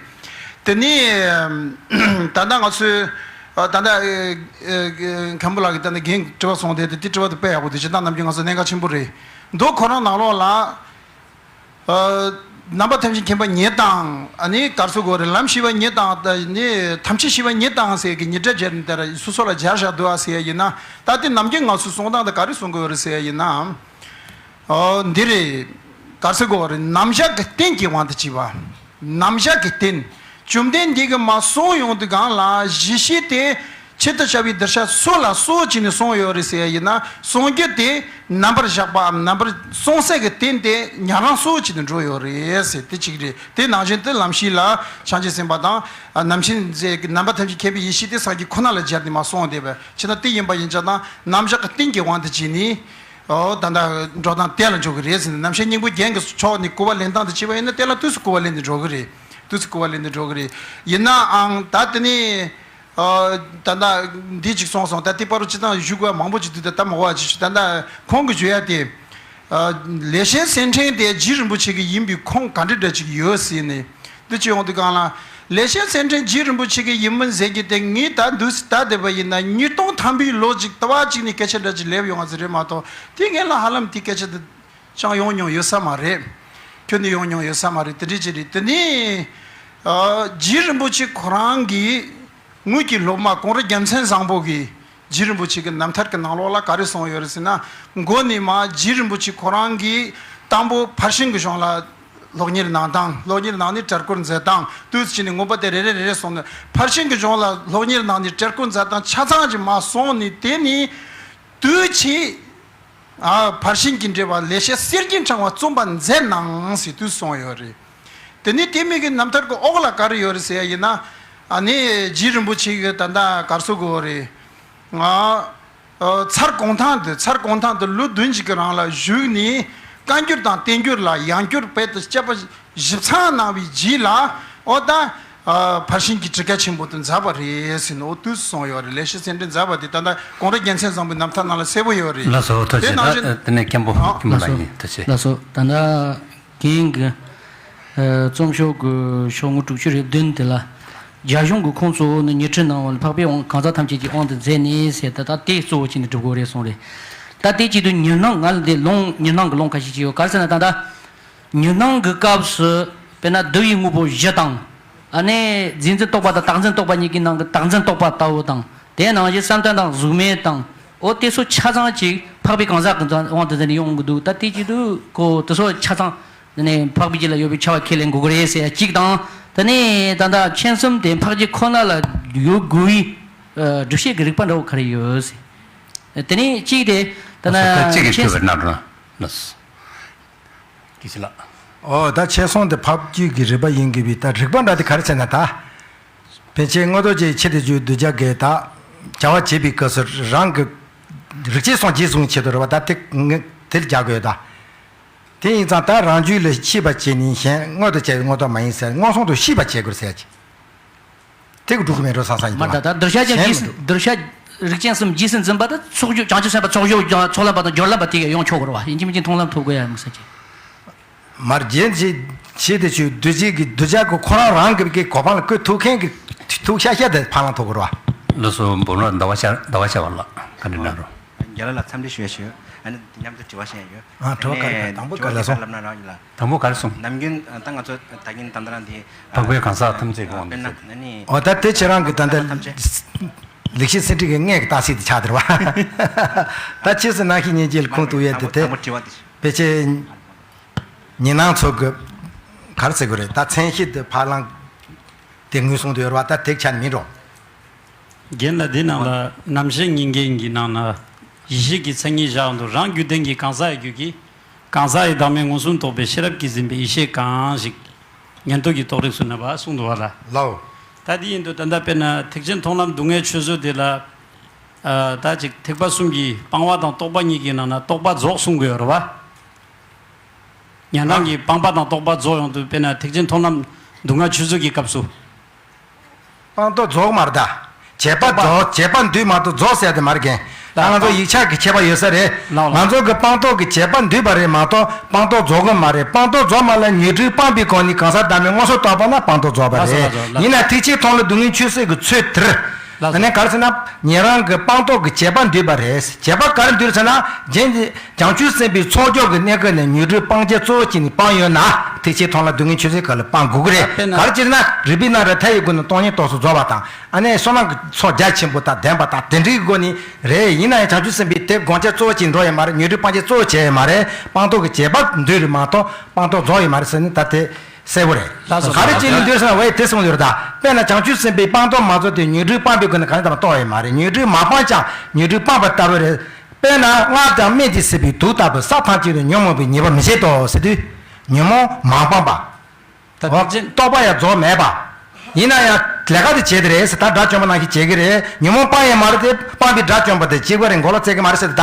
དེ་ནས་ད་ལྟ་ང་ཚོས་ད་ལྟ་མཁན་པོ་ལགས་ཀྱིས་ད་ལྟ་རྒན་དྲི་བ་གསུངས་དེ་དེ་དྲི་བ་དེ་དཔེ་ཡག་པོ་འདུག་ཇི་ལྟར་ནམ་རྒྱུན་ང་ཚོ་གནད་འགག་ཆེན་པོ་རེད་འདུག་ཁོ་རང་ནང་ལོགས་ལ། རྣམ་པ་ཐམས་ཅད་མཁྱེན་པ་ཉིད་དང་ཨ་ནི་ག་རེ་ཟེར་དགོས་རེད། ལམ་ཤེས་པ་ཉིད་དང་ཨ་ནི་ཐམས་ཅད་ཤེས་པ་ཉིད་དང་ཟེར་གི་ཉིས་སྒྲ་སྦྱར་ནས་དེར་སོ་སོ་ལ་སྦྱར་བཞག་འདུག་ཨ་ཟེར་ཡ་ཡིན་ན། ད་དེ་ནམ་རྒྱུན་ང་ཚོ་གསུང་སྟངས་དེ་ག་རེ་གསུང་དགོས་རེད་ཟེར་ཡ་ཡིན་ན། འདི་རེད། ག་རེ་ཟེར་དགོས་རེད། རྣམ་གཞག་གི་རྟེན་གྱི་དབང་དུ་བྱས་པ། རྣམ་གཞག་གི་རྟེན། བཅོམ་ལྡན་འདས་ཀྱིས་མར་གསུངས་ཡོང་དུས་སྒང་ལ་གཞི་ཤེས་དེ་ཆེད་དུ་བྱ་བའི་གདུལ་བྱ་སུ་ལ་སོགས་བྱས་ནས་གསུངས་ཡོད་རེད་ཟེར་ཡ་ཡིན་ན། གསུང་རྒྱུ་དེ་རྣམ་པར་གཞག་པའམ་རྣམ་པར་གསུངས་སའི་གི་རྟེན་དེ་ཉན་རང་སོགས་བྱས་ནས་འགྲོ་ཡོད་རེད་ཟེར་དེ་གཅིག་རེད། དེ་ནང་བཞིན་དུ་ལམ་ཤེས་ལ་བྱང་ཆུབ་སེམས་དཔའ་དང་རྣམ་མཁྱེན་ཟེར་གི་རྣམ་པ་ཐམས་ཅད་མཁྱེན་པའི་ཡེ་ཤེས་དེ་སངས་རྒྱས་ཁོ་ན་ལ་སྦྱར་ནས་མར་གསུངས་བསྡད་པ་ཕྱིན་ན། དེ་ཡིན་པ་ཡིན་ཙང་ན་རྣམ་གཞག་གི་རྟེན་གྱི་དབང་དུ་བྱས་ནས། ཨོ་ད་ལྟ་འགྲོ་སྟངས་གཏན་ལ་འཇོག་གི་རེད་ཟེར་ནས། རྣམ་ཤེས་སྙིང་པོ་རྒྱན་གྱི་ཕྱོགས་ནས་སྐུར་བ་ལེན་སྟངས་དེ་བྱས་པ་ཡིན་ན་གཏན་ལ་དུས་སུ་སྐུར་བ་ལེན་ནས་འགྲོ་གི་རེད། དུས་སུ་སྐུར་བ་ལེན་ནས་འགྲོ་གི་རེད། ཡིན་ནའང་ད་དེ་ནས་ཨ་ད་ལྟ་འདི་ཅིག་སོང་སོང་། ད་དེ་བར་དུ་སྤྱིར་བཏང་ཞུ་དགོས་མང་པོ་ཅིག་འདུག་ད་ལྟ་མ་གོ་བ་ཅིག་ཞུ། ད་ལྟ་ཁོང་གིས་ཞུ་ཡ་དེ། ཨ་ལེགས་བཤད་སེང་ཕྲེང་དེ་རྗེ་རིན་པོ་ཆེ་གི་ཡིན་པའི་ཁུངས་ག་འདྲ་འདྲ་ཅིག་ཡོད་ཟེར་ནས། འདི་ཅི་ཡོང་དུས་གང་ལ། ལེགས་བཤད་སེང་ཕྲེང་རྗེ་རིན་པོ་ཆེ་གི་ཡིན་མིན་ཟེར་གྱི་དེ་ངས་ད་འདུག་ད་བསྡད་པ་ཡིན་ན་ཉིས་སྟོང་ཐམ་པའི་ལོ་ཅིག་ལྟ་བ་ཅིག་ནས་སྐད་ཆ་འདྲ་ཅིག་སླེབས་ཡོང་བ་ཟེར་རེད་མ་གཏོགས། དེ་སྔོན་ལ་ཧ་ལམ་དེ་སྐད་ཆ་དེ་ཅང་ཡོང་མྱོང་ཡོད་ས་མ་རེད། ཁྱོན་ནས་ཡོང་མྱོང་ཡོད་ས་མ་རེད། དེ་འདྲ་ཅིག་རེད། དེ་ནས་ཨ་རྗེ་རིན་པོ་ཆེ་ཁོ་རང་གི་དངུལ་གྱི་སློབ་མ་ཀོང་རུ་རྒྱལ་མཚན་བཟང་པོ་གིས་རྗེ་རིན་པོ་ཆེ་གི་རྣམ་ཐར་གྱི་ནང་ལོགས་ལ་ག་རེ་གསུངས་ཡོད་རེད་ཟེར་ན། མགོ་ནས་མར་རྗེ་རིན་པོ་ཆེ་ཁོ་རང་གིས་དང་པོ་ཕར་ཕྱིན་གྱི་གཞུང་ལ་སློབ་གཉེར་གནང་སྟངས། སློབ་གཉེར་གནང་ནས་གྲལ་བསྐོར་མཛད་སྟངས། དུས་ཕྱིན་ནས་མངོན་པ་དེ་རེ་རེ་རེ་རེ་སོང་ནས། ཕར་ཕྱིན་གྱི་གཞུང་ལ་སློབ་གཉེར་གནང་ནས་གྲལ་བསྐོར་མཛད་སྟངས་ཆ་ཚང་ཅིག་མར་སོང་ནས། དེ་ནས་དུས་ཕྱིས་ཨ་ཕར་ཕྱིན་གྱི་འགྲེལ་པ་ལེགས་བཤད་གསེར་གྱི་ཕྲེང་བ་རྩོམ་པར་མཛད་གནང་ཟེར་དུས་གསུངས་ཡོད་རེད། དེ་ནས་དེ་མིན་གྱི་རྣམ་ཐར་གྱི་འོག་ལ་ག་རེ་ཡོད་རེད་ཟེར་ཡ་ཡིན་ན། ཨ་ནི་རྗེ་རིན་པོ་ཆེ་གིས་ད་ལྟ་ག་རེ་ཟེར་དགོས་རེད། ང་ཨ་ཚར་གུང་ཐང་དུ། ཚར་གུང་ཐང་དུ་ལོ་བདུན་ཅིག་གི་རིང་ལ་བཞུགས་ནས། བཀའ་འགྱུར་དང་བསྟན་འགྱུར་ལ་ཡང་བསྐྱར་རྦད་དེ་དཔྱད་པ་ཞིབ་ཚགས་གནང་བའི་རྗེས་ལ། ཨོ་ད་ཨ་ཕར་ཕྱིན་གྱི་གྲུ་ཁ་ཆེན་པོ་དེ་མཛད་པ་རེད་ཟེར་ནས། ཨོ་དུས་སུ་སོང་ཡོད་རེད། ལེགས་བཤད་སེང་ཕྲེང་མཛད་པ་དེ་ད་ལྟ་ཀོང་རུ་རྒྱལ་མཚན་བཟང་པོའི་རྣམ་ཐར་ནང་ལ་གསལ་པོ་ཡོད་རེད། ལགས་སོ། ཐུགས་རྗེ་ཆེ། དེ་ནས་མཁན་པོ། ཨ་མཁན་པོ་ལགས་ཡིན། ཐུགས་རྗེ་ཆེ། ལགས་སོ། ད་ལྟ་རྒན་གྱིས་ཨ་རྩོམ་ཤོག་གི་ཤོག་ངོས་དྲུག་ཅུ་རེ་བདུན་དེ་ལ། རྒྱ་གཞུང་གི་ཁོངས་གཙོ་བོ་ནི་ཉི་ཁྲི་སྣང་བ་ལ། འཕགས་པའི་དབང་གང་ཟག་ཐམས་ཅད་ཀྱི་དབང་དུ་མཛད་ནས་ཟེར། ད་ལྟ་དེ་གཙོ་བོ་བྱས་ནས་སྒྲུབ་དགོས་རེད་གསུངས་རེད། ད་དེ་བྱེད་དུས་ཉི་སྣང་། ང་ལ་འདི་ལུང་ཉི་སྣང་གི་ལུང་ཁ་ཤས་ཅིག་ཡོད། ག་རེ་ཟེར་ན། ད་ལྟ་ཉི་སྣང་གི་སྐབས་སུ་དཔེར་ན་བསྡུ་བའི་དངོས་པོ་བཞི་དང་། ཨ་ནི་རྫས་འཛིན་རྟོག་པ་དང་བཏགས་འཛིན་རྟོག་པ་གཉིས་ཀྱི་ནང་གི་བཏགས་འཛིན་རྟོག་པ་ལྟ་བུ་དང་། དེའི་ནང་བཞིན་བསམ་གཏན་དང་གཟུགས་མེད་དང་། འོ་དེ་ཚོ་ཆ་ཚང་ཅིག་འཕགས་པའི་གང་ཟག་གི་དབང་དུ་མཛད་ནས་ཡོང་གི་འདུག་ད་དེ་བྱེད་དུས་ཁོ་དེ་ཚོ་ཆ་ཚང་དེ་ནས་འཕགས་པའི་རྒྱུད་ལ་ཡོད་པའི་ཆ་བ་ཁས་ལེན་དགོས་ཀྱི་རེད་ཟེར་ཡ་གཅིག་དང་། དེ་ནས་ད་ལྟ་མཁྱེན་གསུམ་དེ་འཕགས་རྒྱུད་ཁོ་ན་ལ་ཡོད་དགོས་པའི་ཨ་སྒྲུབ་བྱེད་ཀྱི་རིགས་པ་འདྲ་བོ་ག་རེ་ཡོད་ཟེར། དེ་ནས་གཅིག་དེ་ད་ལྟ་ལགས་སོ། ད་གཅིག་གིས་མཁྱེན་ཕུལ་བའི་གནང་རོགས་གནང་། ལགས་སོ། དགེ་བཤེས་ལགས། ཨོ་ད་མཁྱེན་གསུམ་དེ་འཕགས་རྒྱུད་ཀྱི་རིགས་པ་ཡིན་དགོས་པའི་ད་རིགས་པ་འདྲ་དེ་ག་རེ་ཟེར་ན། ད་ཕལ་ཆེར་མངོན་རྟོགས་རྒྱན་གྱི་ཆེད་དུ་བརྗོད་གདུལ་བྱ་དགེ་དག་བྱ་བ་བྱེད་པའི་སྐབས་སུ་རང་གི་རིག་བྱེད་གསུམ་རྗེས་བཟུང་ཆེད་དུ་རེད་བ། ད་དེ་ངས་དེ་ལ་རྒྱག་དགོས་ད། དེ་ཡིན་ཙང་ད་རང་རྒྱུད་ལ་ཤེས་པར་བྱས་ནས་གཞན་མངོན་དུ་བྱ་བའི་མངོན་རྟོགས་མ་ཡིན་ཟེར། མངོན་སུམ་དུ་ཤེས་པར་བྱེད་དགོས་ཟེར་གྱི། དེ་གི་འགྲུབ་ཀྱི་མེད་འགྲོ་བསམ་བསམ་ཡིན་མ་ད། ད་གདུལ་བྱ་ཀྱང་གཞན་རྗེས་མི་སུ་འགྲུབ། གདུལ་བྱ་རིགས་ཅན་གསུམ་རྗེས་སུ་འཛིན་པ་ད་ཚོགས་རྒྱུ་བྱང་ཆུབ་སེམས་དཔའ་ཚོགས་རྒྱུ་ཚོགས་ལམ་པ་དང་སྦྱོར་ལམ་པ་དེ་ག་ཡོང་ཆོག་གི་རེད་བ། ཡིན་གཅིག་མིན་གཅིག་མཐོང་ལམ་ཐོབ་དགོས་ཡ་མི་ཟེར་གྱི། མར་རྒྱན་ཆེ་ཆེ་དེ་ཆོས་གདུལ་བྱའི་གི་གདུལ་བྱ་གི་ཁོ་རང་རང་གི་གི་གོ་འཕང་ལ་བཀོད་ཐུབ་མཁན་གི་ཐུགས་ཤ་ཤ་དེ་ཕ་ལང་ཐོབ་དགོས་རེད་བ། ལགས་སོ། འབུམ་རམས་ཟླ་བ་ཤར། ཟླ་བ་ཤར་བ་ལགས་བཀའ་འདྲི་གནང་རོགས། རྒན་ལགས་ལ་འཚམས་འདྲི་ཞུ་ཡ་ཞུ། ཨ་ནི་མཉམ་དུ་དྲི་བ་བཤད་ཡ་ཡོད། ཨ་དྲི་བ་ག་རེ། དང་པོ་ག་རེ་ལགས་སོང་། ལབ་ན་རང་ཡིན་ལ། དང་པོ་ག་རེ་སོང་། ནམ་རྒྱུན་ད་ང་ཚོ་ད་གིན་ད་ལྟ་རང་དེ་འཕགས་པའི་གང་ཟག་ཐམས་ཅད་ཀྱི་དབང་དུ་མཛད། ཨོ་ད་དེ་ཁྱེད་རང་གི་ད་ལྟ་ཐམས་ཅད་ལེགས་བཤད་སེང་ཕྲེང་གི་སྔས་ཀྱི་རྟགས་གསལ་དེ་ཆགས་བསྡད་རེད་བ། ད་ཕྱིས་སུ་རྣམ་ཤེས་ཉིད་ཀྱིས་ཁུངས་གཏུགས་ཡས་དེ་དེ། དང་པོ་དྲི་བ་དེ། ཕལ་ཆེར་ཉི་སྣང་ཚོ་གི་ག་རེ་ཟེར་དགོས་རེད། ད་མཚན་ཤས་དེ་ཕ་ལང་དེ་ངོས་བཟུང་དུ་ཡོད་རེད་བ། ད་དེ་ཆ་མིན་འགྲོ། རྒན་ལགས་འདི་ནང་ལ་རྣམ་བཤད་ཉིན་རྒྱན་གྱི་ནང་ན་ཡེ་ཤེས་ཀྱི་མཚན་ཉིད་བཞག་འདུག་རང་རྒྱུད་ལྡན་གྱི་གང་ཟག་ཡི་རྒྱུད་ཀྱི། གང་ཟག་ཡི་བདག་མེད་མངོན་སུམ་རྟོགས་པའི་ཤེས་རབ་ཀྱིས་ཟིན་པའི་ཡེ་ཤེས་གང་ཞིག་ཉན་ཐོས་ཀྱི་རྟོགས་རིགས་སུ་གནས་པ་གསུངས་འདུག་བ་ལ། ལའོ། ད་དེ་ཡིན་དུས་ད་ལྟ་དཔེར་ན་ཐེག་ཆེན་མཐོང་ལམ་སྡུག་བསྔལ་ཆོས་བཟོད་དེ་ལ། ཨ་ད་ཅིག་ཐེག་པ་གསུམ་གྱི་སྤང་བ་དང་རྟོག་པ་གཉིས་ཀྱི་ནང་ན་རྟོག་པ་རྫོགས་གསུང་གི་ཡོད་རེད་བ། ཉན་རང་གི་སྤང་བ་དང་རྟོག་པ་རྫོགས་ཡོང་དུས་དཔེར་ན་ཐེག་ཆེན་མཐོང་ལམ་སྡུག་བསྔལ་ཆོས་བཟོད་ཀྱི་སྐབས་སུ། སྤངས་རྟོགས་རྫོགས་མ་རེད་ད། བྱས་པ་རྫོགས། བྱས་པ་འདུས་མ་གཏོགས་རྫོགས་ཟེར་དེ་མ་རེད་རྒན། ད་ང་ཚོ་ཡིག་ཆ་གི་ཁྱད་པར་ཡོད་ས་རེད། ལགས་ལགས། ང་ཚོ་གི་སྤངས་རྟོགས་ཀྱི་བྱས་པ་འདུས་པ་རེད་མ་གཏོགས་སྤངས་རྟོགས་རྫོགས་གི་མ་རེད། སྤངས་རྟོགས་རྫོགས་མ་ལ་ཉོན་སྒྲིབ་སྤངས་པའི་སྒོ་ནས་གང་ཟག་བདག་མེད་མངོན་སུམ་རྟོགས་པ་ན་སྤངས་རྟོགས་རྫོགས་པ་ལགས་སོ་རེད། ལགས་སོ་ལགས་སོ། ཡིན་ན་ཐེག་ཆེན་མཐོང་ལམ་སྡུག་བསྔལ་ཆོས་བཟོད་ཀྱི་ཚུལ་དེར། ལགས་སོ། ཨ་ནི་ག་རེ་ཟེར་ན་ཉན་རང་གི་སྤངས་རྟོགས་ཀྱི་བྱས་པ་འདུས་པ་རེད། བྱས་པ་ག་རེ་འདུས་ཟེར་ན་རྒྱན་གྱི། བྱང་ཆུབ་སེམས་དཔའི་ཚོགས་སྦྱོར་གྱི་གནས་སྐབས་ནས་ཉོན་སྒྲིབ་སྤང་བྱ་གཙོ་བོ་བྱས་ནས་སྤངས་ཡོད་ན་ཐེག་ཆེན་མཐོང་ལམ་སྡུག་བསྔལ་ཆོས་བཟོད་སྐབས་ལ་སྤང་དགོས་ཀྱི་རེད། དཔེར་ན། ག་རེ་བྱས་ན་རིག་པའི་རྣམ་གྲངས་མཐའ་ཡས་སྒོ་ནས་སྟོང་ཉིད་རྟོགས་སུ་རྫོགས་པ་དང་། ཨ་ནི་བསོད་ནམས་ཀྱི་ཚོགས་རྒྱ་ཆེན་པོ་དང་ལྡན་པ་དང་དེ་འདྲའི་སྒོ་ནས་རེད། ཡིན་ན་ཡང་བྱང་ཆུབ་སེམས་དཔའི་དེ་སྒོམ་བྱ་གཙོ་བོ་བྱས་འགྲོ་ཡོད་མ་རེད། ཉོན་སྒྲིབ་སྤང་བྱ་གཙོ་བོ་བྱས་ཡོད་མ་རེད། སྤངས་རྟོགས་ཀྱི་བྱས་པ་འདུས་རེད་མ་གཏོགས་སྤངས་རྟོགས་རྫོགས་ཡོད་མ་རེད་ཟེར་ནས་ད་དེ་གསལ་པོ་རེད། ལགས་སོ། ག་རེ་བྱས་ནས་འདུས་ཟེར་ན་ཝེ་དེ་གསུངས་ཡོད་རེད་ད། དཔེར་ན་བྱང་ཆུབ་སེམས་དཔའི་སྤངས་རྟོགས་མ་རྫོགས་ཏེ་ཉོན་སྒྲིབ་སྤངས་པའི་སྒོ་ནས་གང་ལྟར་རྟོགས་ཡོད་མ་རེད། ཉོན་སྒྲིབ་མ་སྤངས་ཀྱང་ཉོན་སྒྲིབ་སྤངས་པ་ལྟ་བུ་རེད། དཔེར་ན་སྔར་དང་སྨད་དེ་སྲིད་པའི་དུག་ལྟ་བུ་ས་ཐམས་ཅད་དུ་ཉོན་མོངས་པའི་ཉེས་པ་མི་བྱེད་དོ་ཟེར་དུས། ཉོན་མོངས་མ་སྤངས་པ། ད་ཐེག་ཆེན། རྟོགས་པ་ཡང་རྫོགས་མེད་པ། ཡིན་ན་ཡང་ལས་ཀ་དེ་བྱེད་དེ་རེད་ཟེར། ད་དགྲ་བཅོམ་པ་ནང་བཞིན་བྱེད་ཀྱི་རེད། ཉོན་མོངས་སྤངས་ཡོད་མ་རེད་དེ་སྤངས་པའི་དགྲ་བཅོམ་པ་དེ་གཅིག་པ་རེད། མགོ་ལོག་རྩེད་ཀྱི་མ་རེད་ཟེར་ད།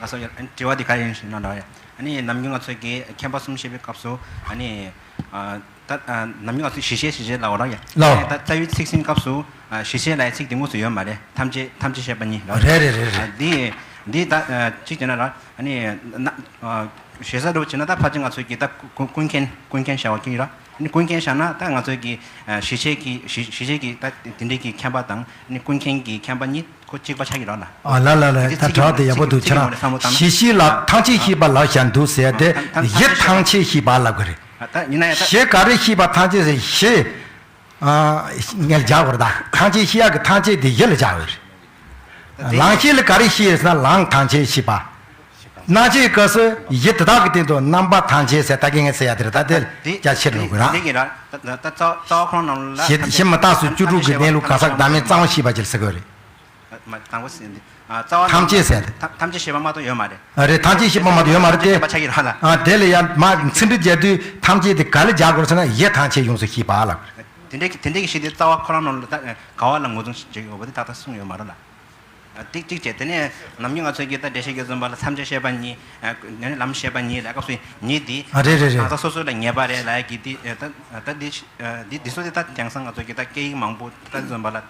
ལགས་སོ། དྲི་བ་འདི་ག་རེ་ཡིན་ཞེ་ན་ར། ཨ་ནི་ནམ་རྒྱུན་ང་ཚོ་གི་མཁྱེན་པ་གསུམ་བཤད་པའི་སྐབས་སུ་ཨ་ནི། ད་ནམ་རྒྱུན་ང་ཚོ་གཞི་ཤེས་གཞི་ཤེས་ལབ་པ་ར་ཡ། ལགས། ད་རྩ་བའི་ཚིག་ཟིན་སྐབས་སུ་གཞི་ཤེས་ལབ་ཡ་ཚིག་དེ་དངོས་སུ་ཡོད་མ་རེད། ཐམས་ཅད་ཐམས་ཅད་ཤེས་པ་ཉིད་ལ། རེད་རེད་རེད་རེད། འདི་འདི་ད་གཅིག་བྱས་ན་ར་ཨ་ནི་ན་ཞེ་ས་འདྲ་བོ་བྱས་ན་ད་ཕལ་ཆེར་ང་ཚོ་གི་ད་ཀུན་ཀུན་མཁྱེན་ཀུན་མཁྱེན་བྱ་བ་ཀྱི་ར། ཨ་ནི་ཀུན་མཁྱེན་བྱ་ན་ད་ང་ཚོ་གི་གཞི་ཤེས་ཀྱི་གཞི་གཞི་ཤེས་ཀྱི་ད་དེ་འདྲའི་གི་མཁྱེན་པ་དང་ཨ་ནི་ཀུན་མཁྱེན་གྱི་མཁྱེན་པ་གཉིས་ཁོ་གཅིག་པ་ཆགས་ཀྱི་ར་ལ། ཨ་ལ་ལ་ལ། ད་དྲི་བ་དེ་ཡག་པོ་འདུག་ཁྱེད་རང་གཞི་ཤེས་ལ་ཐམས་ཅད་ཤེས་པ་ལབ་བཞག་འདུག་ཟེར་ཏེ་གཞི་ཐམས་ཅད་ཤེས་པ་ལབ་གི་རེད། ད་ཡིན་ན་ཡང་ད་གཞི་ག་རེ་ཤེས་པ་ཐམས་ཅད་ཟེར་གཞི། ངས་སྦྱར་བར་ད་ཐམས་ཅད་ཤེས་ཡག་གི་ཐམས་ཅད་དེ་གཞི་ལ་སྦྱར་བར། ལང་གཞི་ལ་ག་རེ་ཤེས་ཟེར་ན་ལང་ཐམས་ཅད་ཤེས་པ། སྣང་མཆེད་སྐབས་སུ་གཞི་དེ་དག་གི་སྟེང་དུ་རྣམ་པ་ཐམས་ཅད་ཟེར་ད་གིན་ངས་ཟེར་ཡ་དེ་རེད། ད་དེ་རྒྱ་ཆེར་འགྲོ་དགོས་ར། དེ་གི་ར་ད་ད་རྩ་རྩ་བ་ཁོ་རང་ནང་ལ་གཞི་གཞི་མི་རྟག་སོགས་བཅུ་དྲུག་གི་གནས་ལུགས་གང་ཟག་བདག་མེད་གཙང་བ་ཤེས་པ་ཅིག་ཟེར་དགོས་རེད། མ་དང་པོ་ཟེར་འདི། ཨ་རྩ་བ་ཐམས་ཅད་ཟེར་ཏེ། ཐམས་ཅད་ཤེས་པ་མ་གཏོགས་ཡོད་མ་རེད། ཨ་རེད། ཐམས་ཅད་ཤེས་པ་མ་གཏོགས་ཡོད་མ་རེད་དེ། ཤེས་པ་ཆགས་ཀྱི་རེད་ལ། ཨ་དེ་ལ་ཡང་མ་ཚིག་འབྲུ་རྒྱག་དུས་ཐམས་ཅད་དེ་ག་ལ་རྒྱག་དགོས་ཟེར་ན་གཞི་ཐམས་ཅད་ཡོངས་སུ་ཤེས་པ་ལ། དེ་འདྲའི་དེ་འདྲའི་གི་ཤེས་དེ་རྩ་བ་ཁོ་རང་ནང་ལ་ད་ག་བ་ལ་ངོས་འཛིན་བྱེད་དགོས་པ་དེ་ཏག་ཏག་གསུངས་ཡོད་མ་རེད་ལ། ཨ་ཏིག་ཏིག་བྱས་དེ་ནས་ནམ་རྒྱུན་ང་ཚོས་ཀྱི་ད་འགྲེལ་བཤད་ཀྱི་རྩོམ་པ་ལ་ཐམས་ཅད་ཤེས་པ་ཉིད། ཨ་ནི་ལམ་ཤེས་པ་ཉིད་ལ་སྐབས་སུ་ཉིད་དེ། ཨ་རེད་རེད་རེད། གང་ཟག་སོ་སོ་ལ་ངེས་པ་རེད་ལབ་ཡ་གི་དེ་ད་ད་འདི་འདི་འདི་ཚོ་དེ་ད་དེང་སང་ང་ཚོ་གི་ད་སྐད་ཡིག་མང་པོ་ད་རྩོམ་པ་ལ་ད་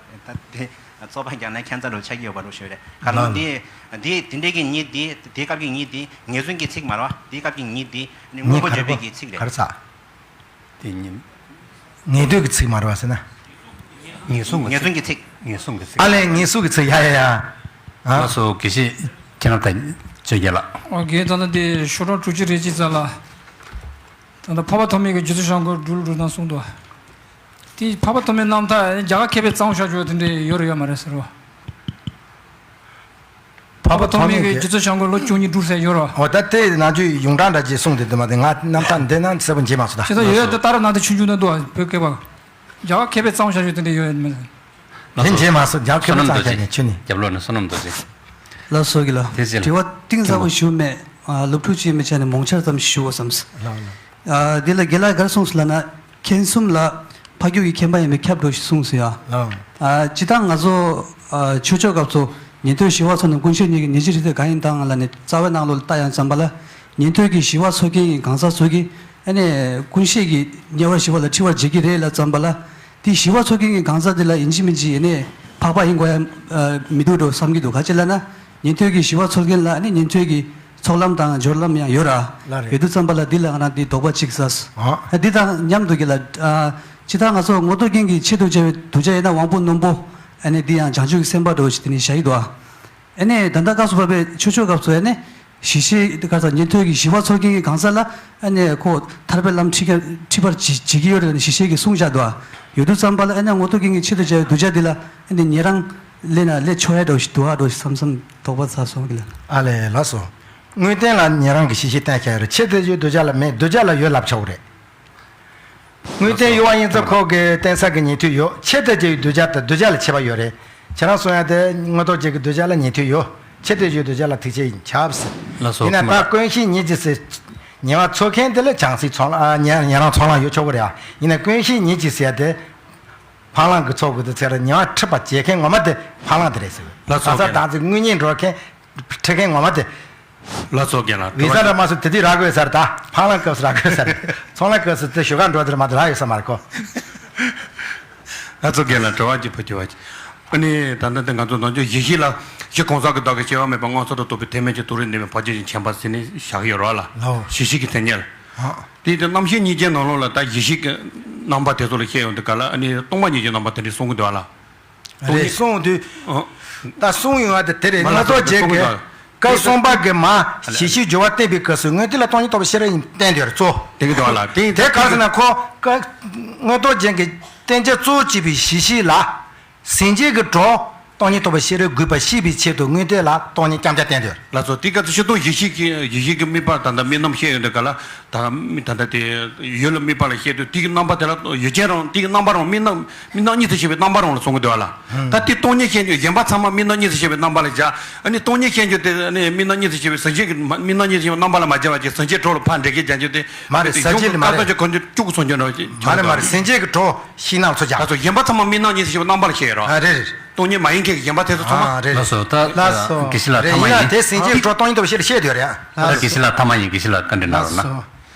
དེ། རྩོད་པ་རྒྱག་ན་ཁྱད་མཚར་རུ་ཆགས་ཀྱི་ཡོད་པ་རུ་ཞུ་རེད། ག་རང་ལགས། འདི་འདི་འདི་འདྲའི་གི་ཉིད་འདི་དེའི་སྐབས་ཀྱི་ཉིད་འདི་ངེས་བཟུང་གི་ཚིག་མ་རེད་བ། དེའི་སྐབས་ཀྱི་ཉིད་འདི་ནི་དངོས་པོ་བརྗོད་པའི་གི་ཚིག་རེད། ག་རེ་ཟ། དེ་ཉིད། ངེས་དོན་གྱི་ཚིག་མ་རེད་བ་ཟེར་ན། ངེས་བཟུང་གི་ངེས་བཟུང་གི་ཚིག་ངེས་བཟུང་གི་ཚིག་ཨ་ལས་ངེས་བཟུང་གི་ཚིག་ཡ་ཡ་ཡ། ཨ། ལགས་སོ། དགེ་བཤེས་ཁྱེད་རང་ད་ཅོ་རྒྱལ་ལགས། ཨོ་དགེ་ད་ལྟ་དེ་ཤོག་གྲངས་དྲུག་ཅུ་རེ་གཅིག་ཙམ་ལ། ད་ལྟ་འཕགས་པ་ཐོགས་མེད་ཀྱི་རྗེ་བཙུན་ཞང་གོ་འབྲུག་ལ་འགྲོ་སྟངས་གསུངས་འདུག་དེ་འཕགས་པ་ཐོགས་མེད་རྣམ་ཐར་རྒྱ་གར་མཁས་པའི་གཙང་བོ་ཤར་ཕྱོགས་དེ་འདྲའི་ཡོད་རེད་ཡོད་མ་རེད་ཟེར་བ། འཕགས་པ་ཐོགས་མེད་ཀྱི་རྗེ་བཙུན་ཞང་གོ་ལོ་བཅུ་གཉིས་སྒྲུབ་ཟེར་ཡོད་རོ། འོ་ད་དེ་ནང་ཆོས་ཡོངས་གྲགས་འདྲ་ཅིག་གསུངས་ཏེ་འདུག་མ་དེ་ང་རྣམ་ཐར་འདི་ན་གསལ་པོ་མཇལ་མ་སོང་ད། ཁྱེད་ཚོ་ཡོད་ཡོད་དེ་ལྟར་ནང་དུ་ཆུང་ཆུང་ན་འདུག་བོད་སྐད་པ། རྒྱ་གར་མཁས་པའི་གཙང་བོ་ཤར་ཕྱོགས་དེ་འདྲ་ཡོད་མེད། དེ་མཇལ་མ་སོང་རྒྱ་གར་མཁས་པའི་གཙང་བོ་ཤར་ནས་ཆུ་ནི། རྒྱབ་ལོགས་ནས་བསོད་ནམས་རྡོ་རྗེ། ལགས་སོ་གི་ལ། དེ་ཟེར་ལ། དྲི་བ་གཏིང་ཟབ་པོ་ཞུ་མེད། ཨ་ལོབ་ཕྲུག་ཅིག་མི་ཆ་ནས་མོང་ཆར་ཙམ་ཞུ་བ་བསམས། ལགས་ལགས། ཨ་འདི་ལ་དགེ་ལགས་ག་རེ་གསུངས་སོང་ལབ་ན། མཁྱེན་གསུམ་ལ་འཕགས་རྒྱུད་ཀྱི་མཁྱེན་པ་ཡིན་པས་ཁྱབ་འགྲོ་ཞེས་གསུངས་སོང་ཡ། ལགས། ཨ་སྤྱིར་བཏང་ང་ཚོ་ཨ་ཆོས་ཕྱོགས་སྐབས་སུ་ཉན་ཐོས་ཞི་བ་འཚོ་དང་ཀུན་ཤེས་གཉིས་ཀྱི་ཉེར་གཅིག་རིགས་གཏེར་གང་ཡིན་བཏང་ལབ་ནས་རྩ་བའི་ནང་ལོགས་ལ་ལྟ་ཡང་ཙམ་པ་ལ། ཉན་ཐོས་ཀྱི་ཞི་བ་འཚོ་མཁན་གྱི་གང་ཟག་ཚོ་གིས་ཨ་ནི་ཀུན་ཤེས་ཀྱི་དམྱལ་བར་ཞི་བ་ལ་འཁྲི་བར་བྱེད་ཀྱི་རེད་ལབ་ཙམ་པ་ལ། དེ་ཞི་བ་འཚོ་མཁན་གྱི་གང་ཟག་དེ་ལ་ཡིན་གཅིག་མིན་གཅིག་ཨ་ནི་འཕགས་པ་ཡིན་དགོས་ཡ་མི་འདུག་འགྲོ་བསམ་གྱི་འདུག་ག་ཅི་ལབ་ན། ཉན་ཐོས་ཀྱི་ཞི་བ་འཚོ་མཁན་ལ་ཨ་ནི་ཉན་ཐོས་ཀྱི་ཚོགས་ལམ་དང་སྦྱོར་ལམ་ཡང་ཡོད་ར། ལགས་རེད། ཡོད་དུས་ཙམ་པ་ལ་འདི་ལ་ང་རང་འདི་དོགས་པ་གཅིག་ཟ། ཨ། འདི་དང་མཉམ་དུ་གི་ལ། ཨ་ཅི་ད་ང་ཚོ་མངོན་རྟོགས་རྒྱན་གྱི་ཆེད་དུ་བྱ་བའི་གདུལ་བྱ་ཡིན་ན་དབང་པོ་རྣོན་པོ། ཨ་ནི་འདི་ཡང་བྱང་ཆུབ་ཀྱི་སེམས་དཔའ་འདྲ་བོ་ཞིག་དེ་ནི་བཞག་གི་འདུག་ཨ་ནི་ད་ལྟ་སྐབས་སུ་བབ་པའི་ཆོས་ཕྱོགས་སྐབས་སུ་ཨ་ནི་ཞི་བྱེད་ག་ས་ཉན་ཐོས་ཀྱི་ཞི་བ་འཚོ་མཁན་གྱི་གང་ཟག་ལ་ཨ་ནི་ཁོ་ཐར་པའི་ལམ་ཁྲིད་ཀྱི་ཁྲིད་པར་བྱེད་བྱེད་ཀྱི་ཡོད་རེད་ཞི་བྱེད་ཀྱི་གསུངས་བཞག་འདུག་ཨ་ཡོད་དུས་ཙམ་པ་ལ་ཨ་ནི་མངོན་རྟོགས་རྒྱན་གྱི་ཆེད་དུ་བྱ་བའི་གདུལ་བྱ་འདི་ལ་ཨ་ནི་ཉན་རང་། ལས་ན་ལས་ཆོག་ཡ་འགྲོ་ཞིག་འདུག་ཨ་འགྲོ་ཞིག་བསམ་བསམ་དོགས་པ་ཚ་སོང་གི་ལ། ཨ་ལས་ལགས་སོ། དངོས་བསྟན་ལ་ཉན་རང་གི་ཞི་བྱེད་བསྟན་བྱ་ཡོད་རེད། ཆེད་དུ་བརྗོད་གདུལ་བྱ་ལ་མེད། གདུལ་བྱ་ལ་ཡོད་ལབ་ཆོག་རེད། དངོས་བསྟན་ཡོད་པ་ཡིན་ཙང་ཁོ་གི་བསྟན་ས་གི་ཉན་ཐོས་ཡོད། ཆེད་དུ་བརྗོད་གདུལ་བྱ་དང་གདུལ་བྱ་ལ་ཁྱད་པར་ཡོད་རེད། ཁྱེད་རང་གསུང་ཡ་དེ་མངོན་རྟོགས་རྒྱན་གྱི་གདུལ་བྱ་ལ་ཉན་ཐོས་ཡོད། ཆེད་དུ་བརྗོད་གདུལ་བྱ་ལ་ཐེག་ཆེན་ཡིན་ཆབ་སྲིད། ལགས་སོ། ཡིན་ན་ད་ཀུན་ཤེས་ཉིད་ཀྱི་སྲིད། ཉན་པ་འཚོལ་མཁན་དེ་ལ་བྱང་སེམས་ཚོགས་ལ་ཨ་ཉན་ཉན་རང་ཚོགས་ལ་ཡོད་ཆོག་གི་རེད་ཨ། ཡིན་ན་ཀུན་ཤེས་ཉིད་ཀྱི་སྲིད་ཡ་དེ། སྤང་བླང་གི་ཚོགས་དགོས་དུས་ཚེ་ལ་ཉེ་བར་འཁྲིད་པ་བྱེད་མཁན་ངོ་མ་དེ་སྤང་བླང་དེ་རེད་ཟེར། ལགས་སོ། ཨ་ས་དང་ཚིག་དངོས་གཉེན་འགྲོ་མཁན་ཁྲིད་མཁན་ངོ་མ་དེ། ལགས་སོ་རྒན་ལགས། བི་ས་འདྲ་མ་སོང་དེ་དུས་རག་དགོས་ས་རེད་ད། སྤང་བླང་སྐབས་སུ་རག་དགོས་ས་རེད། ཚོང་ལམ་སྐབས་སུ་དེ་ཞོགས་ཀ་འགྲོ་དེར་མ་དེ་རག་ཡོད་ས་མ་རེད་ཁོ། ལགས་སོ་རྒན་ལགས། དྲི་བ་གཅིག་ཕུལ་རྒྱུ་བ་གཅིག་ཨ་ནི་ད་ལྟ་དེ་ང་ཚོ་ནང་ཆོས་གཞི་ཤེས་ལ་གཞི་གང་ཟག་གི་བདག་གི་སྐྱེ་བ་མེད་པ་མངོན་སུམ་དུ་རྟོགས་པའི་ཐེག་དམན་གྱི་མཐོ་རིས་གནས་པའི་འཕགས་རྒྱུད་ཀྱི་མཁྱེན་པ་ཟེར་ནས་བཞག་གི་ཡོད་རེད་བ་ལ། ལའོ། གཞི་ཤེས་ཀྱི་ཐེག་དམན་ལ། ཨ། དེ་དེ་རྣམ་ཤེས་གཉིས་ཀྱི་ནང་ལོགས་ལ་ད་གཞི་ཤེས་ཀྱི་རྣམ་པ་དེ་ཚོ་ལ་བཤད་ཡོང་དུས་ག་ལ་ཨ་ནི་སྟོང་པ་ཉིད་ཀྱི་རྣམ་པ་དེ་འདྲ་གསུང་གི་འདུག་བ་ལ། རེད་གསུང་དུས། ཨ། ད་གསུང་ཡོང་བ་དེ་དེ་རེད། མངོན་རྟོགས་རྒྱན་གྱི་སྐབས་གསུམ་པ་གི་མ་གཞི་ཤེས་སྦྱོར་བ་བསྟན་པའི་སྐབས་སུ་དངོས་བསྟན་ལ་སྟོང་ཉིད་རྟོགས་པའི་ཤེས་རབ་ཡིན་བསྟན་དེར་གཙོ། དེ་གི་འདུག་བ་ལ་དེ་ཡིན་དེ་ག་ཟེར་ན་ཁོ་ཀ་མངོན་རྟོགས་རྒྱན་གྱི་བསྟན་བྱ་གཙོ་བོ་བྱས་པའི་གཞི་ཤེས་ལ། ཟིན་བྲིས་ཀྱི་གྲོགས། སྟོང་ཉིད་རྟོགས་པའི་ཤེས་རབ་རྒུད་པ་ཞི་བའི་ཆེད་དུ་མངོན་བསྟོད་ལ་སྟོང་ཉིད་རྐྱང་རྐྱང་བསྟན་ཏེ། ལགས་སོ། དེ་སྐབས་སུ་སྤྱིར་བཏང་ཡེ་ཤེས་ཀྱི་ཡེ་ཤེས་ཀྱི་དམིགས་པ་ད་ལྟ་དམིགས་རྣམ་བཤད་ཡོད་དུས་ག་ལ། ད་ད་ལྟ་དེ་ཡུལ་ལ་དམིགས་པ་ལ་བཤད་དུས་དེ་གི་རྣམ་པ་དེ་ལ་ཡུལ་ཅན་རང་དེ་གི་རྣམ་པ་རང་དམིགས་རྣམ་དམིགས་རྣམ་གཉིས་སུ་ཕྱེ་བའི་རྣམ་པ་རང་ལ་སོང་གི་འདུག་ལ། ད་དེ་སྟོང་ཉིད་བཤད་རྒྱུ་གཞན་པ་ཚང་མ་དམིགས་རྣམ་གཉིས་སུ་ཕྱེ་བའི་རྣམ་པ་ལ་བཞག་ཨ་ནི་སྟོང་ཉིད་བཤད་རྒྱུ་དེ་ཨ་ནི་དམིགས་རྣམ་གཉིས་སུ་ཕྱེ་བའི་གཟི་བརྗིད་ཀྱི་དམིགས་རྣམ་གཉིས་སུ་ཕྱེ་བའི་རྣམ་པ་ལ་མ་སྦྱར་བ་ཅིག་གཟི་བརྗིད་གྲོགས་ལ་ཕར་འགྲེལ་བཤད་རྒྱག་རྒྱུ་དེ། མ་རེད། གཟི་བརྗིད་ལ་མ་རེད། ཁོ་ཚོ་བཅུག་སོང་རྒྱུ་འདྲ་བ་ཅིག་མ་རེད་མ་རེད། གཟི་བརྗིད་ཀྱི་གྲོགས་ཤིང་ནགས་ཚོ་ཅག་ད་ཚོ་གཞན་པ་ཚང་མ་དམིགས་རྣམ་གཉིས་སུ་ཕྱེ་བའི་རྣམ་པ་ལ་བཤད་ཡོད་རོ། ཨ་རེད་རེད། སྟོང་ཉིད་མ་ཡིན་མཁན་གྱི་གཞན་པ་དེ་ཚོ་ཚང་མ། ཨ་རེད། ལགས་སོ། ད་ལགས་སོ། དགེ་བཤེས་ལགས། རེད། ཐ་མ་ཡིན་ན་ཡིན། དེ་གཟི་བརྗིད་ཀྱི་གྲོགས་སྟོང་ཉིད་རྟོགས་པའི་ཤེས་རབ་བཤད་ཡོད་རེད་ཨ། ད་དགེ་བཤེས་ལགས་ཐ་མ་ཡིན། དགེ་བཤེས་ལགས་བཀའ་འདྲི་གནང་རོགས་གནང་། ལགས་སོ།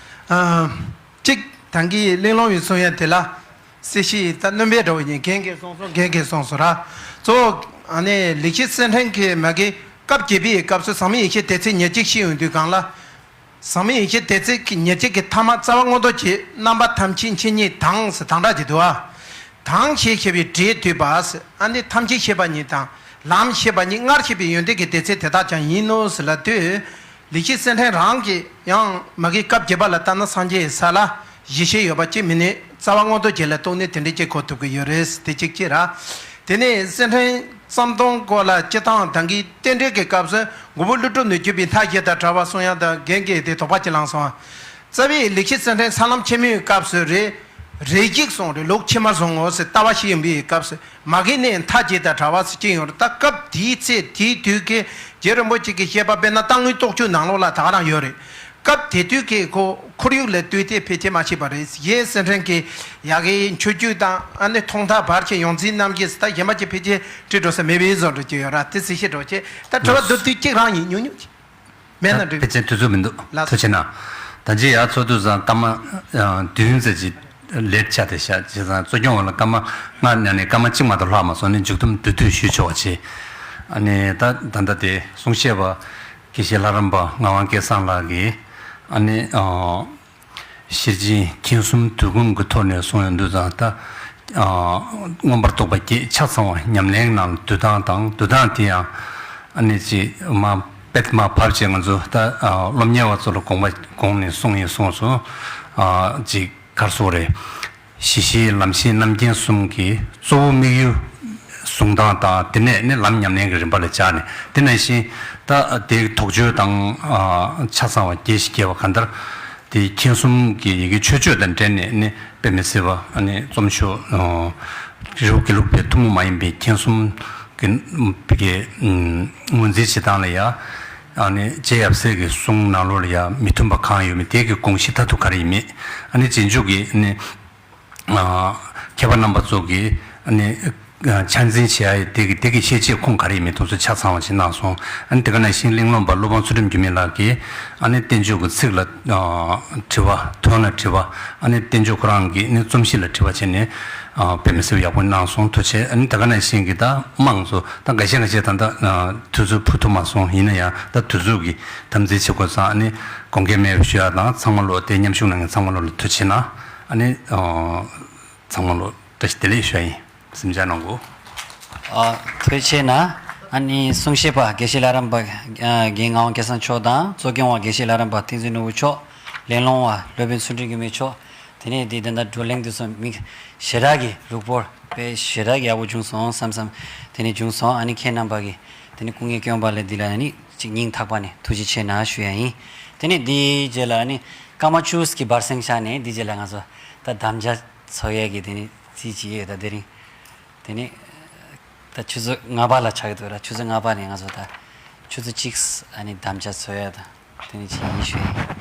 ཨ། གཅིག་ད་གིན་གླེང་སློང་བའི་གསུང་ཡ་དེ་ལ། གསལ་བཤད་ད་སྣོན་པའི་འདྲ་བོ་ཡིན། རྒན་གྱིས་གསུངས་སོང་། རྒན་གྱིས་གསུངས་སོང་ར། གཙོ་བོ་ཨ་ནི་ལེགས་བཤད་གསེར་ཕྲེང་གི་མ་གི་སྐབས་བརྒྱད་པའི་སྐབས་སུ་ཟག་མེད་ཡེ་ཤེས་དེ་ཚེ་ཉེར་གཅིག་བཤད་ཡོང་དུས་སྒང་ལ། ཟག་མེད་ཡེ་ཤེས་དེ་ཚེ་ཉེར་གཅིག་གི་ཐ་མ་རྩ་བ་མངོན་རྟོགས་ཀྱི་རྣམ་པ་ཐམས་ཅད་མཁྱེན་ཉིད་དང་ཟེར་དང་སྒྲ་གཅིག་འདུག་ཨ། དང་ཞེས་བྱ་བའི་སྒྲས་བསྡུས་པ་ཟེར། ཨ་ནི་ཐམས་ཅད་ཤེས་པ་ཉིད་དང་ལམ་ཤེས་པ་ཉིད་སྔར་བཤད་པའི་ཡོན་ཏན་གྱི་སྡེ་ཚན་དེ་དག་ཀྱང་ཡིན་ནོ་ཟེར་ལབ་དུས། ལེགས་བཤད་གསེར་ཕྲེང་རང་གིས་ཡང་མ་གི་སྐབས་བརྒྱད་པ་ལ་ལྟ་ན་སངས་རྒྱས་ས་ལ་གཞི་ཤེས་ཡོད་པ་ཅིག་མིན་ནི་རྩ་བ་མངོན་རྟོགས་རྒྱན་ལ་གཏུགས་ནས་དེ་འདྲའི་ཅིག་གོ་ཐུབ་ཀྱི་ཡོད་རེད། དེ་གཅིག་གཅིག་ར། དེ་ནས་གསེར་ཕྲེང་ཙམ་སྟོང་སྐོར་ལ་སྤྱིར་བཏང་ད་གིན་རྟེན་འབྲེལ་གྱི་སྐབས་སུ་མགོན་པོ་ཀླུ་སྒྲུབ་ནས་བརྒྱུད་པའི་མཐའ་བཞི་དང་བྲལ་བ་གསུང་ཡ་དང་རྒན་གྱིས་དེ་དོགས་པ་ཅིག་བསླངས་སོང་། རྩ་བའི་ལེགས་བཤད་གསེར་ཕྲེང་ས་ལམ་ཆེན་མོའི་སྐབས་སུ་རེ་རེ་གཅིག་གསུངས་རེ་ལུགས་ཕྱི་མར་བཟུང་ངོ་ཟེར་ལྟ་བ་ཞིག་ཡིན་པའི་སྐབས་སུ་མ་གི་ནས་མཐའ་བཞི་དང་བྲལ་བ་ཟེར་གཅིག་ཡོང་རེད། ད་སྐབས་དེའི་ཚེ་དེའི་དུས་ཀྱི་རྗེ་རིན་པོ་ཆེ་གི་བཤད་པ་དཔེར་ན་རྟ་དངུལ་རྟོགས་བརྗོད་ནང་ལོགས་ལ་ད་ག་རང་ཡོད་རེད། སྐབས་དེ་དུས་ཀྱི་ཁོ་ཁོར་ཡུག་ལ་ལྟོས་ཏེ་ཕལ་ཆེར་མ་ཤེས་པ་རེད། ཡེ་གསེར་ཕྲེང་གི་ཡ་གི་མཆོད་བརྗོད་དང་ཨ་ནི་ཐོག་མཐའ་བར་གྱི་ཡོངས་འཛིན་རྣམ་བསྒྱིངས་ད་གཞན་པ་ཅིག་ཕལ་ཆེར་བྲིས་འགྲོ་ས་མེད་པའི་བཟོ་འདྲ་ཅིག་ཡོད་ར། དེ་གཟིགས་ཤེས་འགྲོ་ཅེས་ད་དྲི་བ་བསྡུར་དུས་གཅིག་རང་ཡིན་ཉུང་ཉུང་ཅིག་མེད་ན་འགྲིག་ཕལ་ཆེར་དུས་ཚོད་མི་འདུག་ལགས་སོ། ཐུགས་རྗེ་གནང་། ད་ཅི་ཡ་ཚོགས་འདུ་སང་སྐར་མ་བདུན་ཙམ་ཅིག་ལེབ་ཆ་དེ་ཤ་ཅི་སང་གཙོ་སྐྱོང་བ་ལ་སྐར་མ་ལྔ་ཉར་ནས་སྐར་མ་གཅིག་མ་གཏོགས་ལྷག་མ་སོང་ནས་མཇུག་བསྡོམས་དུས་ཚོད་ཞུས་ཆོག་པ་བྱེད། ཨ་ནི་ད་ད་ལྟ་དེ་གསུང་བཤད་པ། དགེ་བཤེས་ལྷ་རམས་པ་ངག་དབང་སྐལ་བཟང་ལགས་ཀྱིས་ཨ་ནི་ཨ་ཤེར་ཕྱིན་མཁྱེན་གསུམ་དུས་འཁོར་གྱི་ཐོག་ནས་གསུངས་ཡོང་དུས་ཙང་ད་ཨ་མངོན་པར་རྟོགས་པ་བརྒྱད་ཆ་ཚང་བ་ཉམས་ལེན་ནང་འདུ་སྟངས་དང་འདུ་སྟངས་དེ་ཡང་ཨ་ནི་ཅིག་མ་དཔེ་མ་བབས་ཅེས་ང་ཚོ་ད་ཨ་སློབ་གཉེར་བ་ཚོ་ལ་དགོངས་པ་དགོངས་ནས་གསུངས་ཡིན་གསུངས་སོང་། ཨ་ཅིག་གར་སོགས་རེད། གཞི་ཤེས་ལམ་ཤེས་རྣམ་མཁྱེན་གསུམ་གྱི་གཙོ་བོ་དམིགས་ཡུལ་བཟུང་སྟངས་དང་དེ་ནས་ནི་ལམ་ཉམས་ལེན་གྱི་རིམ་པ་ལ་སྦྱར་ནས། དེ་ནང་བཞིན་ད་དེའི་དོགས་གཅོད་དང་ཨ་ཆ་ཚང་བ་རྒྱས་ཤིང་རྒྱས་པ་གང་ལྟར་དེའི་མཁྱེན་གསུམ་གྱི་ཡི་གེ་མཆོད་བརྗོད་དང་འབྲེལ་ནས་ནི་དཔེ་མི་སྲིད་པ་ཨ་ནི་རྩོམ་ཤོག་རི་བོ་དགེ་ལུགས་པའི་ཐུན་མོང་མ་ཡིན་པའི་མཁྱེན་གསུམ་གྱི་གི་ངོས་འཛིན་བྱེད་སྟངས་ལ་ཡ། ཨ་ནི་རྗེ་ཡབ་སྲས་ཀྱི་གསུང་ནང་ལོགས་ལ་ཡ་མི་མཐུན་པ་གང་ཡོད་མེད་དེ་གི་དགོངས་གཞི་མཐར་ཐུག་ག་རེ་ཡིན་མེད། ཨ་ནི་རྗེས་འཇུག་གི་ཨ་ནི་ཨ་མཁས་པ་རྣམ་པ་ཚོ་གི་ཨ་ནི་ཨ་ཆ་འཛིན་བྱེད་ཡ་དེ་གི་དེ་གི་ཤེས་བྱེད་ཁུངས་ག་རེ་ཡིན་མེད་དེ་ཚོ་ཆ་ཚང་བ་ཞིག་གནང་སོང་། ཨ་ནི་དེ་ག་ནང་བཞིན་གླེང་སློང་པ་སློབ་དཔོན་ཚུལ་ཁྲིམས་འགྱུར་མེད་ལགས་ཀྱིས་ཨ་ནི་བསྟན་བཅོས་ཀྱི་ཚིག་ལ་ཨ་དྲི་བ། དོན་ལ་དྲི་བ། ཨ་ནི་བསྟན་བཅོས་ཁོ་རང་གི་ནི་རྩོམ་གཤིས་ལ་དྲི་བ་བྱས་ནས་ཨ་དཔེ་མི་སྲིད་ཡག་པོ་གནང་སོང་། ཐུགས་རྗེ་ཆེ། ཨ་ནི་དེ་ག་ནང་བཞིན་གྱི་ད་དམངས་ཚོ་ད་འགའ་ཤས་འགའ་ཤས་ད་ལྟ་ཨ་དུས་ཚོད་འཕུར་ཐུབ་མ་སོང་། ཡིན་ན་ཡང་ད་དུས་ཚོད་ཀྱི་དམ་འཛིན་བྱེད་དགོས་ཙང་ཨ་ནི་དགོངས་འགལ་མེད་པ་ཞུ་ཡ་དང་། ཚང་མ་ལོ་དེ་མཉམ་ཞུགས་གནང་མཁན་ཚང་མ་ལོ་ལ་ཐུགས་རྗེ་ཆེ་གནང་། ཨ་ནི་ཨ་ཚང་མ་ལོ་བཀྲ་ཤིས་བདེ་ལེགས་ཞུ་ཡ་ཡིན། གཟིམ་འཇག་གནང་གོ། ཨ། ཐུགས་རྗེ་ཆེ་གནང་། ཨ་ནི་གསུང་བཤད་པ་དགེ་བཤེས་ལྷ་རམས་པ་ཨ་རྒན་ངག་དབང་སྐལ་བཟང་མཆོག་དང་། གཙོ་སྐྱོང་བ་དགེ་བཤེས་ལྷ་རམས་པ་བསྟན་འཛིན་ནོར་བུ་མཆོག། གླེང་སློང་བ་སློབ་དཔོན་ཚུལ་ཁྲིམས་འགྱུར་མེད་མཆོག། དེ་ནས་འདི་ད་ལྟ་བགྲོ་གླེང་དུས་སུ་མི་ཞེ་དྲག་གི་ལུགས་པོར་དཔེ་ཞེ་དྲག་གི་ཡག་པོ་བྱུང་སོང་བསམ་བསམ་དེ་ནས་བྱུང་སོང་། ཨ་ནི་ཁྱེད་རྣམ་པ་གི་དེ་ནས་སྐུ་ངལ་བསྐྱོན་པ་ལ་འདི་ལ་ཨ་ནི་ཅིག་སྙིང་ཐག་པ་ནས་ཐུགས་རྗེ་ཆེ་གནང་ཞུ་ཡ་ཡིན། དེ་ནས་འདིའི་རྗེས་ལ་ཨ་ནི་སྐར་མ་བཅུ་གི་བར་གསེང་བཞག་ནས་འདིའི་རྗེས་ལ་ང་ཚོ་ད་དམ་བཅའ་འཚོགས་ཡས་ཀྱི་དེ་ནི་རྩིས་ཀྱི་ཡོད། ད་དེ་རིང་དེ་ནི་ད་ཆུ་ཚོད་ལྔ་པ་ལ་ཆགས་ཀྱི་འདུག་ར། ཆུ་ཚོད་ལྔ་པ་ནས་ང་ཚོ་ད་ཆུ་ཚོད་གཅིག་ཨ་ནི་དམ་བཅའ་འཚོགས་ཡས་ད་དེ་ནི་ཅིག་ཡིན་ཞུ་ཡིན།